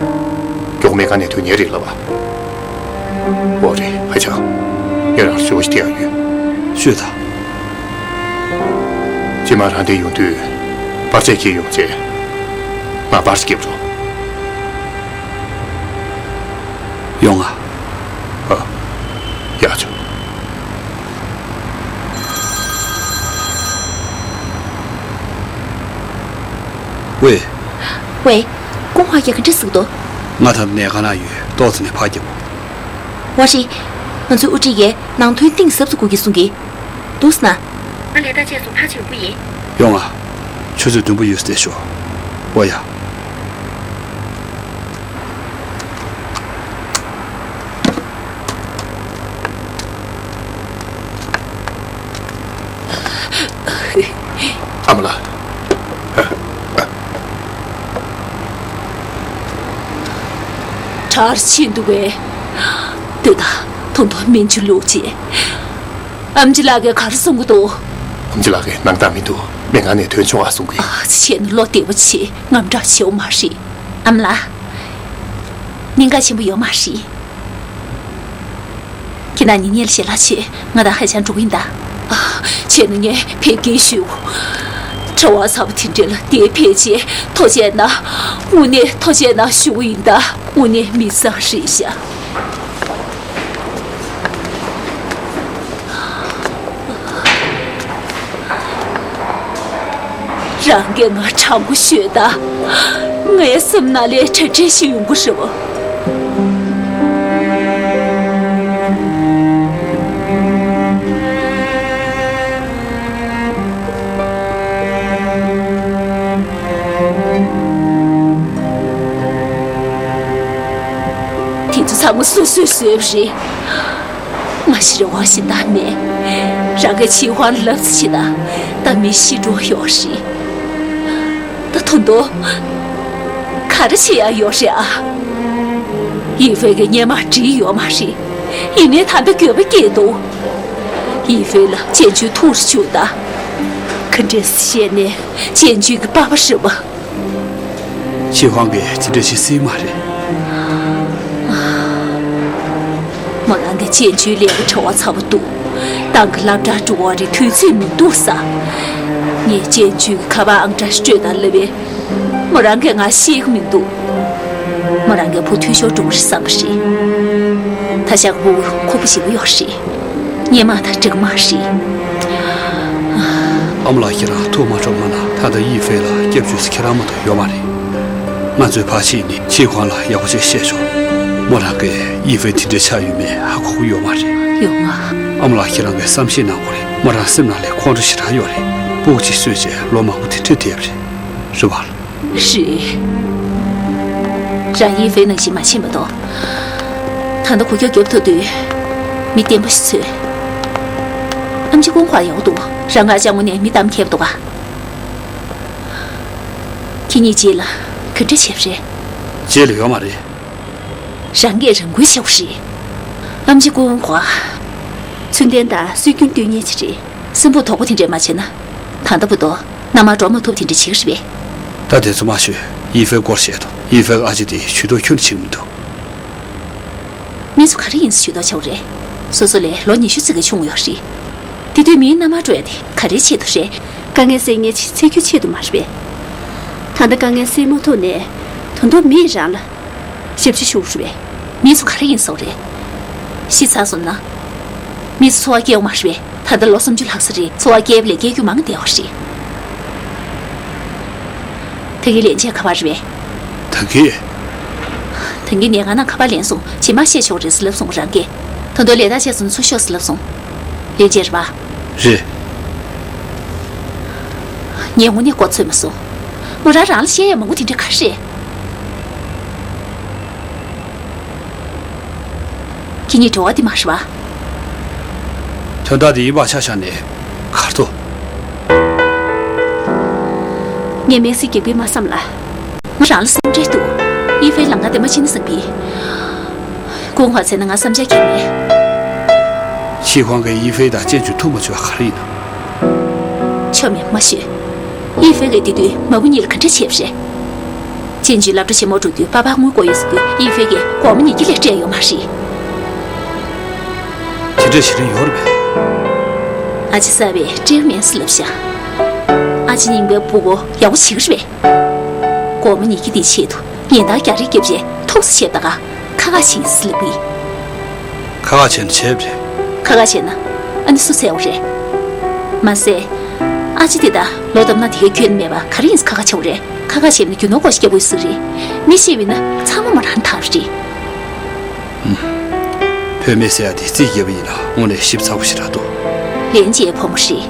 མགྱོགས་སྨན་ཁང་ནས་ཐོན་ཉན་རེད་ལབ་པ། འོ་རེད། ཧ་ཅང་། ངས་རང་ཞུ་བ་ཞིག་དེ་ཡང་ཡོད། ཤོད་དང་། རྗེས་མ་རང་འདིར་ཡོང་དུས། པར་ཆས་འཁྱེར་ཡོང་བྱས། ང་པར་ཞིག་རྒྱབ་རོགས། ཡོང་ང་། ཨ། ཡག་བྱུང་། ཝེ། ཝེ། ཀུང་ཧྭ་ཡ་ག་འདྲ་ཟིག་འདུག་ང་ད་ནས་ག་ན་ཡོད། ཏོག་ཙམ་ནས་ཕར་རྒྱབ། ཝ་ཧྲི། ང་ཚོའི་དབུ་ཁྲིད་ཀྱིས་ནང་དོན་གཏིང་ཟབ་ཙམ་དགོས་ཀྱི་གསུང་གི། འདུག་ཟེར་ན། ང་ལས་ཀ་བྱས་སོང་ཕར་ཕྱིན་དགོས་ཡིན། ཡོང་ང་། ཆུ་ཚོད་བདུན་པོ་ཡོད་ཟེར་ཤོག་ཝ་ཡ། ཨ་མ་ལགས། གྲར་ཕྱིན་འདུག་གས། ལྟོས་དང་། ཐུང་ཐུང་སྨན་ཆུ་བླུགས་རྗེས། ཨམ་ཆི་ལགས་ཀྱིས་ག་རེ་གསུང་གི་འདུག་ཨམ་ཆི་ལགས་ཀྱིས་སྣང་དག་མི་འདུག་སྨན་ཁང་ནས་ཐོན་ཆོག་ཨ་གསུང་གི། ཨ་ཅེ། ཁྱེད་ནི་བློ་བདེ་པོ་བྱེད། དངངས་སྐྲག་བྱེད་དགོས་མ་རེད། ཨ་མ་ལགས། གནད་འགག་ཆེན་པོ་ཡོད་མ་རེད། ཁྱེད་རང་གཉིས་ངའི་ཞལ་ལག་བྱེད། ང་དང་ཧའེ་ཆན་འགྲོ་གི་ཡིན་ད། ཨ། བྱས་ན་ངས་ཕེབས་སྐྱེལ་ཞུ། གྲྭ་པ་ཚ་པོ་དེ་འདྲ་ལ་དེ་ཕལ་ཆེར་ཐུགས་རྗེ་གནང་། དངོས་གནས་ཐུགས་རྗེ་གནང་ཞུ་གི་ཡིན་ད། དངོས་གནས་མི་བཟང་རེད་ཤག་རང་གིས་ང་དྲང་པོ་ཤོད་ད། ངའི་སེམས་ནང་ལས་གྲ་སྒྲིག་ཞིག་ཡོང་གི་རེད་བ། དེ་ཚོ་ཚང་མ་སོ་སོས་བཟོས་པ་རེད། ང་ཤི་རེ་བ་ཞིག་ད་མེད། རང་གིས་ཆི་ཧུའང་ལབ་ཙམ་བྱེད་ད། ད་མི་ཤི་འགྲོ་ཡོད་རེད། ད་དོན་དུ་ག་རེ་བྱེད་ཡ་ཡོད་རེད་ཨ། ཡི་ཧྥེ་གིས་སྔོན་མ་བྲིས་ཡོད་མ་རེད། ཡིན་ནའི་ད་ལྟ་འགྱོད་པ་སྐྱེས་འདུག་ཡི་ཧྥེ་ལ་ཅན་ཅུའུ་ཐུག་རུ་བཅུག་ད། ག་འདྲས་བཤད་ནའི་ཅན་ཅུའུ་གི་པ་ཕ་རེད་བ། ཆི་ཧུའང་གིས་དེ་འདྲ་བྱེད་སྲིད་མ་རེད། མོ་རང་གིས་ཅན་ཅུའུ་ལས་ཀ་བྲེལ་བ་ཚ་པོ་འདུག་ཏང་གི་སློབ་གྲྭར་འགྲོ་བ་རེད། དུས་ཚོད་མི་འདུག་ས། ངས་ཅན་ཅུའུ་གི་ཁ་པར་ཨང་གྲངས་སྤྲོད་དང་ལབ་པས། མོ་རང་གིས་ང་ཤེས་ཀྱི་མི་འདུག་མོ་རང་གི་བུ་འཐུས་ཤོར་འགྲོ་གི་རེད་བསམ་པ་རེད། ད་ཆ་གི་བུ་ཁོ་བུ་ཞིག་ཡོད་རེད། སྔོན་མ་དང་འདྲ་གི་མ་རེད། ཨ་མ་ལགས། ཁྱེད་རང་ཐུགས་མ་སྐྱོ་གནང་། ད་ལྟ་ཡི་ཧྥེ་ལ་སྐྱབས་བཅོལ་ས་ཁྱེད་རང་མ་གཏོགས་ཡོད་མ་རེད། ང་ཚོས་ཕར་ཕྱིན་ནས་ཆི་ཧུའང་ལ་ཡག་པོ་ཞིག་བཤད་ཆོག་མོ་རང་གིས་ཡི་ཧྥེ་དེ་འདྲའི་ཆགས་ཡོད་མེད་ཧ་གོ་གི་ཡོད་མ་རེད། ཡོང་ང་། ཨ་མ་ལགས། ཁྱེད་རང་གིས་བསམ་ཤེས་གནང་དགོས་རེད། མོ་རང་སེམས་ནང་ལ་ཁོང་ཁྲོ་ཞེ་དྲག་ཡོད་རེད། སྤུ་གུ་གཅིག་གསོས་རྗེས་ལོ་མང་པོ་དེ་འདྲ་བསྡད་པ་རེད། རེད་པ། རེད། རང་ཡི་ཧྥེ་ནང་བཞིན་མ་ཕྱིན་པ་དང་། ད་ལྟ་གོ་སྐབས་རྒྱབ་ཐུབ་དུས། མི་བདེན་པ་ཞིག་འཚོལ། ཨམ་ཆི་ཀུང་ཧྭ་ཡག་པོ་འདུག་རང་ང་ཅག་དངོས་གནས་མི་གཏམ་མཁས་པ་འདུག་ག་གཉིས་རྗེས་ལ་ག་འདྲ་བྱས་པ་རེད། རྗེས་ལ་ཡོད་མ་རེད། རང་གིས་རང་འགུལ་བྱས་པ་རེད། ཨམ་ཆི་ཀུན་གོ། ཚུལ་ལྡན་དང་སྲོལ་རྒྱུན་སྟོན་མཁན་ཅིག་རེད། སེམས་པོ་དོག་པོ་དེ་འདྲས་མ་བྱས་ན། ད་ལྟ་བུ་དོ། མནའ་མར་འགྲོ་མ་ཐུབ་དེ་འདྲས་བྱེད་ཀྱི་རེད་པས། ད་དེ་ཚོ་མ་ཤོད། ཡི་ཧྥེ་སྐོར་བཤད་དོ། ཡི་ཧྥེ་ཨ་ཅེ་དེ་ཇུས་གཏོགས་ཁྱོན་ནས་བྱེད་ཀྱི་མི་འདུག་མི་ཚོ་ག་རེ་ཡིན་ཟེར་ཇུས་གཏོགས་བྱ་བ་རེད། སོ་སོ་ལས་ལོ་ཉི་ཤུ་ཙམ་གྱི་ཆུང་ཡོད་རེད། དེ་དུས་མིའི་མནའ་མར་འགྲོ་ཡ་དེ་ག་རེའི་ཆེད་དུ་རེད། དཀའ་ངལ་སེལ་མཁན་ཅིག་འཚོལ་རྒྱུའི་ཆེད་དུ་མ་རེད་པས། ད་ལྟ་དཀའ་ངལ་སེལ་མ་ཐུབ་ནའི་དོན་དུ་མིས་རང་ལ་ཞབས་ཕྱི་ཞུ་རེད་པས། མི་ཚོ་ག་རེ་ཡིན་ཟེར་བ་རེད། ཤི་ཚར་སོང་ན། མི་ཚོ་འཚོ་བ་སྐྱེལ་བ་མ་རེད་པས། ད་ལྟ་ལོ་སུམ་ཅུ་ལྷག་ས་རེད། འཚོ་བ་སྐྱེལ་བ་ལས་སྐྱེལ་རྒྱུ་མང་བསྡད་པ་རེད། ད་གིན་ལས་བྱེད་ག་པར་རེད་པས། ད་གིན། ད་གིན་ཉལ་ཁང་ནང་ཁ་པར་ལེན་སོང་། རྗེས་མ་བཤད་ཆོག་རེད་ཟེར་ལབ་སོང་རང་གིས། ད་དུང་ལས་ཐག་ཆད་སོང་ཚུར་ཤོག་ཟེར་ལབ་སོང་། ལས་བྱེད་རེད་པ། རེད། ངས་དངོས་གནས་མགོ་ཚོས་མ་སོང་། མོ་རང་རང་ལ་བཤད་ཡ་མང་པོ་དེ་འདྲ་ག་རེ་རེད། ཁྱེད་གཉིས་འབྲེལ་བ་དེ་མ་རེད་པ། དོན་དག་དེ་ཡིན་པ་ཆ་བཞག་ནས་གར་དོ། ངས་དམིགས་བསལ་རྒྱག་པའི་མ་བསམ་ལ། ང་རང་ལ་སེམས་ཁྲལ་འདུག་ཡི་ཧྥེ་ལམ་ཁ་དེ་མ་ཕྱིན་ན་བསམ་གི། ཁོང་ཧ་ཚེ་ན་ང་བསམ་འཆར་ཁྱེར་མེད། ཆི་ཧུང་གིས་ཡི་ཧྥེ་དང་ཅན་ཅུ་ཐུག་མ་བཅུག་པ་ག་རེ་ཡིན་ནམ། ཆོ་མེད་མ་ཤོད། ཡི་ཧྥེ་གིས་དེ་དུས་མ་བུ་གཉིས་ལ་ག་འདྲ་བྱས་པ་རེད། ཅན་ཅུའི་སློབ་གྲྭ་ཆེན་མོར་འགྲོ་དུས་པ་ཕར་དངུལ་དགོས་ཡོད་ཟེར་དུས་ཡི་ཧྥེ་གིས་སྒོར་མོ་ཉིས་བརྒྱ་ལས་སྤྲད་ཡོད་མ་རེད། དེ་འདྲ་བྱེད་རིན་ཡོད་རེད་པས། ཨ་ཅེ་གསར་པས་སྤྲད་མེད་ཟེར་ལབ་ཤག་ཨ་ཅེ་རྙིང་པའི་སྤུ་གུ་ཡག་པོ་བྱེད་ཀྱི་རེད་པས། སྒོར་མོ་ཉིས་བརྒྱ་དེའི་ཆེད་དུ་ཉིན་ལྟར་རྒྱག་རེས་རྒྱབ་རྗེས་ཐོབ་ས་བྱས་ད་ག་ཁ་ཁ་བྱེད་ཟེར་ལབ་གི། ཁ་ཁ་བྱས་ན་བྱས་པ་རེད། ཁ་ཁ་བྱས་ན་ཨ་ནི་སུ་འཚོལ་བ་རེད། མ་ཟད། ཨ་ཅེ་དེ་ད་ལོ་ལྟར་ན་དེ་གའི་ཁྱོན་མེད་པ་ག་རེ་ཡིན་ཟེར་ཁ་ཁ་བྱེད་པ་རེད། ཁ་ཁ་བྱས་པ་ན་རྒྱུ་ནོར་བཀོག་ཤིང་རྒྱག་དགོས་ཟེར་རེད། མི་ཤེས་པས་ན་ཚང་མ་མོ་རང་ཐག་རེད། བུད་མེད་ཟེར་ཡ་དེ་རྩིས་རྒྱབ་པ་ཡིན་ན་དངོས་གནས་ཞིབ་ཚགས་པོ་ཞིག་རག་འདུག་ལན་ཅན་བུ་མོ་རེད།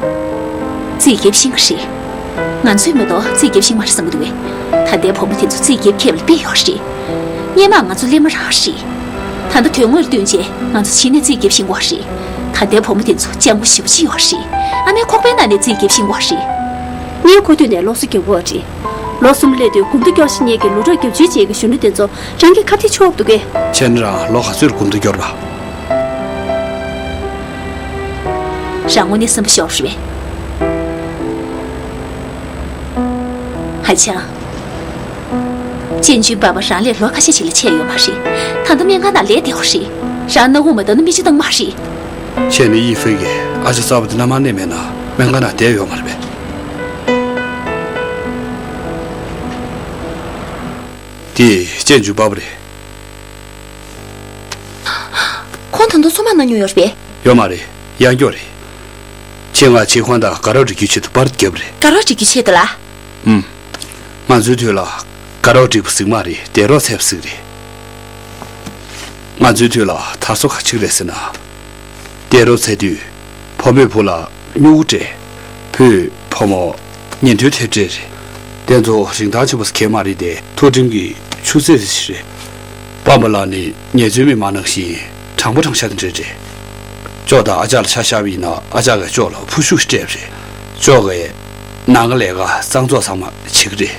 རྩིས་རྒྱབ་ཤེས་ཀྱི་རེད། ང་ཚོས་མ་གཏོགས་རྩིས་རྒྱབ་ཤེས་མ་རེད་བསམ་གྱི་འདུག་གས། ད་ལྟའི་བུ་མོ་དེ་ཚོ་རྩིས་རྒྱབ་མཁས་པ་ལ་དཔེ་ཡོད་རེད། སྔོན་མ་ང་ཚོ་སླེབས་མ་རག་རེད། ད་ལྟ་དོན་དངོས་ལ་བསྟུན་བྱས་ང་ཚོ་ཕྱི་ནས་རྩིས་རྒྱབ་ཤེས་ཀྱི་རེད། ད་ལྟའི་བུ་མོ་དེ་ཚོ་སྤྱང་པོ་ཞེ་པོ་ཅིག་ཡོད་རེད། ཨ་མའི་ཁོག་པའི་ནང་ནས་རྩིས་རྒྱབ་ཤེས་ཀྱི་རེད། ངའི་ཁོ་ཐོས་ནས་ལོ་སུ་རྒྱབ་དགོས་རེད། ལོ་གསུམ་སླེབས་དུས་དགུ་མདོ་སྐྱོར་ཞིག་ཉེས་ཀྱི་ལུས་རོགས་རྒྱབ་བཅོལ་བྱེད་ཀྱི་གཞོན་ནུ་དེ་ཚོ་རང་གི་ཁ་གཏད་ཆོག་འདུག་གས། ཁྱེད་རང་ལོ་ག་ཚོད་དགུ་མདོ་སྐྱོར་བ། རང་ངོ་ནས་སེམས་པ་ཤོར་རེད། ཧ་ཅང་། ཅན་ཅུན་པ་པ་རང་ལས་ལོ་ཁ་ཤས་ཤིག་ལས་ཆེ་ཡོད་མ་རེད། ད་ལྟ་སྨན་ཁང་ནང་ལས་བསྡད་ཡོད་རེད། རང་སྣ་ཁུག་མ་བཏང་ན་མི་ཅི་བཏང་མ་རེད། ཁྱེད་ནི་ཡི་ཧྥེ་གིས་ཨ་ཅེ་གསར་པ་དེ་མནའ་མར་གནས་མེད་ན་སྨན་ཁང་ནང་བསྡད་ཡོད་མ་རེད་པས། དེ་ཅན་ཅུན་པ་པ་རེད། ཁོང་ད་དུང་སོ་མ་ན་མྱོང་ཡོད་རེད་པས། ཡོད་མ་རེད། ཡང་སྐྱོ་རེད། ཁྱེད་ང་ཆེ་ཁོང་དང་དགའ་རབ་སྒྲིག་རྒྱུའི་ཆེད་དུ་པར་རྒྱབ་རེད། དགའ་རབ་སྒྲིག་རྒྱུའི་ཆེད་དུ་ལ། ཨུམ། ང་ཚོའི་དུས་ལ་དགའ་རབ་སྒྲིག་པ་ཟིག་མ་རེད། དེ་རོགས་ཚད་པ་ཟིག་རེད། ང་ཚོའི་དུས་ལ་དར་སོ་ག་ཆིག་རེད་ཟེར་ན། དེ་རོགས་ཚད་དུས་བུ་མོས་བུ་ལ་སྨྱུ་གུ་སྤྲད། བུས་བུ་མོ་ཉན་ཐོས་ཐེབས་སྤྲད་རེད། དེ་ཚོ་རིན་ཐང་ཆེན་པོ་ཟེར་མཁན་མ་རེད་དེ། ཐུགས་ཁྲིམས་ཀྱི་ཆུ་ཚད་ཟེར་ཞིག་རེད། པ་པ་ལགས་ནི་ཉེས་རྩོད་མི་མང་ནང་བཞིན་དྲང་པོ་དྲང་བཞག་དེ་འདྲ་རེད། ཅོག་དང་ཨ་ཅག་ལ་ཆ་བཞག་པ་ཡིན་ན་ཨ་ཅག་གིས་ཅོག་ལ་ཕུ་ཤུགས་སྤྲད་པ་རེད། ཅོག་གིས་ནང་གི་ལས་ཀ་གཙང་བཙོག་ཚང་མ་བྱེད་ཀྱི་རེད།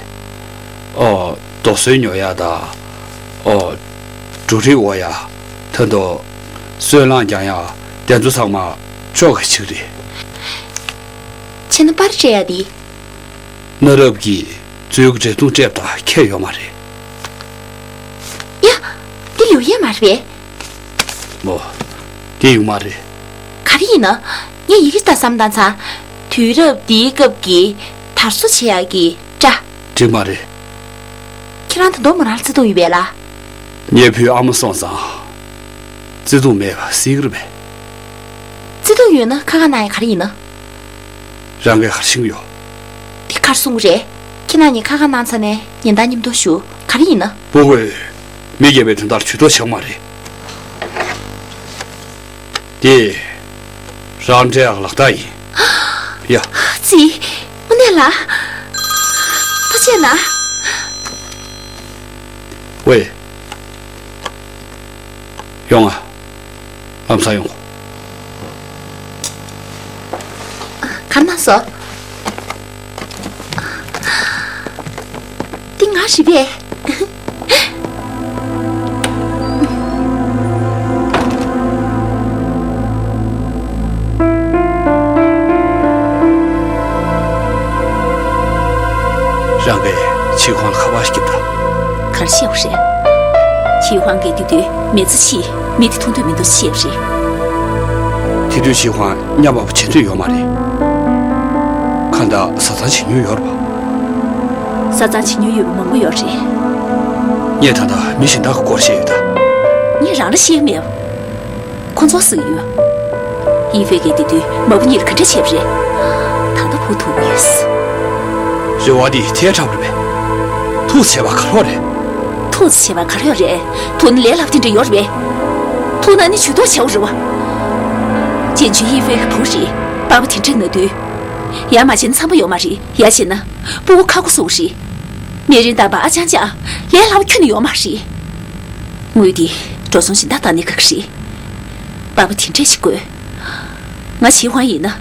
ཨོ། རྡོ་སོལ་ཉོ་ཡ་དང་། ཨོ། འབྲུ་རིགས་དབོར་ཡ། ད་དུང་སོལ་རླངས་རྒྱག་ཡ། དེ་ཚོ་ཚང་མ་ཅོག་གིས་བྱེད་ཀྱི་རེད། བྱས་ན་པར་སྤྲད་ཡ་དེ། གནའ་རབས་ཀྱི་མཛོད་ཀྱི་འབྲས་སྤུངས་སྤྲད་པ་དང་ཁྱད་ཡོད་མ་རེད། ཡ། འདི་ལོས་ཡོད་མ་རེད་པས། མོ། འདི་ཡོད་མ་རེད། ག་རེ་ཡིན་ན། ངས་ཡི་གེ་ལྟ་བསམ་བཏང་ཚར། དུས་རབས་འདིའི་སྐབས་ཀྱི་དར་སོ་བྱེད་ཡག་གི་སྒྲ། འགྲིག་མ་རེད། ཁྱེད་རང་ད་དུང་མོ་རང་ལ་བརྩེ་དུང་ཡོད་པས་ལ། ངའི་བུས་ཨ་མ་སོང་ཙང་། བརྩེ་དུང་མེད་པ་སྲིད་ཀྱི་རེད་པས། བརྩེ་དུང་ཡོད་ན་ཁ་ཁ་གནང་ཡ་ག་རེ་ཡིན་ན། རང་གིས་ག་རེ་ཤེས་ཀྱི་ཡོད། དེ་ག་རེ་གསུང་གི་རེད། ཁྱེད་རང་གཉིས་ཁ་ཁ་གནང་ཚར་ནས་ཉིན་ལྟར་མཉམ་དུ་བཞུགས། ག་རེ་ཡིན་ན། སྤུ་གུས་མི་སྒེར་པའི་དོན་དག་ལ་ཇུས་གཏོགས་བྱེད་ཀྱི་མ་རེད། དེ། རང་འབྲས་ཨག་ལག་རྟགས་ཡིན། ཡ། ཙི། དངོས་གནས་ལ། ཐུགས་རྗེ་གནང་། ཝེ། ཡོང་ང་། ལམ་སང་ཡོང་། ག་རེ་གནང་སོང་། རེད་པས། རང་གིས་ཆི་ཧུའང་ལ་ཁ་པར་ཞིག་བརྒྱབ་དང་། ག་རེ་བཤད་པ་རེད། ཆི་ཧུའང་གིས་དེ་དུས་མི་ཚེ་ཕྱིར་མི་དེ་མཐོང་འདོད་མི་འདུག་ཅེས་བཤད་པ་རེད། དེ་དུས་ཆི་ཧུའང་གཉའ་པ་པོ་བྱེད་འདོད་ཡོད་མ་རེད། གང་ལྟར་བཟའ་ཚང་བྱེད་མྱོང་ཡོད་རེད་པ། བཟའ་ཚང་བྱེད་མྱོང་ཡོད་པ་མང་པོ་ཡོད་རེད། ངས་ད་ལྟ་མི་གཞན་དག་གི་སྐོར་བཤད་ཡོད་ད། ངས་རང་ལ་བཤད་མེད། ཁོ་ཚོ་སུ་ཡིན། ཡི་ཧྥེ་གིས་དེ་དུས་མ་བུ་གཉིས་ལ་ག་འདྲ་བྱས་པ་རེད། ད་ལྟ་བུ་ཐུག་ཡོད། རེ་བ་འདི་ཐལ་དྲགས་པ་རེད་པས། ཐུགས་བྱས་པ་ག་ལོག་རེད། ཐུགས་བྱས་པ་ག་ལོག་རེད། ཐུག་ན་ལས་སླ་པོ་དེ་འདྲ་ཡོད་རེད་པས། ཐུག་ན་ནི་ཇུས་གཏོགས་བྱའོ་རེད་པ། ཅན་ཅུན་ཡི་ཧྥེ་གི་བུ་རེད། པ་ཕ་དེ་འདྲ་ན་དུས། ཡར་མ་བྱས་ན་འཚམ་པོ་ཡོད་མ་རེད། ཡར་བྱས་ན་སྤུ་གུ་ཁ་ཁུ་སོ་རེད། མི་རིན་ཏང་པ་ཨ་ཅང་ཅང་ལས་སླ་པོ་ཁྱོན་ནས་ཡོད་མ་རེད། དངུལ་འདི་འགྲོ་སོང་གཞན་དག་བཏང་ནས་ག་གི་རེད། པ་ཕ་དེ་འདྲ་ཞིག་དགོས། ང་ཆི་ཧུའང་ཡིན་ན།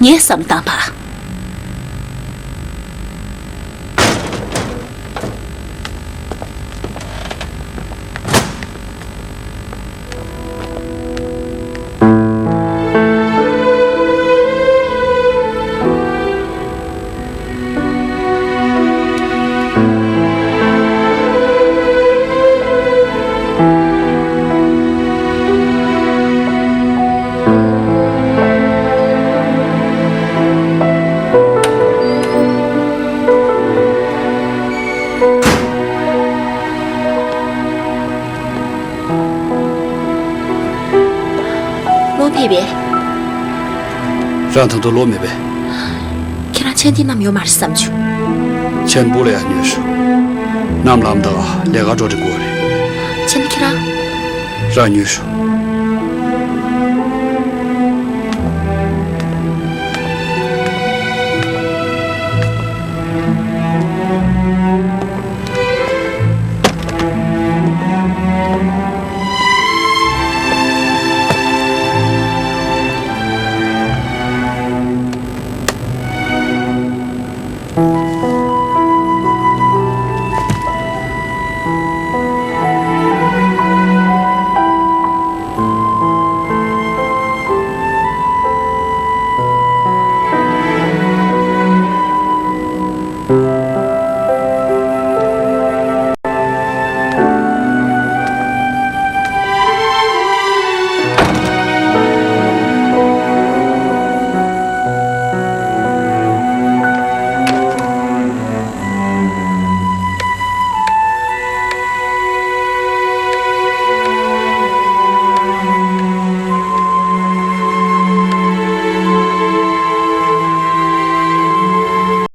ངས་བསམ་བློ་བཏང་བ། ལོག་ཕེབས་པས། རང་ད་དུང་ལོག་མེད་པས། ཁྱེད་རང་ཆན་ཏི་བསྣམས་ཡོད་མ་རེད་བསམ་བྱུང་། ཆན་པུ་ལ་ཡར་ཉོས་ཤོག། ནམ་ལངས་དང་ལས་ཀ་འགྲོ་འགྲོ་དགོས་རེད། ཆན་ཏི་ཁྱེད་རང་། རང་ཉོས་ཤོག།